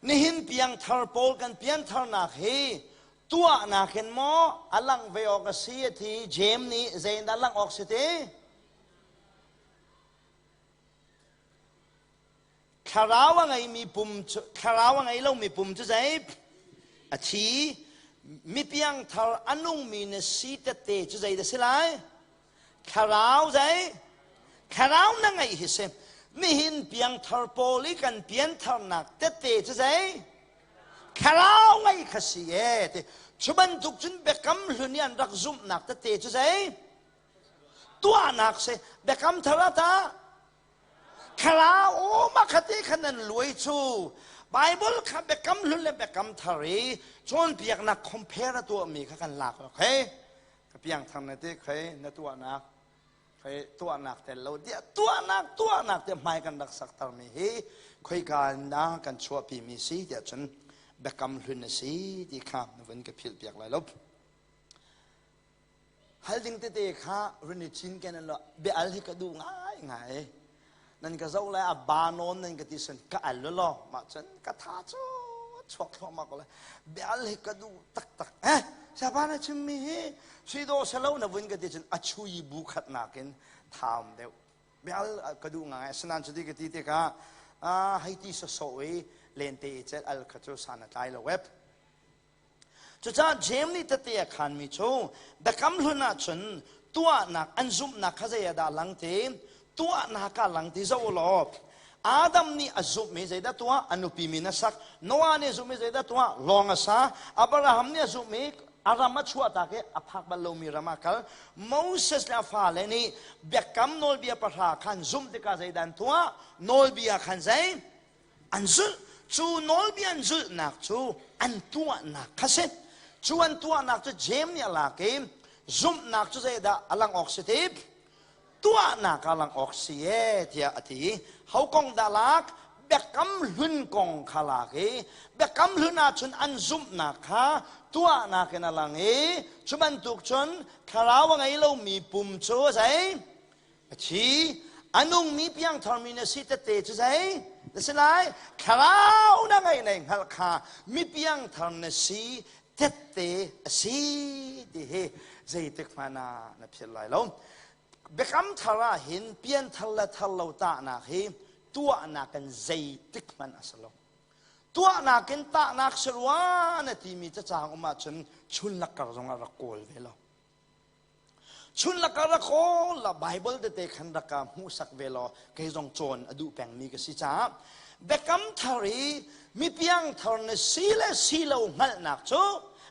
Nihin piangthar pawl kan piantharnak hi tuahnak in maw a langh ve awk a si a ti Jeim nih zeiin dah langh awk si ti? Thlarau a ngeimi pum cu thlarau a ngei lomi pum cu zei? A thi. Mi piangthar a nungmi na si tette cu zei dah si lai? Thlarau zei? Thlarau na ngeih hi si. Nihin piangthar pawl i kan piantharnak tette cu zei? Thlarau ngei kha si e ti. Cu bantuk cun biakam hlun i an rak zumhnak tette cu zei? Tuahnak si. Biakam thar ah tah Thlarau um a khat i khan nan luai cu Bible kha biakam hlun le biakam thar i cawnpiaknak compare a tuahmi kha kan lak okay ka piangthar na ti khei na tuahnak khei tuahnak tel lo dia tuahnak tuahnak te hmai kan rak sakter mi hi khoika na kan chuahpi mi si tiah cun biakam hlun a si ti kha na vun ka philh piak lai lo Hal ding tete kha run i cinken in law bia al hi ka duh ngaingai. Nan ka zoh lai a ba nawn nan ka ti sun ka al law mah cun ka tha cu chuak thluahmah ko lai. Bia al hi ka duh taktak. Eh, siapa na chimmi hi sui dawh selo na vun ka ti cun a chui bu khat nakin thaum deuh. Bia al ka duh ngai. Asinain cuti ka ti tikah ah hei ti sawsawh i lente i celh al kha cu san a tlai lo web. Cucaah Jeim nih tete a khaanmi cu biakam hlun ahcun tuahnak an zumhnak kha zei ah dah lang ti tuahnak ah lang ti zoh u law Adam nih a zumhmi zeidah tuah a nupi min a sak Noah nih a zumhmi zeidah tuah lawng a sa Abraham nih a zumhmi a ram a chuahtak i a phak bal lomi ram ah kal Moses le a fale nih biakam nawlbia pahra khan zumh tikah zeidah an tuah nawlbia khan zei An zulh. Cu nawlbia an zulhnak cu an tuahnak kha si. Cu an tuahnak cu Jeim nih a lak i zumhnak cu zeidah a lang awk si ti? Tuahnak ah lang awk si e tiah a ti. Ho kong dah lak? Biakam hlun kong kha lak i biakam hlun ahcun an zumhnak kha tuahnak in a lang i cu bantuk cun thlarau a ngei lomi pum cu zei? A thi a nungmi piangtharmi na si tete cu zei na si lai? Thlarau na ngeih nei hngalh kha mi piangthar na si tette a si ti hi zeitik hmanh ah na philh lai lo. Biakam thar ah hin pianthar le thar lo tahnak hi tuahnak in zeitik hmanh a si lo. Tuahnak in tahnak si rua na timi cacang um ahcun chun lakkar zong ah rak kawl ve lo. Chun laka rak kawl la Bible tete khan rak ka hmuhsak ve law kei zong cawn a duh pengmi ka si caah biakam thar i mi piangthar na si le si lo hngalhnak cu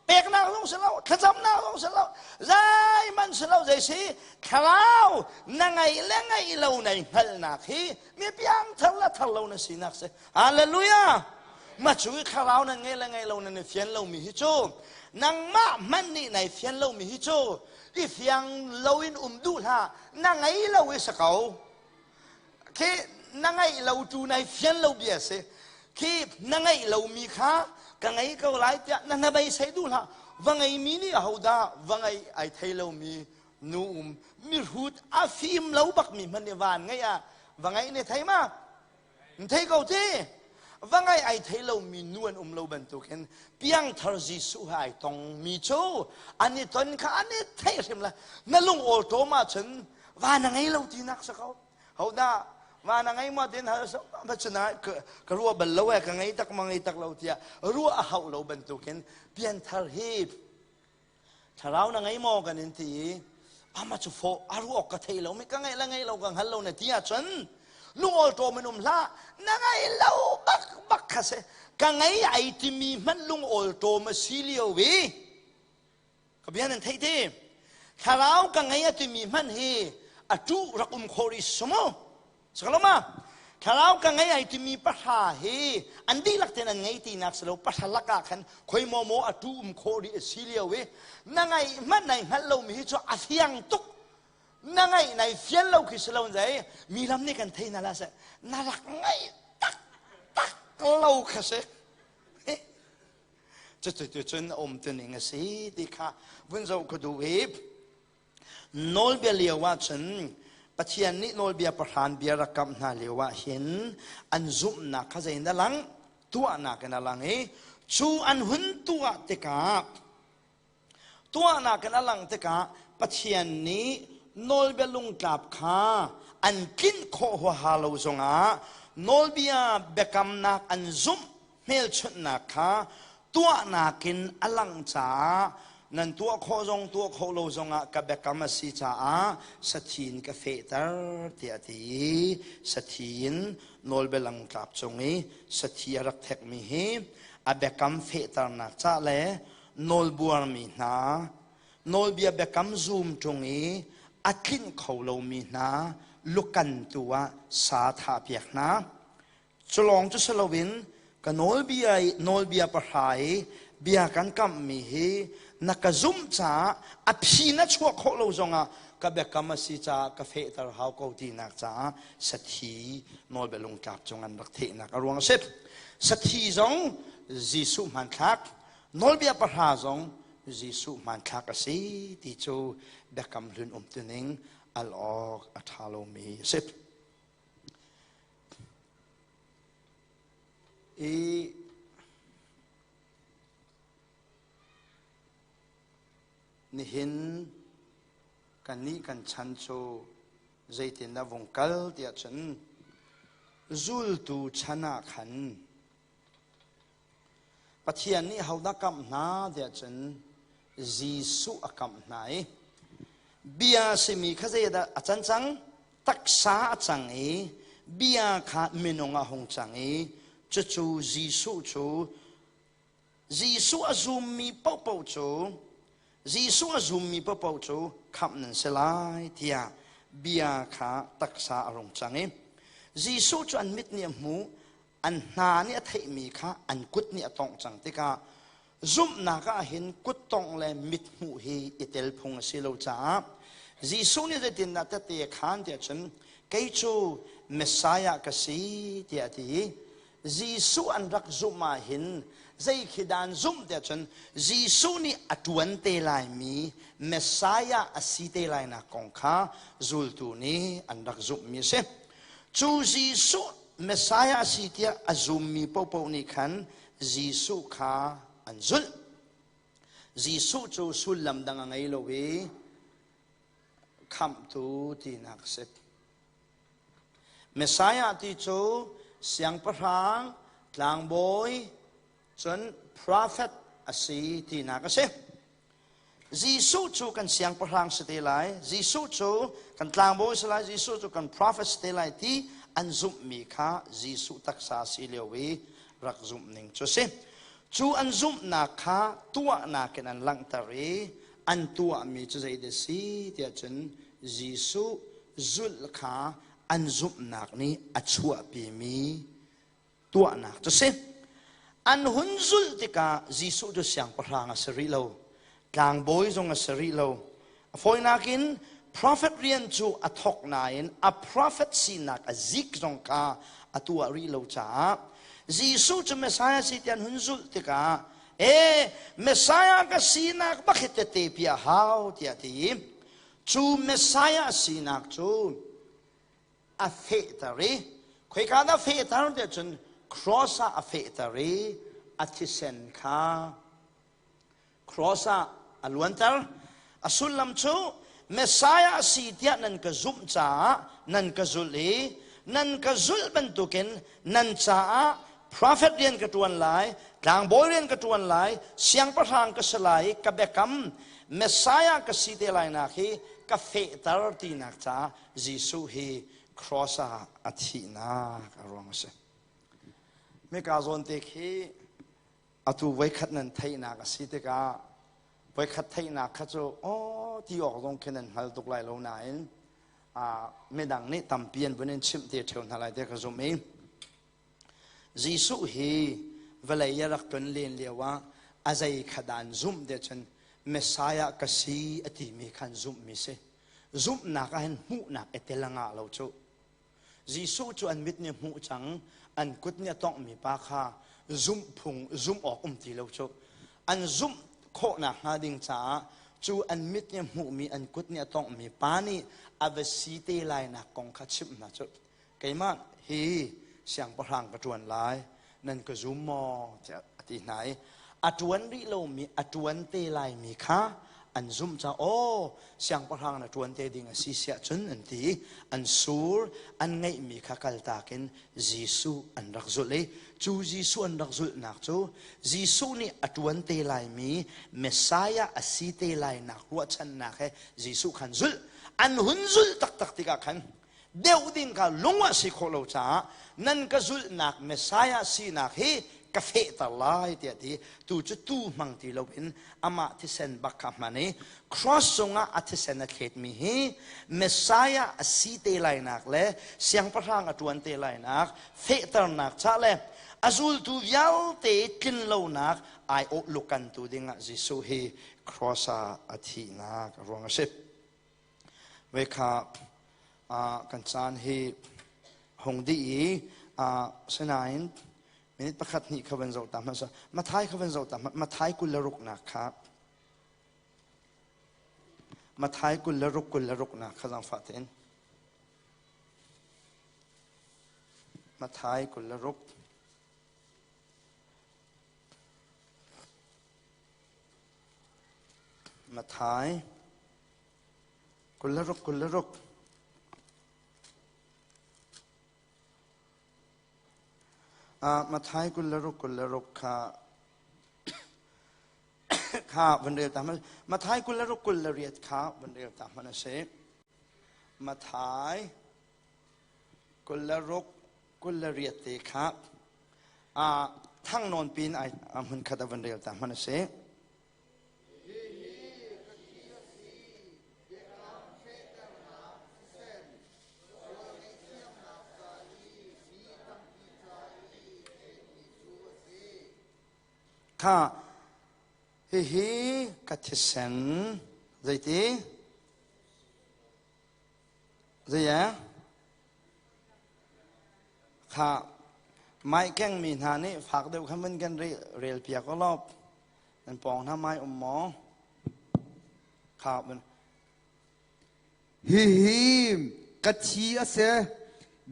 peknak zong si lo thlacamnak zong si lo zeihmanh si lo zei si thlarau na ngeih le ngeih lo nai hngalhnak hi mi piangthar le thar lo na sinak si Hallelujah! Ma cu i thlarau nan ngei le ngei lo nan i fian lomi hi cu nangmah hmanh nih nai fian lomi hi cu i fiang loin um duh hlah na ngei lo i si ko khi na ngeih lo tu nai fian lo bia si khi na ngeih lomi kha ka ngei ko lai tiah na hnabei sei duh hlah va ngeimi nih ahodah va ngei ai thei lomi nu um mihrut a fim lo bakmi hmanh nih van ngeih ah va ngeih ne thei ma Thei ko ti. Va ngai ai thei lomi nu an um lo bantukin piangthar Jesuh he ai tongmi cu an i ton kha an i theih hrim la. Na lung awl ṭawm ahcun va na ngei lo tinak si ko. Hodah va na ngei maw tin hal va cuna ka ruah bal lo eh ka ngei tak ma ngei tak lo tiah ruah a hauh lo bantukin pianthar hi Thlarau na ngei maw kan in ti i ama cu fawh a ruah awk ka thei lo mi ka ngeih le ngeih lo ka hngal lo na ti ahcun lungawl ṭawm in um hlah na ngei lo bak bak kha si ka ngei ai timi hmanh lungawl ṭawm a si lio i ka bia nan theih ti thlarau ka ngei a timi hmanh hi a ṭuh rak um khawh rih sumu Sakaloma. Thlarau ka ngei ai timi pahra hi an dihlak tein an ngei tinak si lo pahra lakah khan khoi maw maw a tu um khawh rih a si lio i na ngaih hmanh nai hngalh lomi hi cu a fiang tuk na ngaih nai fian lo khi si lo zei mi lam nih kan thei na la se na rak ngaih tak tak lo kha si cucu cun um tuning a si ti kha vun zoh ka duh i Nawlbia lio ahcun Pathian nih nawlbia pahran bia rak kamh hna lio ah hin an zumhnak kha zei in a lang? Tuahnak in a lang i cu an hun tuah tikah tuahnak in a lang tikah Pathian nih nawlbia lungtlap kha an tlinh khawh huaha lo zongah nawlbia biakamnak an zumh hmelchunhnak kha tuahnak in a langh caah nan tuah khawh zong tuah khawh lo zongah ka biakam a si caah sathi in ka fehter tiah a ti i sathi in nawlbia langtlap cung i sathi a rak thekmi hi a biakam fehternak ca le nawlbuarmi hna nawlbia biakam zum ṭung i a tlinh kho lomi hna lukan tu ah sa thahpiak hna Culawng cu si loin ka nawlbia i nawlbia pahra i bia kan kamhmi hi na ka zumh caah a phi na chuah khawh lo zongah ka biakam a si caah ka fehter hau ko tinak caah sathi nawlbia lungtlap cung an rak thehnak a ruang a si. Sathi zong Jesuh hmanthlak, nawlbia pahra zong Jesuh hmanthlak a si ti cu biakam hlun umtuning al awk a ṭha lomi a si. I nihin kannih kan chan cu zeitindah vung kal tiah cun zultu chan ah khan Pathian nih hodah kamh hna tiah cun Jesuh a kamh hna i bia simi kha zeidah a can cang? Taksa a cang i bia kha minung a hung cang i cucu Jesuh cu Jesuh a zummi paohpaoh cu Jesuh a zummi paohpaoh cu khamh nan si lai tiah bia kha taksa a rung cang i Jesuh cu an mit nih a hmuh an hna nih a theihmi kha an kut nih a tongh cang tikah zumhnak ah hin kuttongh le mithmuh hi i tel phung a si lo caah Jesuh nih zeitindah tehte a khaan tiah cun kei cu Messiah ka si tiah a ti i Jesuh an rak zumh ah hin zei khi dah an zumh tiah cun Jesuh nih a ṭuan te laimi Messiah a si te lainak kong kha zultu nih an rak zumhmi a si. Cu Jesuh Messiah a si tiah a zummi paohpaoh nih khan Jesuh kha an zulh. Jesuh cu sullam dang a ngei lo i khamhtu tinak a si. Messiah ti cu siangpahrang, tlangbawi, cun prophet a si tinak a si. Jesuh cu kan siangpahrang si te lai, Jesuh cu kan tlangbawi si lai, Jesuh cu kan prophet si te lai ti an zumhmi kha Jesuh taksa si lio i rak zumh ning cu si. Cu an zumhnak kha tuahnak in an langhter i an tuahmi cu zeidah si tiah cun Jesuh zulh kha an zumhnak nih a chuahpimi tuahnak cu si. An hun zulh tikah Jesuh cu siangpahrang a si rih lo. Tlangbawi zong a si rih lo. A fawinak in prophet rian cu a thawk nain a prophet sinak a zik zong kha a tuah rih lo caah Jesuh cu Messiah si ti an hun zulh tikah e Messiah ka sinak bak hi tete pi a hau tiah ti cu Messiah sinak cu a fehter i khoika dah fehter tiah cun cross ah a fehter i a thisen kha cross ah a luanter a sullam cu Messiah a si tiah nan ka zumh caah nan ka zulh i nan ka zulh bantukin nan caah prophet rian ka ṭuan lai tlangbawi rian ka ṭuan lai siangpahrang ka si lai ka biakam Messiah ka si te lai nak hi ka fehter tinak caah Jesuh hi cross ah a thihnak a ruang a si. Mika zawn te khi atu voikhat nan theihnak a si tikah voikhat theihnak kha cu aw ti awk zong khi nan hngal tuk lai lo nain Midang nih tampi an vun in chimh te ṭheo hna lai te ka zumh i Jesuh hi vawlei a rak tlun len lio ah a zei kha dah an zumh te cun Messiah ka si a timi kha an zumhmi si. Zumhnak ah hin hmuhnak i tel a ngah lo cu. Jesuh cu an mit nih hmuh cang, an kut nih a tawnghmi pa kha zumh phung zumh awk um ti lo cu. An zumh khawhnak hnga ding caah cu an mit nih hmuhmi an kut nih a tawnghmi pa nih a va si te lainak kong kha chimh hna cu. Keimah hi siangpahrang ka ṭuan lai, nan ka zum maw? tiah a ti hna i a ṭuan rih lomi a ṭuan te laimi kha an zumh caah aw siangpahrang na ṭuan te ding a si siah cun an ti i an sur an ngeihmi kha kaltak in Jesuh an rak zulh i cu Jesuh an rak zulhnak cu Jesuh nih a ṭuan te laimi Messiah a si te lainak ruahchannak he Jesuh khan zulh an hun zulh taktak tikah khan deuh ding kha lung ah si khawh lo caah nan ka zulhnak Messiah sinak hi ka fehter lai tiah ti tu cu tu hmang ti loin amah thisen bak kha hman i cross cungah a thisen a thletmi hi Messiah a si te lainak le siangpahrang a ṭuan te lainak fehternak ca le a zultu vialte tlinlonak aiawh lukantu dingah Jesuh hi cross ah a thihnak a ruang a si. Ve kha kan caan hi hung dih i sinain minute pakhat hnih kha van zoh ta hmasa Mathai kha van zoh ta Mathai 26 nak kha Mathai 26 26 nak kha zaangfah tein Mathai 26 Mathai 26 26 Mathai 26 26 kha kha van rel ta hmanh Mathai 26 28 kha van rel ta hmanh a si Mathai 26 28 te kha thang nawn pin ai hmun khat a van rel ta hmanh a si Kha hihi ka thisen zeiti zei eh Kha mai kengmi hna nih fak deuh khan vun kan rel piak u law nan pawng hna mai um maw? Kha vun Hihi ka thi a si.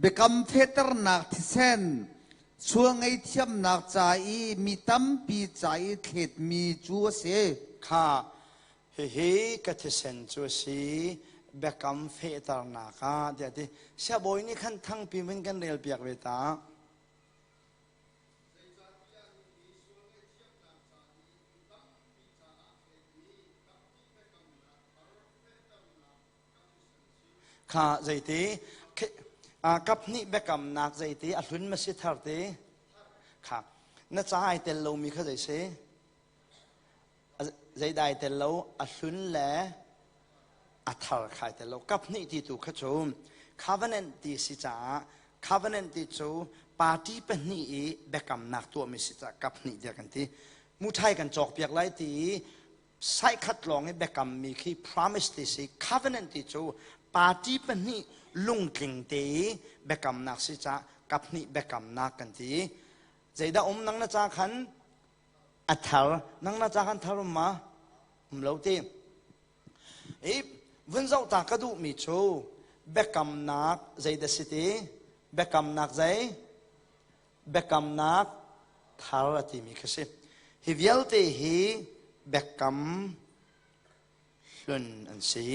Biakam fehternak thisen sual ngaihthiamnak ca i mi tampi ca i thletmi cu a si. Kha Hihi ka thisen cu a si, biakam fehternak ah tiah a ti. Siabawi nih khan thangpi in kan relpiak ve ta. Kha zeiti kap hnih biakamnak zeiti a hlun ma si thar ti kha na ca ai tel lomi kha zei si Zeidah ai tel lo? A hlun le a thar kha ai tel lo. Kap hnih ti tu kha cu covenant ti si caah covenant ti cu party pahnih i biakamnak tuahmi si caah kap hnih tiah kan ti. Muṭhai kan cawkpiak lai ti i saikhat lawng i biakammi khi promise ti si. Covenant ti cu party pahnih lungtling te i biakamnak si caah kap hnih biakamnak kan ti. Zeidah um nang na ca khan A thar. Nang na ca kan thar um ma? Um lo ti. I vun zoh ta ka duhmi cu biakamnak zeidah si ti? Biakamnak zei? Biakamnak thar a timi kha si. Hi vialte hi biakam hlun an si.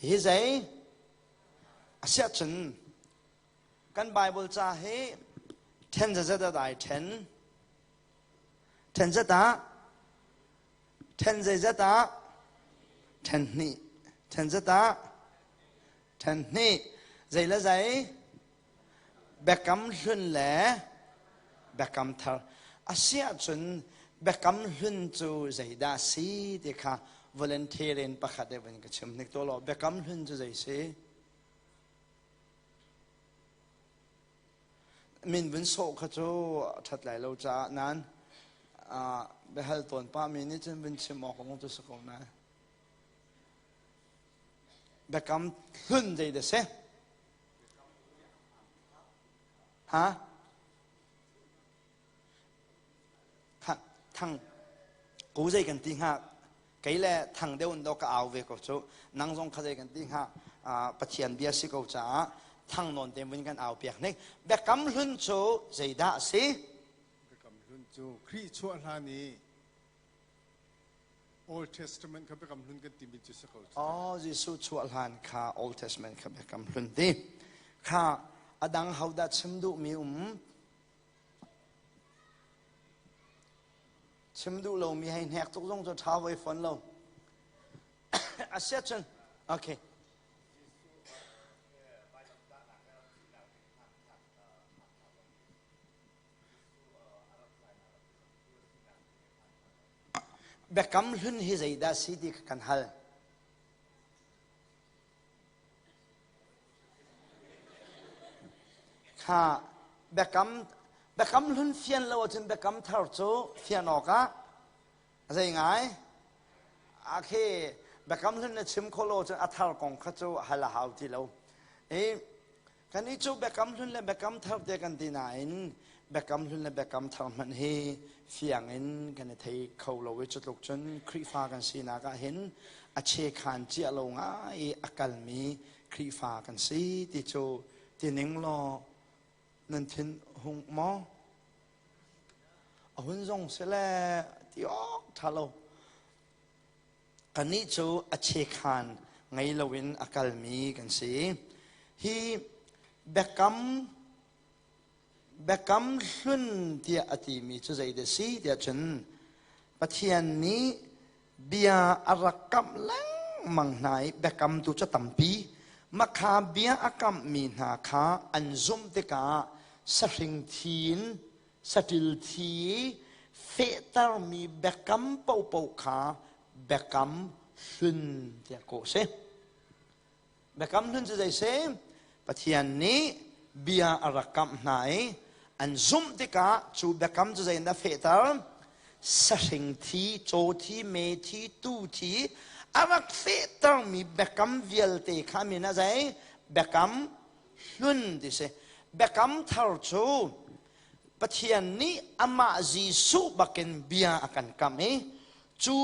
Hi zei? Asiahcun kan Bible ca hi ṭhen zazat ah ai ṭhen. Ṭhen zat ah ṭhen zeizat ah ṭhen hnih ṭhen zat ah ṭhen hnih zei le zei biakam hlun le biakam thar a si ahcun biakam hlun cu zeidah a si ti kha volunteer in pakhat e vun ka chim hnik to law biakam hlun cu zei si? Min vun sawh kha cu a ṭhat lai lo caah nain biahal tawn pahmi nih cun vun chim awk zong cu si ko nain. Biakam hlun zei dah si? Ha? Thang ko zei kan ti hnga kei le thang deuh in do ka au ve ko cu nang zong kha zei kan ti hnga Pathian bia si ko caah thang nawn te vun kan au piak ning biakam hlun cu zeidah a si biakam hlun cu Khrih chuah hlan i Old Testament kha biakam hlun kan timi cu si ko cu. Oh, Jesuh chuah hlan kha Old Testament kha biakam hlun ti. Kha adang hodah chim duhmi um? Chim duh lomi hei hnek tuk zong cu ṭha voi fawn lo. Asiah cun, okay. Biakam hlun hi zeidah si ti kha kan hal. Kha biakam biakam hlun fian lo ahcun biakam thar cu fian awkah zei ngai a khi biakam hlun na chim khawh lo ahcun a thar kong kha cu hal a hau ti lo. I Kannih cu biakam hlun le biakam thar te kan ti nain biakam hlun le biakam thar hmanh hi fiang in kan i thei kho lo i cutluk cun Khrihfa kan sinak ah hin a chekhan cia lo ngai i a kalmi Khrihfa kan si ti cu tining law nan thin hung maw? A hun zong si le ti awk ṭha lo. Kannih cu a chekhan ngei loin a kalmi kan si. Hi biakam biakam hlun tiah a timi cu zeidah si tiah cun Pathian nih bia a rak kamh lengmang hna i biakam tu cu tampi. Makha bia a kamhmi hna kha an zumh tikah sahring thi in saṭil thi i fehtermi biakam paohpaoh kha biakam hlun tiah kawh a si. Biakam hlun cu zei si? Pathian nih bia a rak kamh hna i an zumh tikah cu biakam cu zei in dah fehter? Sahring thi, caw thi, me thi, tuu thi a rak fehtermi biakam vialte kha min ah zei? Biakam hlun ti si. Biakam thar cu Pathian nih amah Jesuh bakin bia a kan kamh i cu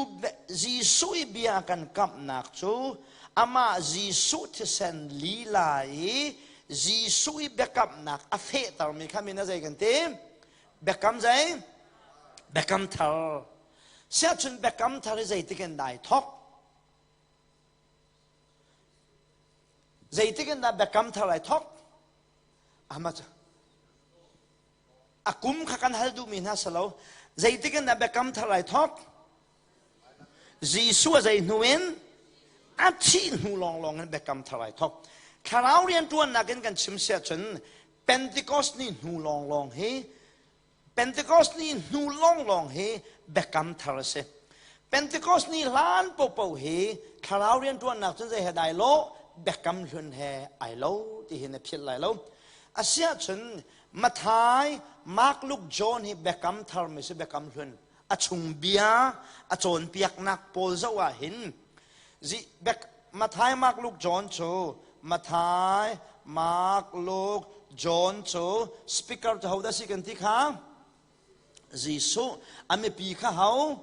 Jesuh i bia a kan kamhnak cu amah Jesuh thisen lila i Jesuh i biakamnak a fehtermi kha min a zei kan ti? Biakam zei? Biakam thar. Siahcun biakam thar i zeitik in dai thok? Zeitik in dah biakam thar ai thok? Ahmad a kum kha kan hal duhmi hna si lo. Zeitik in dah biakam thar ai thok? Jesuh a zei hnu in a thih hnu lawnglawng in biakam thar ai thok. Thlarau rianṭuannak in kan chim siah cun Pentecost ni hnu lawnglawng hi Pentecost ni hnu lawnglawng hi biakam thar a si. Pentecost ni hlan popo hi thlarau rianṭuannak cun zei he dai lo biakam hlun he ai lo ti hi na philh lai lo. Asiahcun Matthai, Mark, Luke, John hi biakam thar mi si biakam hlun a chung bia a cawnpiaknak pawl zoh ah hin Matthai, Mark, Luke, John cu Matthai, Mark, Luke, John cu speaker cu hodah si kan ti kha? Jesuh a mipi kha ho?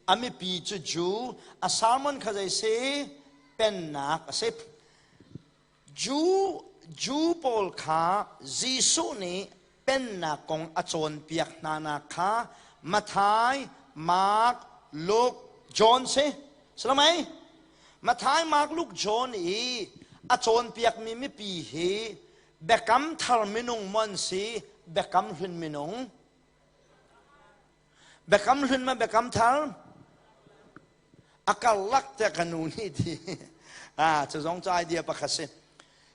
A mipi cu Jew, a sermon kha zei si? Pennak a si. Jew, Jew pawl kha Jesuh nih pennak kong a cawnpiak hnanak kha Matthai, Mark, Luke, John si. Salamai? Matthai, Mark, Luke, John i a cawnpiakmi mipi hi biakam thar minung mon si, biakam hlun minung. Biakam hlun ma biakam thar? A karlak te ka nu nih ti. Ah, cu zong cu idea pakhat si.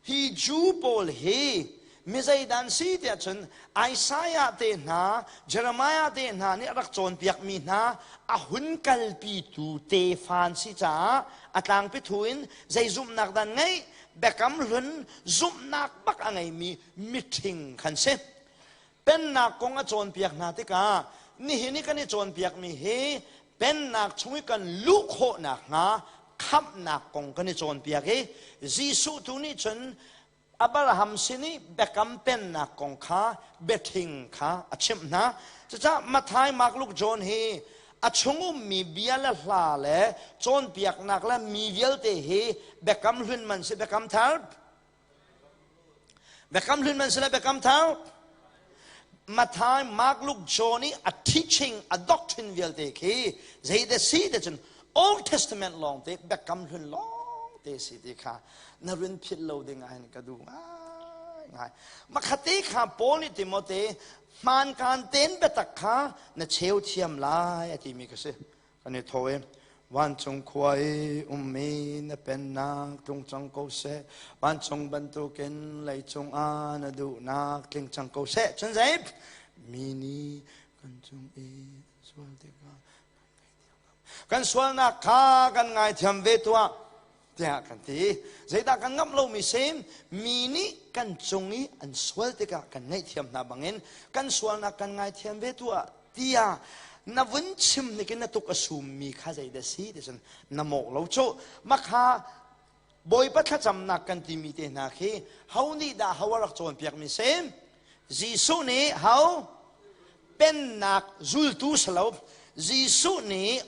Hi Jew pawl hi mi zeidan si tiah cun Isaiah te hna, Jeremiah te hna nih a rak cawnpiakmi hna a hun kalpitu tefa an si caah a tlangpi thu in zei zumhnak dan ngeih? Biakam Hlun zumhnak bak a ngeimi mithing khan si. Pennak kong a cawnpiak hna tikah nihin i kan i cawnpiakmi hi pennak chung i kan luh khawh nakhnga khamhnak kong kan i cawnpiak i Jesuh tu nih cun Abraham sin i biakam pennak kong kha biathing kha a chimh hna. Cucaah Matthai, Mark, Luke, John hi a chung ummi bia le hla le cawnpiaknak le mi vialte hi biakam hlun man si biakam thar biakam hlun man si le biakam thar Matthai, Mark, Luke, John i a teaching, a doctrine vialte khi zei si te cun Old Testament lawng te biakam hlun lawng te si ti kha na run philh lo ding ah hin ka duh ngai ngai. Makhate kha Paul nih Timote hmaankaan ten biatak kha na cheu thiam lai a timi ka si. Kan i tho i vancung khua i ummi na pennak tlung cang ko seh. Vancung bantukin leicung ah na duhnak tling cang ko seh. Cun zei? Mi nih kan cung i sual tikah kan sualnak kha kan ngaithiam ve tuah tiah kan ti. Zeidah kan ngamh lomi si mi nih kan cung i an sual tikah kan ngaihthiam hna bangin kan sualnak kan ngaithiam ve tuah tiah na vun chim nikin na tuk a summi kha zeidah si ti cun na mawh lo cu makha Bawipa thlacamnak kan timi te hna khi ho nih dah ho a rak cawnpiakmi si? Jesuh nih ho pennak zultu si lo. Jesuh nih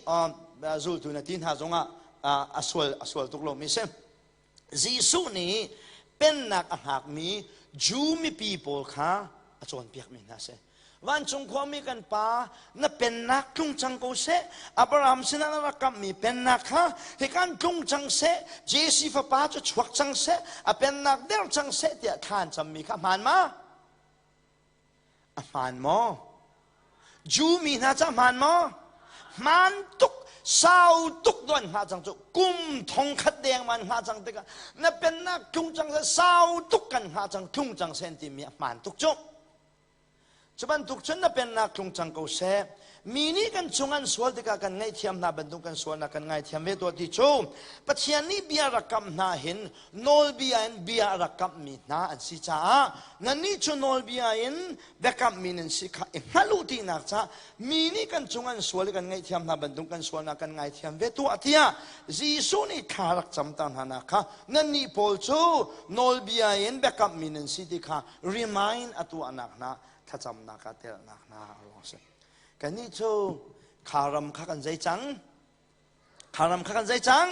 zultu na ti hna zongah a sual a sual tuk lomi si. Jesuh nih pennak a hngakmi Jew mipi pawl kha a cawnpiakmi hna si. Vancung khuami kan pa, na pennak tlung cang ko seh. Abraham sinah na rak kamhmi pennak kha hikan tlung cang seh. Jesse fapa cu chuak cang seh. A pennak der cang seh tiah thla an cammi kha hmaan ma? A hmaan maw? Jew mi hna ca hmaan maw? Hmaan tuk sau tuk duan hngah cang cu kum thong khat deng man hngah cang tikah na pennak tlung cang seh sau tuk kan hngah cang tlung cang sen timi a hmaan tuk cu. Cu bantuk cun na pennak tlung cang ko seh. Mi nih kan cung an sual tikah kan ngaihthiam hna bantuk kan sualnak kan ngaithiam ve tuah ti cu Pathian nih bia rak kamh hna hin nawlbia in bia a rak kamhmi hna an si caah nannih cu nawlbia in biakamhmi nan si kha i hngalh u tinak caah mi nih kan cung an sual i kan ngaihthiam hna bantuk kan sualnak kan ngaithiam ve tuah tiah Jesuh nih thla rak camter hna nak kha nannih pawl cu nawlbia in biakamhmi nan si ti kha remind a tuahnak hna thlacamnak ah telnak hna a ruang si kannih cu kha ram kha kan zei cang kha ram kha kan zei cang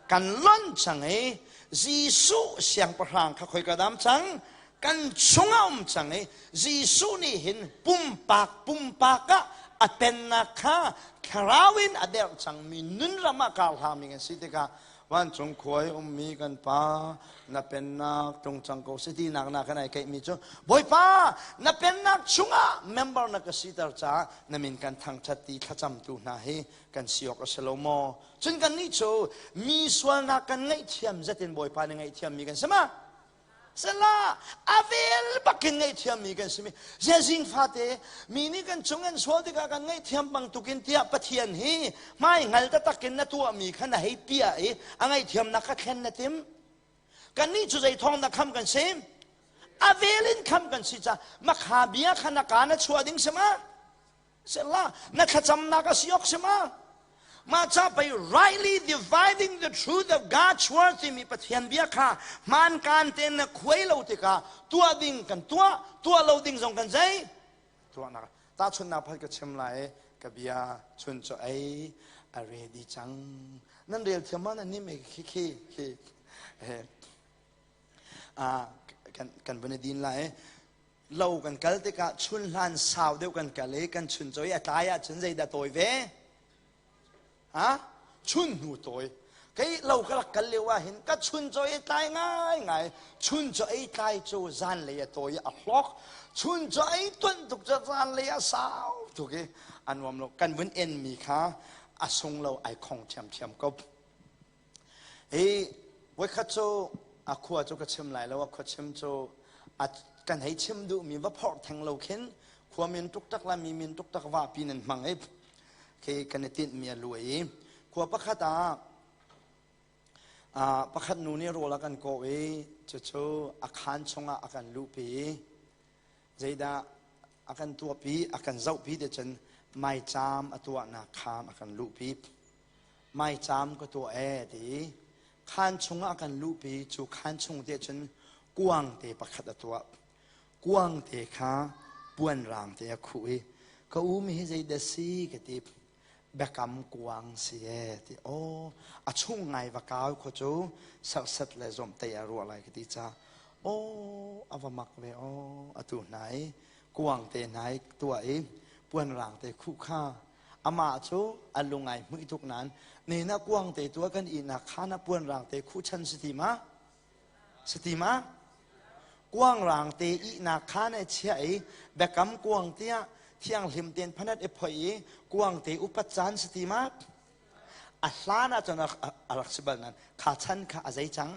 kan lonh cang i Jesuh siangpahrang kha khoi ka dam cang kan chungah um cang i Jesuh nih hin pumpak pumpak ah a pennak kha thlarau in a derh cangmi nun ram ah kar hlangmi kan si tikah Vancung khua i ummi kan Pa, na pennak tlung cang ko seh tinak na kan ai keihmi cu Bawipa, na pennak chungah member na ka siter caah na min kan thangṭhat ti thlacamtu hna hi kan si awk a si lo maw? Cun kannih cu mi sualnak kan ngaihthiam zetin Bawipa nih ngaihthiammi kan si ma? Sela a vel bakin ngaihthiammi kan simi zing fate mi nih kan cung an sual tikah kan ngaihthiam bangtukin tiah Pathian hi hmai hngal taktakin na tuahmi kha na hei piah i a ngaihthiamnak kha thlen na tim kannih cu zei thawng dah kham kan si a vel in kham kan si ca makha bia kha na ka na chuah ding si ma Sela na thlacamnak a si awk si ma? Mah ca pei rightly dividing the truth of God's word timi Pathian bia kha hmaankaan tein na khuai lo tikah tuah ding kan tuah, tuah lo ding zong kan zei? Tuahnak. Tahchunhnak pakhat ka chim lai ka bia chun cu ei a ready cang. Nan rel thiam ma nan nih me khi khi khi kan kan vun i din lai. Lo kan kal tikah chun hlan sau deuh kan kal i kan chun cawi a tlai ahcun zeidah tawi ve? Ha? Chun hnu tawi. Kei lo ka rak kal lio ah hin ka chun cawi a tlai ngai ngai. Chun caw ei tlai cu zanlei a tawi a hlok. Chun caw ei tuan tuk cu zanlei a sau tuk i a nuam lo. Kan vun en mi kha a sung lo ai khong ṭhiamṭhiam ko. Hi voikhat cu a khua cu ka chim lai lo a khua chim cu a kan hei chim duhmi va phorh theng lo khin khua min tuktak la mi min tuktak va pi nan hmang i khi kan i tinhmi a luai i khua pakhat ah. Pakhat nu nih rawl a kan kawh i cucu a khaan chungah a kan luhpi i zeidah a kan tuahpi a kan zohpi ti cun maicaam a tuahnak khaan a kan luhpi. Maicaam ka tuah ee ti i khaan chungah a kan luhpi cu khaan chung te cun kuang te pakhat a tuah. Kuang te kha puan rang te a khuh i ka u mi hi zeidah si ka ti. Biakam kuang si ee ti aw a chung ngai va kau kho cu serhsat le zawmhtaih ah ruah lai ka ti ca aw a va mak ve aw atu hna i kuang te hna i tuah i puan rang te khuh kha amah cu a lung ai hmuih tuk nain ne na kuang te tuah kan ihnak khan ah puan rang te khuh chan si ti ma Si ti ma? Kuangrang te ihnak kha na chiah i biakam kuang tiah thianghlim tein phanat i phoih i kuang te upat caan si ti ma? A hlan ah cun a rak si bal nain kha chan kha a zei cang?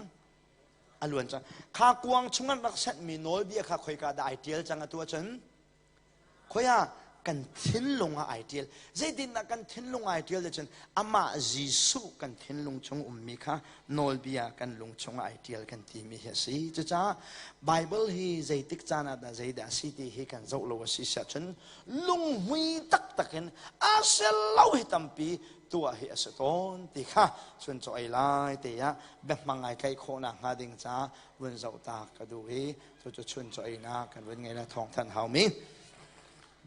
A luan cang. Kha kuang chung an rak senhmi nawlbia kha khoika dah ai ṭial cang atu ahcun? Khoi ah kan thinlung ah ai ṭial. Zeitindah kan thinlung ai ṭial cun amah Jesuh kan thinlung chung ummi kha nawlbia kan lung chung ah ai ṭial kan timi hi a si. Cucaah Bible hi zeitik caan ah dah zeidah a si ti hi kan zoh lo a si siah cun lunghmui taktak in a sel lo hi tampi tuah hi a si tawn ti kha chun chaw ei lai te ah biahmang ai tlaih khawhnak hnga ding caah vun zoh ta ka duh i cucu chun chaw einak kan vun ngei la thawng thanh haumi.